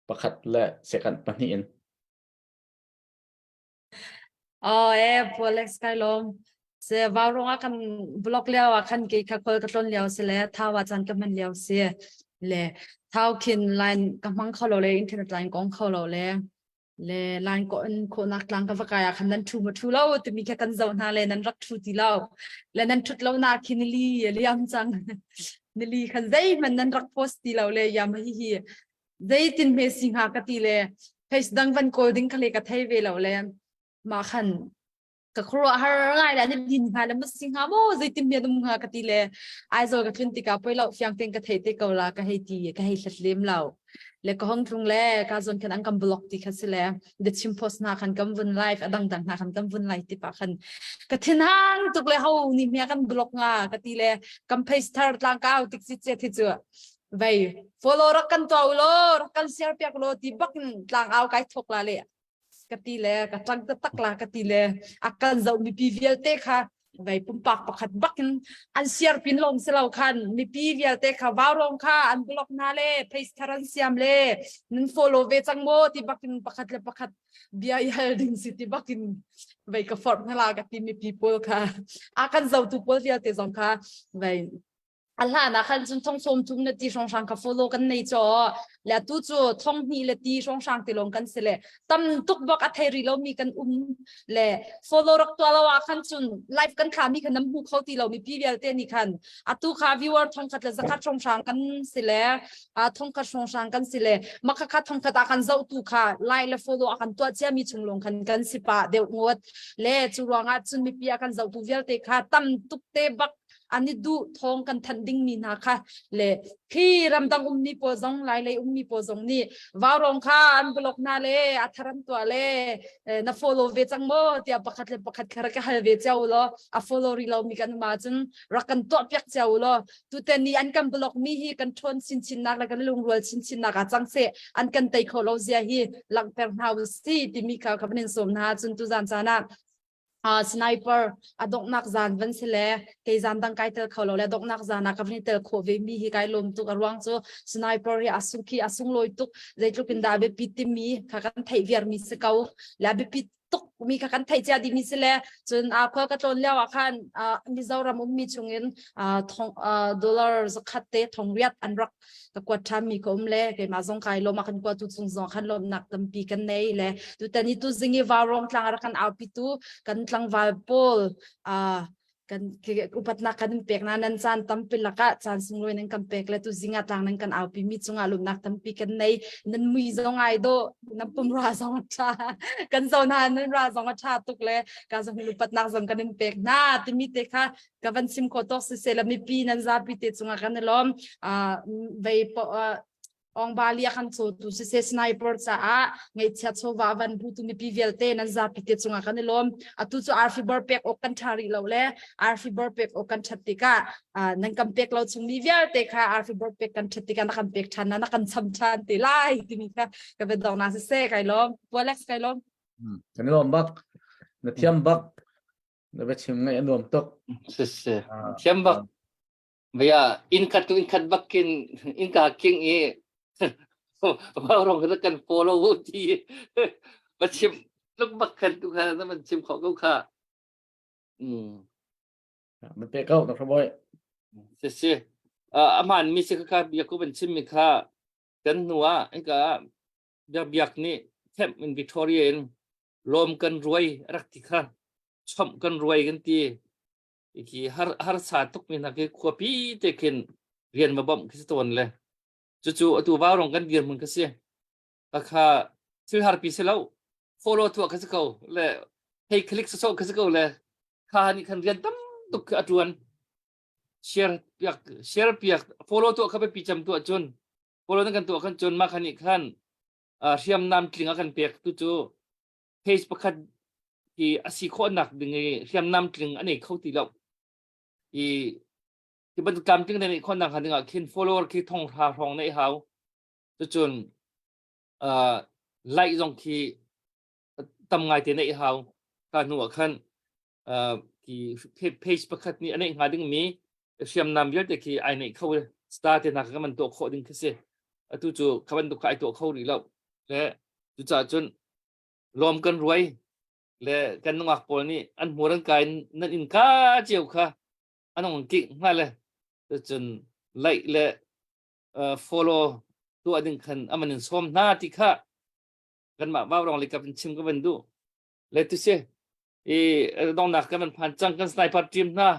pakhat le second pahnih in Oh eh Alex kai lawm. Se vau rong ah kan blog lio ah khan ke kha khol ka tlon lio si le thau ah chan ka man lio si le thau khin line ka hmang kho lo le internet line kong kho lo le le line ko in kho nak tlang ka va kai ah khan nan thu ma thu lo timi kha kan zo hna le nan rak thu ti lo le nan thut lo na khi nili liam cang nili khan zei man nan rak post ti lo le yam hi hi zeitin hme si hnga ka ti le face dang van kawl ding kha le ka thei ve lo le ma khan. Ka khuaruah har ngai le an din hnga le ma si hnga maw zeitin mi an um hnga ka ti le Aizawl ka tlun tikah poi lo fiang tein ka thei te ko la ka hei ti ka hei hlat lem lo. Le ka hong tlung le ka zon khan an kan block ti kha si le The Chim Post hna khan kan vun live a dangdang hna khan kan vun live ti pa khan ka thinhang tuk le ho ni hmia kan block nga ka ti le kan face thar tlang kau tik si che thi chu vei follow rak kan to lo rak kan share piak lo ti bak in tlang au kai thok la le ka ti le ka tang tak la ka ti le a kan zo mipi vialte kha vei pumpak pakhat bakin an siar pin lawng si lo khan mipi vialte kha vaurong kha an block hna le face thar an siam le nan follow ve cang maw ti bakin pakhat le pakhat bia i hal ding si ti bakin vei ka forh hna la ka ti mipi pawl kha a kan zotu pawl vialte zong kha vei a hlan ah khan cun thong sawm thum le ti hrawnghrang kha follow kan nei chaw le tu cu thong hnih le ti hrawnghrang ti lawng kan si le tam tuk bak a thei ri lomi kan um le follow rak tua lo ah khan cun live kan thla mi khan nam hmu kho ti lo mi pi vialte nih khan atu kha viewer thong khat le zakhat hrawnghrang kan si le a thong khat hrawnghrang kan si le makha kha thong khat ah kan zoh tu kha like le follow a kan tuah cia mi chung lawng khan kan si pa deuh ngot le cu ruangah cun mipi a kan zoh tu vialte kha tam tuk te bak an i duh thawng kan thanh dingmi hna kha le khi ramdang ummi pawl zong lailei ummi pawl zong nih vaurong kha an block hna le a thar an tuah le na follow ve cang maw tiah pakhat le pakhat kha rak ka hal ve cio law a follow ri lomi kan um ahcun rak kan tuah piak cio law tuten ni an kan block mi hi kan ṭhawn chinchin nak le kan lungrual chinchin nak ah cang seh an kan tei kho lo zia hi langhter hna u si timi kha ka van in sawm hna cun tuzan caan ah uh, sniper a donghnak zan van si le kei zan dang kai tel kho lo le donghnak zan ah ka van tel khawh ve mi hi kai lawm tuk a ruang cu sniper hi a sung khi a sunglawi tuk zeitluk in dah biapi timi kha kan theih viar mi si ko le biapi tuk mi kha kan theih cia dih mi si le cun a khua ka tlawn lio ah khan Mizoram ummi chungin thong dollar zakhat te thong riat an rak ka kuat ṭhanmi ka um le keimah zong kai lawm a kan kuatu cung zong khan lawmhnak tampi kan nei le tutan i tuzing i vaurawng tlang a rak kan aupitu kan tlangval pawl kan upatnak kan in pek na nan caan tampi lakah caan sunglawi nan kan pek le tuzing ah tlang nan kan aupi mi cungah lawmhnak tampi kan nei nan mui zong ai dawh nan pum ra zong a ṭha kan zo hna nan ra zong a ṭha tuk le ka zong upatnak zong kan in pek hna timi te kha ka van chim khawh tawk siseh la mipi nan zapi te cungah kan i lawm vei ong bali a kan cawtu siseh sniper caah ngeihchiat chawva van butu mipi vialte nan zapi te cungah kan i lawm atu cu arfi bor pek awk kan tha rih lo le arfi bor pek awk kan that tikah nan kan pek lo chung mi vialte kha arfi bor pek kan that tikah na kan pek than na kan cham than te lai timi kha ka ve dong na siseh kai lawm Alex kai lawm Kan lawm bak na thiam bak Na biachim ngaih a nuam tuk. Siseh. Thiam bak. Vaya inn khat tu inn khat bak kin inn ka king i rong kan kan follow ti ma chim luk bak khan tu kha na man chim kho ko kha. Mm. Ma pe ko Dr. Boy. Siseh. Aman mi si kha bia ku ban chim mi kha kan hnu ah ka biak biak nih camp in Victoria in lawm kan ruai rak ti kha chomh kan ruai kan ti khi har harsa tuk mi hna khi khuapi te khin rian va bawmh khi si tawn le cucu atu vaurong kan dirhmun ka si kha thil harpi si lo follow tuah ka si ko le hei click so ka si ko le kha ni khan rian tam tuk a tuan share piak share piak follow tuah kha pi cham tuah cun follow na kan tuah khan cun ma khan nih khan hriamnam tling a kan pek tu cu page pakhat i a si khawhnak ding i hriamnam tling a nei kho ti lo i ti bantuk tlamtling na neih khawhnak hnga ding ah khin follower khi thong hra hrawng neih hau cucun uh, like zong khi tam ngai te neih hau ka hnu ah khan uh, ki page pakhat nih a neih hnga ding mi hriamnam vialte khi ai neih kho star te hna kha kan tuah khawh ding khi si atu cu kha bantuk kha ai tuah kho rih lo le cucaah cun lawm kan ruai le kan nungak pawl nih an hmur an kai nan in ka cio kha an ong kik hnga le cun like le follow tuah ding khan aman in sawm hna ti kha kanmah vaurong le ka van chim ka van duh le tu si i donghnak kan van phan cang kan sniper team hna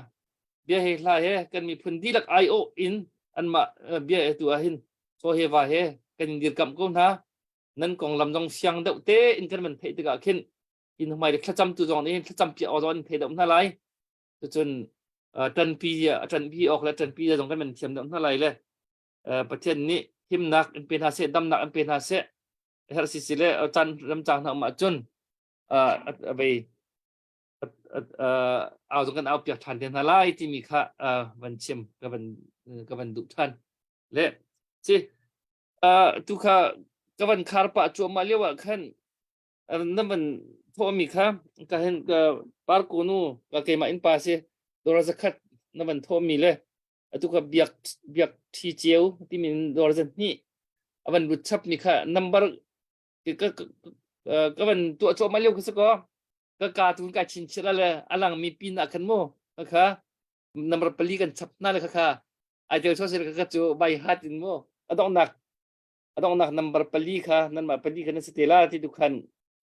bia he hla he kan miphun dihlak ai-awh in anmah bia he tu ah hin chaw he va he kan in dirkamh ko hna nan konglam zong siang deuh te in kan van theih tikah khin. Hi hmai le thlacam tu zong nih thlacam piak awk zong an thei deuh hna lai. Cucun ṭanpi ṭanpi awk le ṭanpi zong kan man thiam deuh hna lai le Pathian nih himnak in pe hna seh, damnak in pe hna seh. Herh si si le caan ramcang hna um ahcun vei au zong kan au piak ṭhan te hna lai timi kha van chim ka van ka van duh ṭhan. Le si tu kha ka van khar pah cuahmah lio ah khan na van thawhmi kha ka hin ka parku nu ka keimah in pa si dora zakhat na van thawhmi le atu ka biak biak thi ceu timi dora zan hnih avan lut chap mi kha number ka ka van tuah cuahmah lio kha si ko ka ka tu ka chin chira le alang mi pin ah khan mu ka kha number pali kan chap na le kha kha ai tel so sir ka cu bai hat in mu adongnak adongnak number pali kha nanmah pali kha na si te la ti tu khan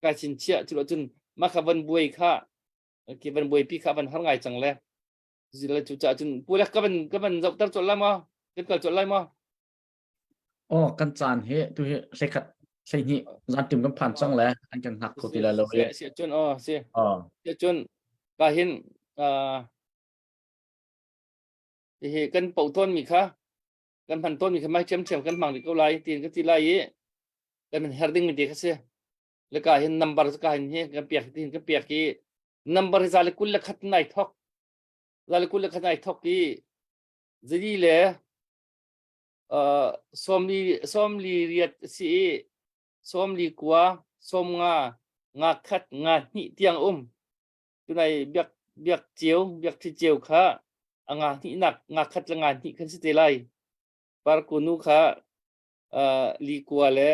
ka chin chia cu lo cun ma kha van buai kha ki van buai pi kha van har ngai cang le zila cu cha cun pu le ka van ka van zoh tar chol la ma kan kal chol lai ma Oh, kan caan hi tu hi hlekhat hleihnih zan tim kan phan cang le an kan hngak kho ti lai lo si si cun oh si oh si cun ka hin hi kan po ton mi kha kan hman tawn mi kha mai ṭhiamṭhiam kan hmang rih ko lai tiin ka ti lai i kan her ding mi te kha si le ka hin number ka hin hi kan piak tin ka piak i number hi za le kul le khat nai thok za le kul le khat nai thok i zali le uh sawmli sawmli riat si i sawmli kua sawm nga nga khat nga hnih tiang um tunai biak biak ceu biak thi ceu kha a nga hnihnak nga khat le nga hnih khan si te lai parku nu kha uh, li kua le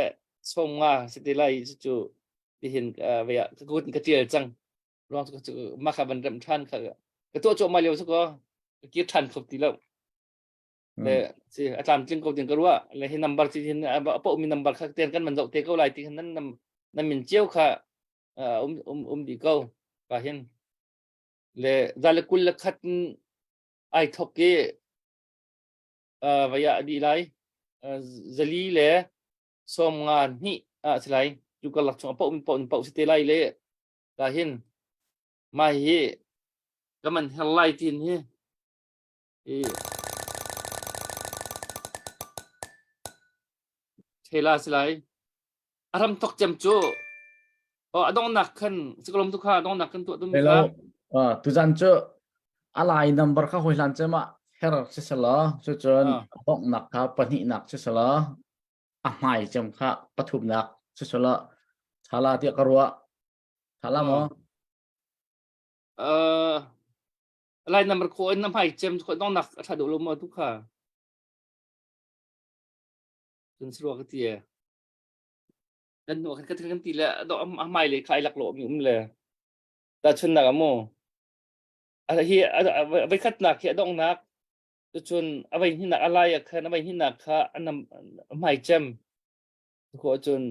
som nga si te lai cu tihin uh, vea ka kut ka tial cang ruang cu cu ma kha van rem than kha ka to cho ma leo su ko ka kir than khop ti lo le si a tlam tling ko tin ka ruwa le hi number chi hin a po mi number kha ten kan man zo te ko lai ti nan nam nan min chiu kha um um um di ko ka hin le za le kul le khat ai thok i vaya di lai zali le som nga hnih a si lai cu ka lak chung a po po po si te lai le ka hin mai hi ka man her lai tin hi i thela si lai a ram tok cem cu oh a donghnak khan sikolom tu kha a donghnak kan tuah dum Hello. Uh, tuzan cu alai number kha hoi hlan cema her si sala cu cun donghnak kha pahnihnak si sala a hmai cem kha pathumnak si sala thala tiah ka ruah thala maw uh lai number ko in na hmai cem ko donghnak a tha duh lo maw tu kha cun si rua ka ti e kan hnu kan kan ti le do a hmai le kha ai lak lo mi um le ta chun nak amu a hi vai khat nak hi a dong nak cun a vai hi nak a lai a khan a vai hi nak kha anam hmai cem ko cun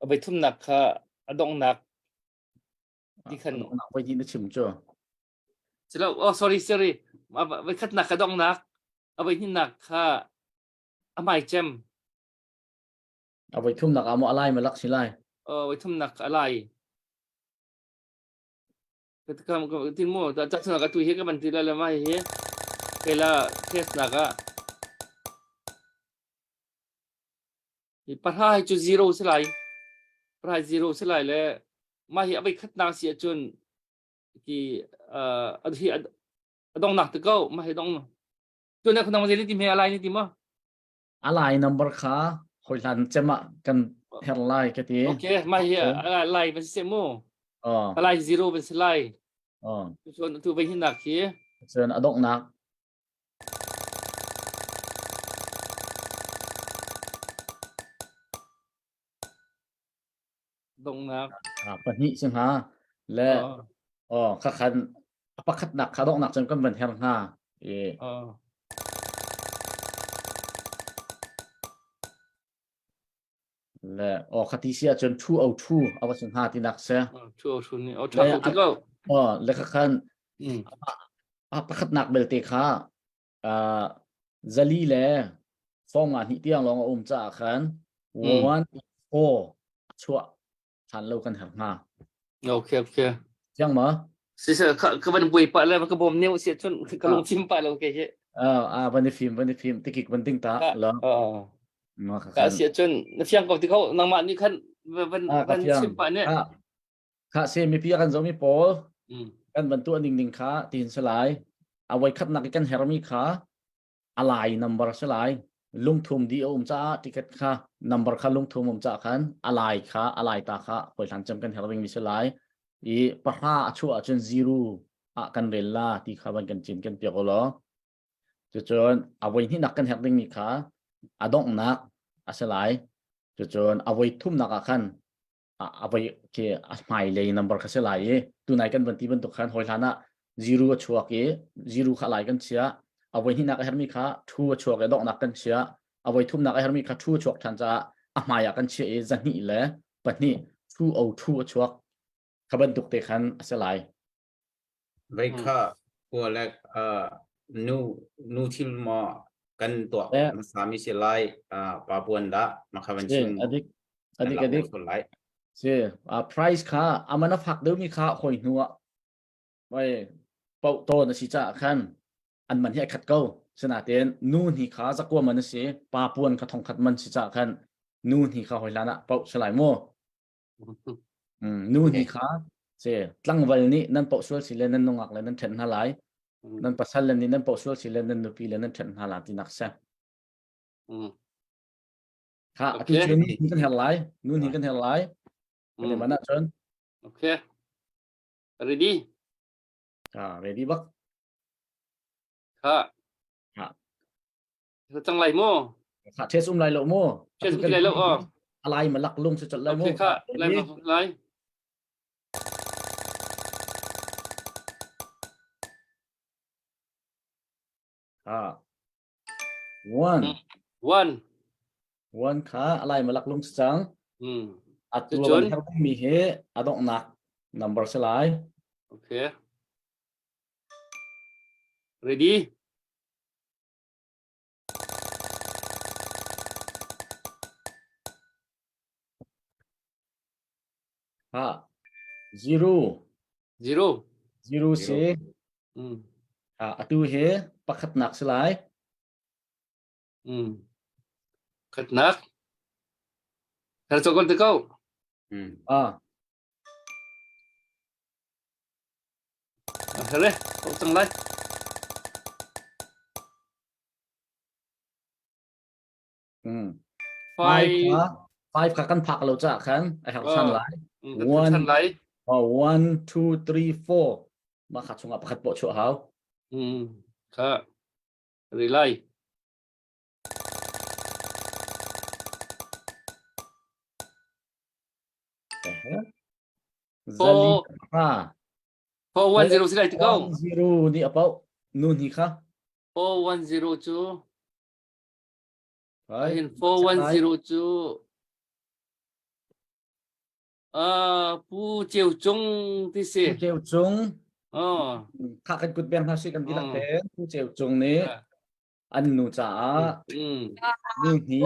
a vai thum nak kha a dong nak ti khan nak vai ni na chim chu silo oh sorry sorry vai khat nak ka dong nak a vai hi nak kha a hmai cem A voi thumnak ah maw a lai ma lak si lai? Uh, voi thumnak a lai. Ka tin mu ta ta ka tu hi ka ban ti la le mai hi kela test nak ah hi pahra hi cu zero si lai pahra zero si lai le mah hi avei khat nak si ahcun ki uh, hi adong nak te ko mah hi dong tu na khonong zeli ti me alai ni ti mo A lai number kha hoi hlan cem ah kan her lai ka ti. Okay, mah hi lai ban si mu. Oh. Lai zero ban si lai. Oh. Cun tu vai hin nak hi. Cun a donghnak. Donghnak. Ah, pahnih si hnga. Le oh, kha khan a pakhatnak kha donghnak cun kan van her hnga. E. Oh. Le oh khati si ahcun thu o thu a va si hnga tinak si. Thu o thu ni o tha ko ti ko. Oh, le kha khan a pakhatnak belte kha uh, zali le fong nga hnih tiang lawng a um caah khan one four chuah than lo kan herh hnga. Okay, okay. Chiang ma? Si se ka ka van buai pa le ka bom neu si chun ka lung chim pa lo ke hi. Ah, ah van i fim van i fim tikik van ding ta la. Ah. Ma ka Ka si chun na fiang ko ti ko nangmah nih khan van van chim pa ne. Kha se mipi kan zomi pawl kan van tuah ning ning kha tin se lai. A voi khat nak kan hermi kha a lai number si lai lungthum di a um caah ticket kha number kha lungthum um caah khan a lai kha a lai ta kha hoi hlan cem kan her ding mi si lai i pahra a chuah ahcun zero ah kan rel la ti kha van kan cin kan piak law cucun a voi hnihnak kan herh ding mi kha a donghnak a si lai cucun a voi thumnak ah khan a voi khi a hmailei number kha si lai i tunai kan van ti bantuk khan hawi hlan ah zero a chuak i zero kha lai kan chia a voi hnihnak a hermi kha thu a chuak i donghnak kan chia a voi thumnak a hermi kha thu a chuak ṭhan caah a hmai ah kan chia i zahnih le pahnih thu o thu a chuak kha bantuk te khan a si lai Vei kha kua le nu nu thil maw kan tuah hmasa mi si lai pa puan dah makha van chim adik adik adik lai si price kha amana fak deuh mi kha hoi hnu ah vai pau to na si cha khan an man hi a khat ko sinaten nu ni kha zakua man si pa puan kha thong khat man si cha khan nu ni kha hoi lana pau salai mo Nu ni kha se tlangval nih nan poh sual si le nan nungak le nan ṭhen hna lai. Nan pasal le nih nan poh sual si le nan nupi le nan ṭhen hna la tinak si. Kha atu cu nu ni kan her lai. Nu ni kan her lai. Kan i man ahcun. Okay. Ready? Ah, ready bak. Kha. Ha. Cang lai mu. Kha test um lai lo mu. Test um lai lo aw. Alai malak lung si chot lai mu. Okay kha lai lai. Ah. One. One. One kha alai malak lung si cang. Hmm. Atu van her mi he adongnak number si lai. Okay. Ready? Ha. Zero. Zero. Zero si. Mm. Ha, atu hi pakhatnak si lai. Mm. Khatnak. Her chokol te ko. Mm. Ah. Hele, cang lai. Mm. Five kha five kha kan phak lo ca khan a herh chan lai. One lai. Oh, one, two, three, four. Mah kha chungah pakhat poh chuah hau. Mm. Kha. Ri lai. Zali ra. 410 si lai ti ko. 0 ni apau nu ni kha. 410 cu. Hin 410 cu uh, Pu Ceu Cung ti si. Pu Ceu Cung. Oh. Kha kan kut beng hna si kan dilak te. Pu Ceu Cung nih an nu caah nu hi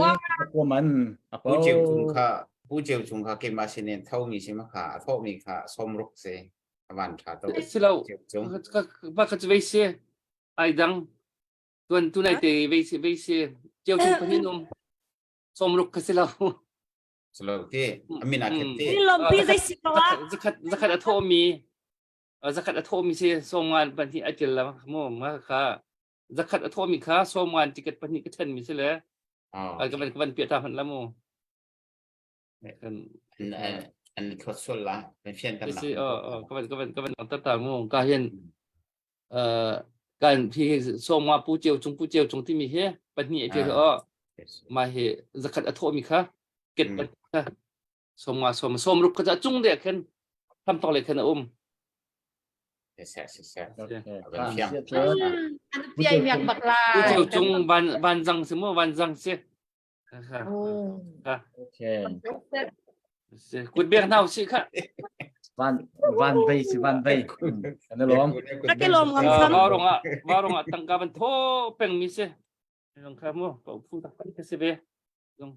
man a Pu Ceu Cung kha Pu Ceu Cung kha keimah sinin tho mi si ma kha a thawh mi kha sawmruk si a van tha to si lo ba kha chu vei si ai dang tuan tu nai te vei si vei si Ceu Cung pahin um sawmruk kha si lo si lo ti amin a khet ti lompi zei si ko ah zakhat zakhat a thawh mi zakhat a thawh mi si sawmngan pahnih a til la mu ma kha zakhat a thawhmi kha sawmngan ticket pahnih ka ṭhenmi si le ka van ka van piah ta hmanh la mu kan an thot sual la kan fian kan si oh ka van ka van ka van ta ta mu ka hin eh kan hi sawmnga pu ceu chung pu ceu chung timi hi pahnih a til o ma hi zakhat a thawhmi kha ket kha sawmnga sawm sawm ruk kha cung de khan tham tok le khan a um An cung van van zang si mu van zang si. Okay. Kut bek nau si kha. Van van vei si van vei. Kan lom. Ka lom ngam sam. Va rong ah va rong ah tangka van tho peng mi si. Long kha mu pa phu tak ka si ve. Long.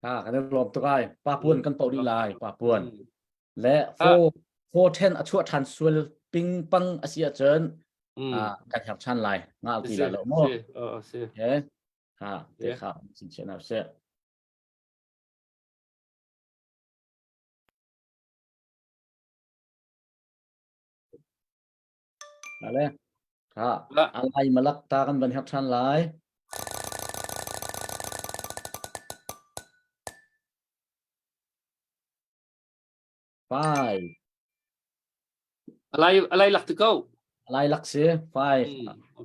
Ha kan lom tuk ai. Pa puan kan to dih lai pa puan. Le 4. 410 a chuah ṭhan sual ping pang a si ahcun kan herh ṭhan lai nga ti la lo mu. Okay. Ha, te kha sin chian si. Ale. Ha, alai malak ta kan van herh ṭhan lai. Five. Alai alai lak ti ko. Alai lak si. Five.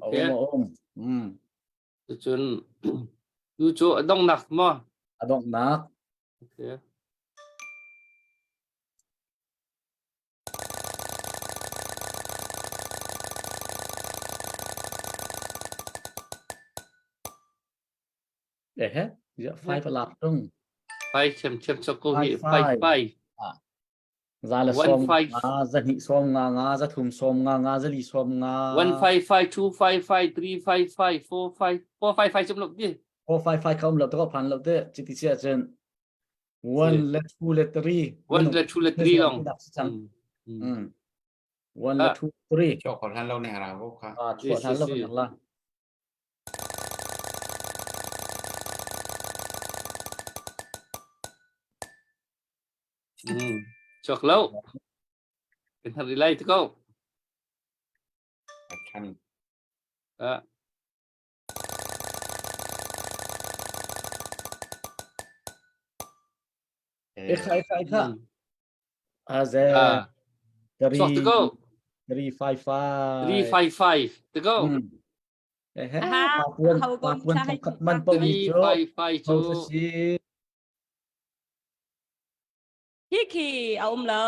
Okay. Um um. Mm. Cun tu cu a donghnak maw? A donghnak. Okay. Ehe, ya five a lak tung. Five chem chem chok ko hi five five. Za le som nga, za hnih som nga nga, za thum som nga nga, za li som nga. 1 5 5 2 5 5 3 5 5 4 5 4 5 5 zum lo ti. 4 5 5 ka um lo to phan lo te chiti sia chen 1 le 2 le 3 1 le 2 le 3 long. Mm. 1 le 2 3. Chok hlan lo ne ra ko kha. Ah, chuah hlan lo kan la. Mm. Chuak lo. Kan har lai te ko. Kan. Ah. Ekha ekha ekha. Aze. Ah. 3 Chuak te ko. 3 5 5. 3 5 5 te ko. Ehe, papuan papuan thongkhat man po mi cu. 3 5 5 cu. Si. Hi khi a um lo.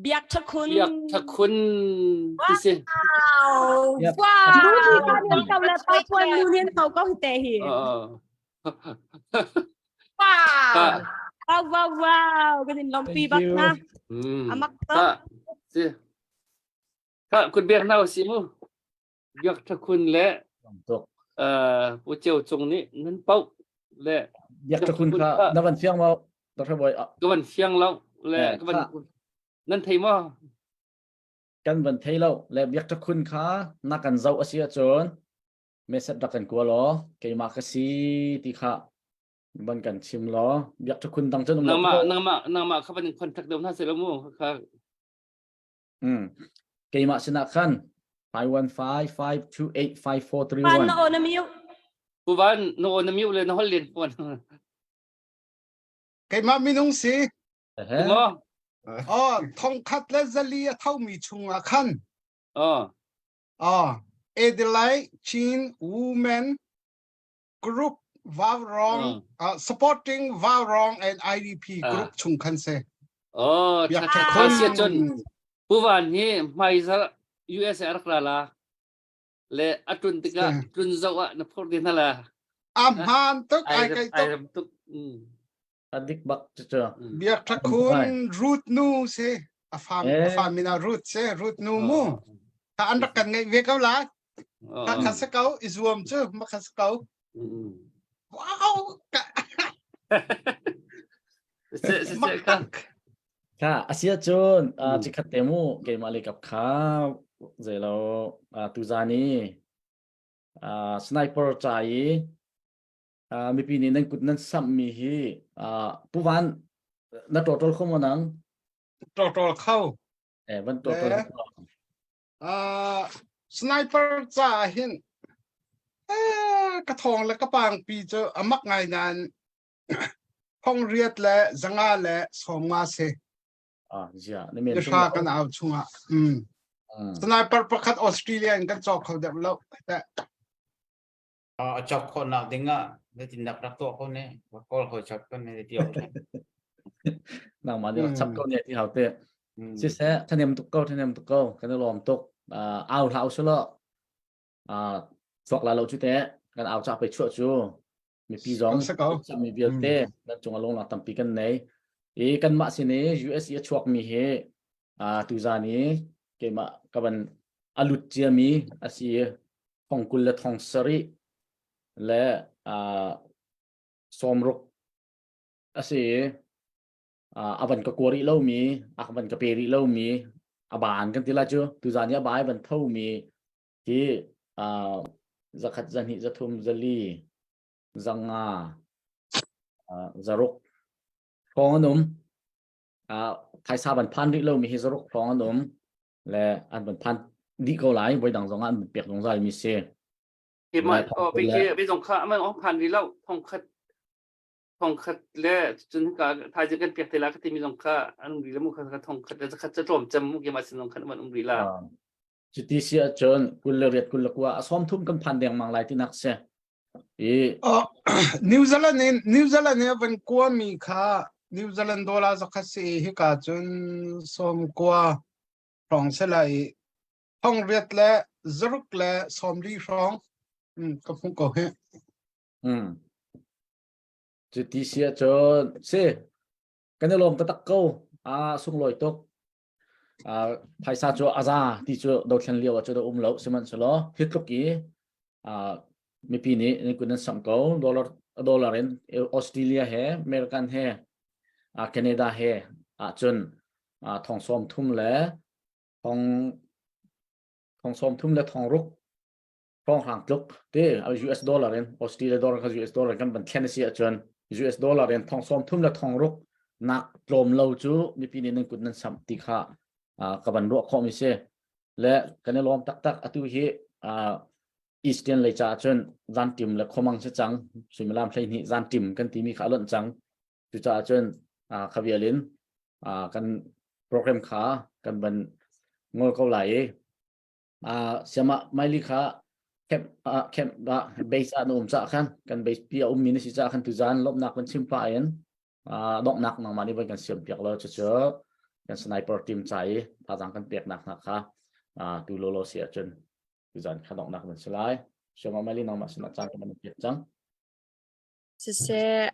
Biak thakhun. Biak thakhun ti si. Wow. Wow. Nu hi pa nian ko le papuan nu nian ko ko hi te hi. Wow. Wow wow wow. Kan in lompi bak na. Amak ta. Si. Ka kun biak na si mu. Biak Thakhun le Pu Ceu Cung nih nan paoh le Biak Thakhun kha na van fiang maw Dr. Boy ka van fiang lo le ka van nan thei maw kan van thei lo le Biak Thakhun kha na kan zoh a si ahcun message rak kan kua law keimah ka si ti kha van kan chim law Biak Thakhun dang cun um lo nangmah nangmah nangmah kha van contact deuh hna seh lo mu kha Mm. Keimah sinah khan 515-528-5431. Van na on a mute. Pu Van na on a mute le na hol len pon. Keimah minung si. Maw? Oh, thongkhat le zali a thomi chungah khan. Oh. Oh, Adelaide Chin Women Group Vaurong uh, supporting Vaurong and IDP group chung khan se. Oh, tha tha sia chun Pu Van hi hmaizar USA rak ra la le atun tikah tlun zo ah na phur din hala. A hmaan tuk ai kai tuk. tuk. Adik bak cu cu. Biak thakhun root nu si a fam a fam mina root se root nu mu. Ta an rak kan ngai ve ko la. Ka kha sa ko i zuam cu ma kha sa ko. Wow. Se se se ka. Ka asia cun chikhat te mu keimah le kap kha zeilo tuzani sniper ca i mipi nih nan kut nan samhmi hi Pu Van na tawṭawl kho maw nang? Tawṭawl kho. Eh van tawṭawl. Uh, sniper ca hin eh, ka thong le ka pangpi cu a mak ngai nain thong riat le zanga le sawm nga si. Ah, zia, na men hra kan au chungah. Mm. Sniper pakhat Australia in kan cawk kho deuh lo. A cawk khawhnak ding ah zeitindah rak tuah ko ne kawl hawi chap ko ne ti awk Nangmah nih rak chap ko ne ti hau te. Siseh thanem tuk ko thanem tuk ko kan i lawm tuk. Au hlah usulaw chuak la lo cu te kan au cha pe chuah cu mipi zong mi vialte nan cung a lungnak tampi kan nei. I kanmah sin i US i a chuak mi hi tuzan i keimah ka van a lut ciami a si i thong 20 le thong sarih le sawmruk a si i. A van ka kua rih lomi, a van ka pe rih lomi, a baan kan ti la cu, tuzan i a bai van thomi hi zakhat zahnih zathum zali zanga zaruk hrawng an um. Phaisa van phan rih lomi hi zaruk hrawng an um le an van phan dih ko lai voi dang zong ah an pek zungzal mi si. Hi oh bi zong kha man ong phan rih lo thongkhat thongkhat le cun ka thaizing kan pek te la ka timi zong kha an um rih lo mu kha thongkhat le zakhat ca tlawm cem mu ke ma sin zong khan man um rih la. Cuti si ahcun 28 21 a 30 kan phan dengmang lai tinak si. I Oh, New Zealand in New Zealand in van kua mi kha New Zealand dollar zakhat si hika cun sawm kua hrawng se lai i thong riat le zaruk le 40 hrawng ka hmuh ko hi. Mm. Cuti si ahcun si kan i lawm taktak ko a sunglawi tuk. Phaisa cu a za ti cu dothlen lio ah cu da um lo sihmanhsehlaw hi tluk i mipi nih nan kun nan samh ko dollar dollar in Australia he American he Canada he ahcun thong sawm thum le thong thong sawm thum le thong ruk hrawnghrang tluk ti US dollar in Australia dollar kha US dollar kan van thlen a si ahcun US dollar in thong sawm thum le thong ruk nak tlawm lo cu mipi nih nan kut nan samh ti kha ka van ruah khawh mi si le kan i lawm taktak atu hi Eastern lei caah cun zantim le khomang si cang suimilam 12 zantim kan timi kha a lonh cang cucaah cun kha vial in kan program kha kan van ngol ko lai i siama maili kha camp camp ah base ah na um ca khan kan base pi a ummi na si ca khan tuzan lawmhnak kan chim pah in donghnak nangmah nih voi kan siam piak lo cucu kan sniper team ca i thazaang kan peknak hna kha tu lolo si ahcun tuzan kha donghnak nan si lai siama maili nangmah sinah caan kan piak cang Siseh,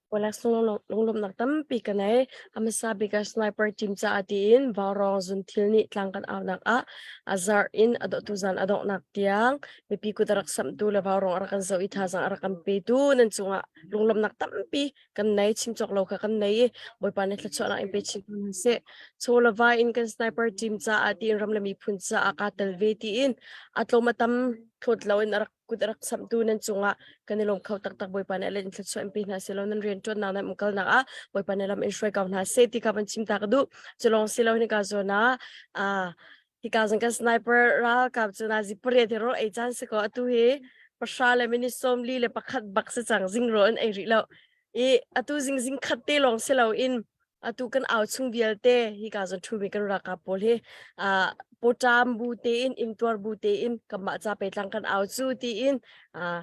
Polex lunglawmhnak tampi ka nei. A hmasa bik ah sniper team caah tiin vaurawng zunthil nih tlang kan aunak ah a zarh in a dawhtu zan a donghnak tiang mipi kut a rak samhtu le vaurawng a rak kan zoh i thazaang a rak kan petu nan cungah lunglawmhnak tampi kan nei chim cawk lo kha kan nei i Bawipa nih thluachuahnak in pe chin ko hna seh. Chaw le vai in kan sniper team caah tiin ram le miphun caah kaa tel ve tiin a tlawm a tam hlawt lo in a rak kut a rak samhtu nan cungah kan i lawm kho taktak Bawipa nih a let in thluachuah in pe hna seh law nan rian ṭuannak nan umkalnak ah Bawipa nih lam in hruai ko hna seh ti kha van chim ta ka duh cu lawng si lo hika zawn ah ah hika zong kan sniper ralkap cu nazi pariat hi rawl ei caan si ko atu hi pahra le minute 41 bak si cang zing rawl an ei rih lo i atu zing zing khat te lawng si lo in atu kan au chung vialte hika zawn ṭhumi kan ralkap pawl hi uh, pawṭam bu tein intuar bu tein kanmah ca petlang kan au cu tiin uh,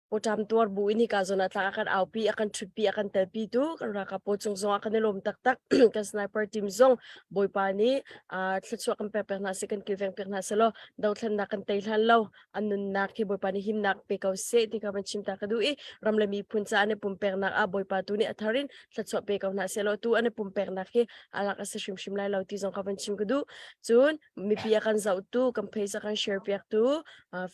pawṭam tuar bu in hika zawn ah tlang a kan aupi a kan ṭhutpi a kan telpi tu kan ralkap pawl cung zong ah kan i lawm taktak kan sniper team zong bawipa nih uh, thluachuah kan pek pek hna seh kan kilveng pek hna seh law dothlennak kan tei hlan lo an nunnak hi Bawipa nih himnak pe ko seh ti kha van chim ta ka duh i ram le miphun ca an i pumpeknak ah Bawipa tu nih a thar in thluachuah pe ko hna seh law tu an i pumpeknak hi alak a si hrimhrim lai lo ti zong kha van chim ka duh cun mipi a kan zohtu kan page a kan share piaktu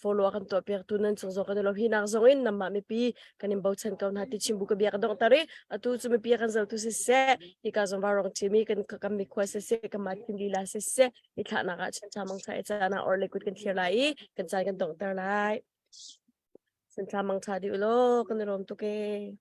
follow a kan tuah piaktu nan cung zong kan i lawm hi nak zong in namah mipi kan in bochan ko hna ti chim bu ka bia ka dong tar i atu cu mipi a kan zohtu siseh hika zong varong thimi kan kan mikhua siseh kan mah thim lila siseh i thlahnak ah chan cha mang cha i caan ah or le kut kan thlir lai i kan caan kan donghter lai. Santhla mang cha dih u law kan i lawm tuk ee.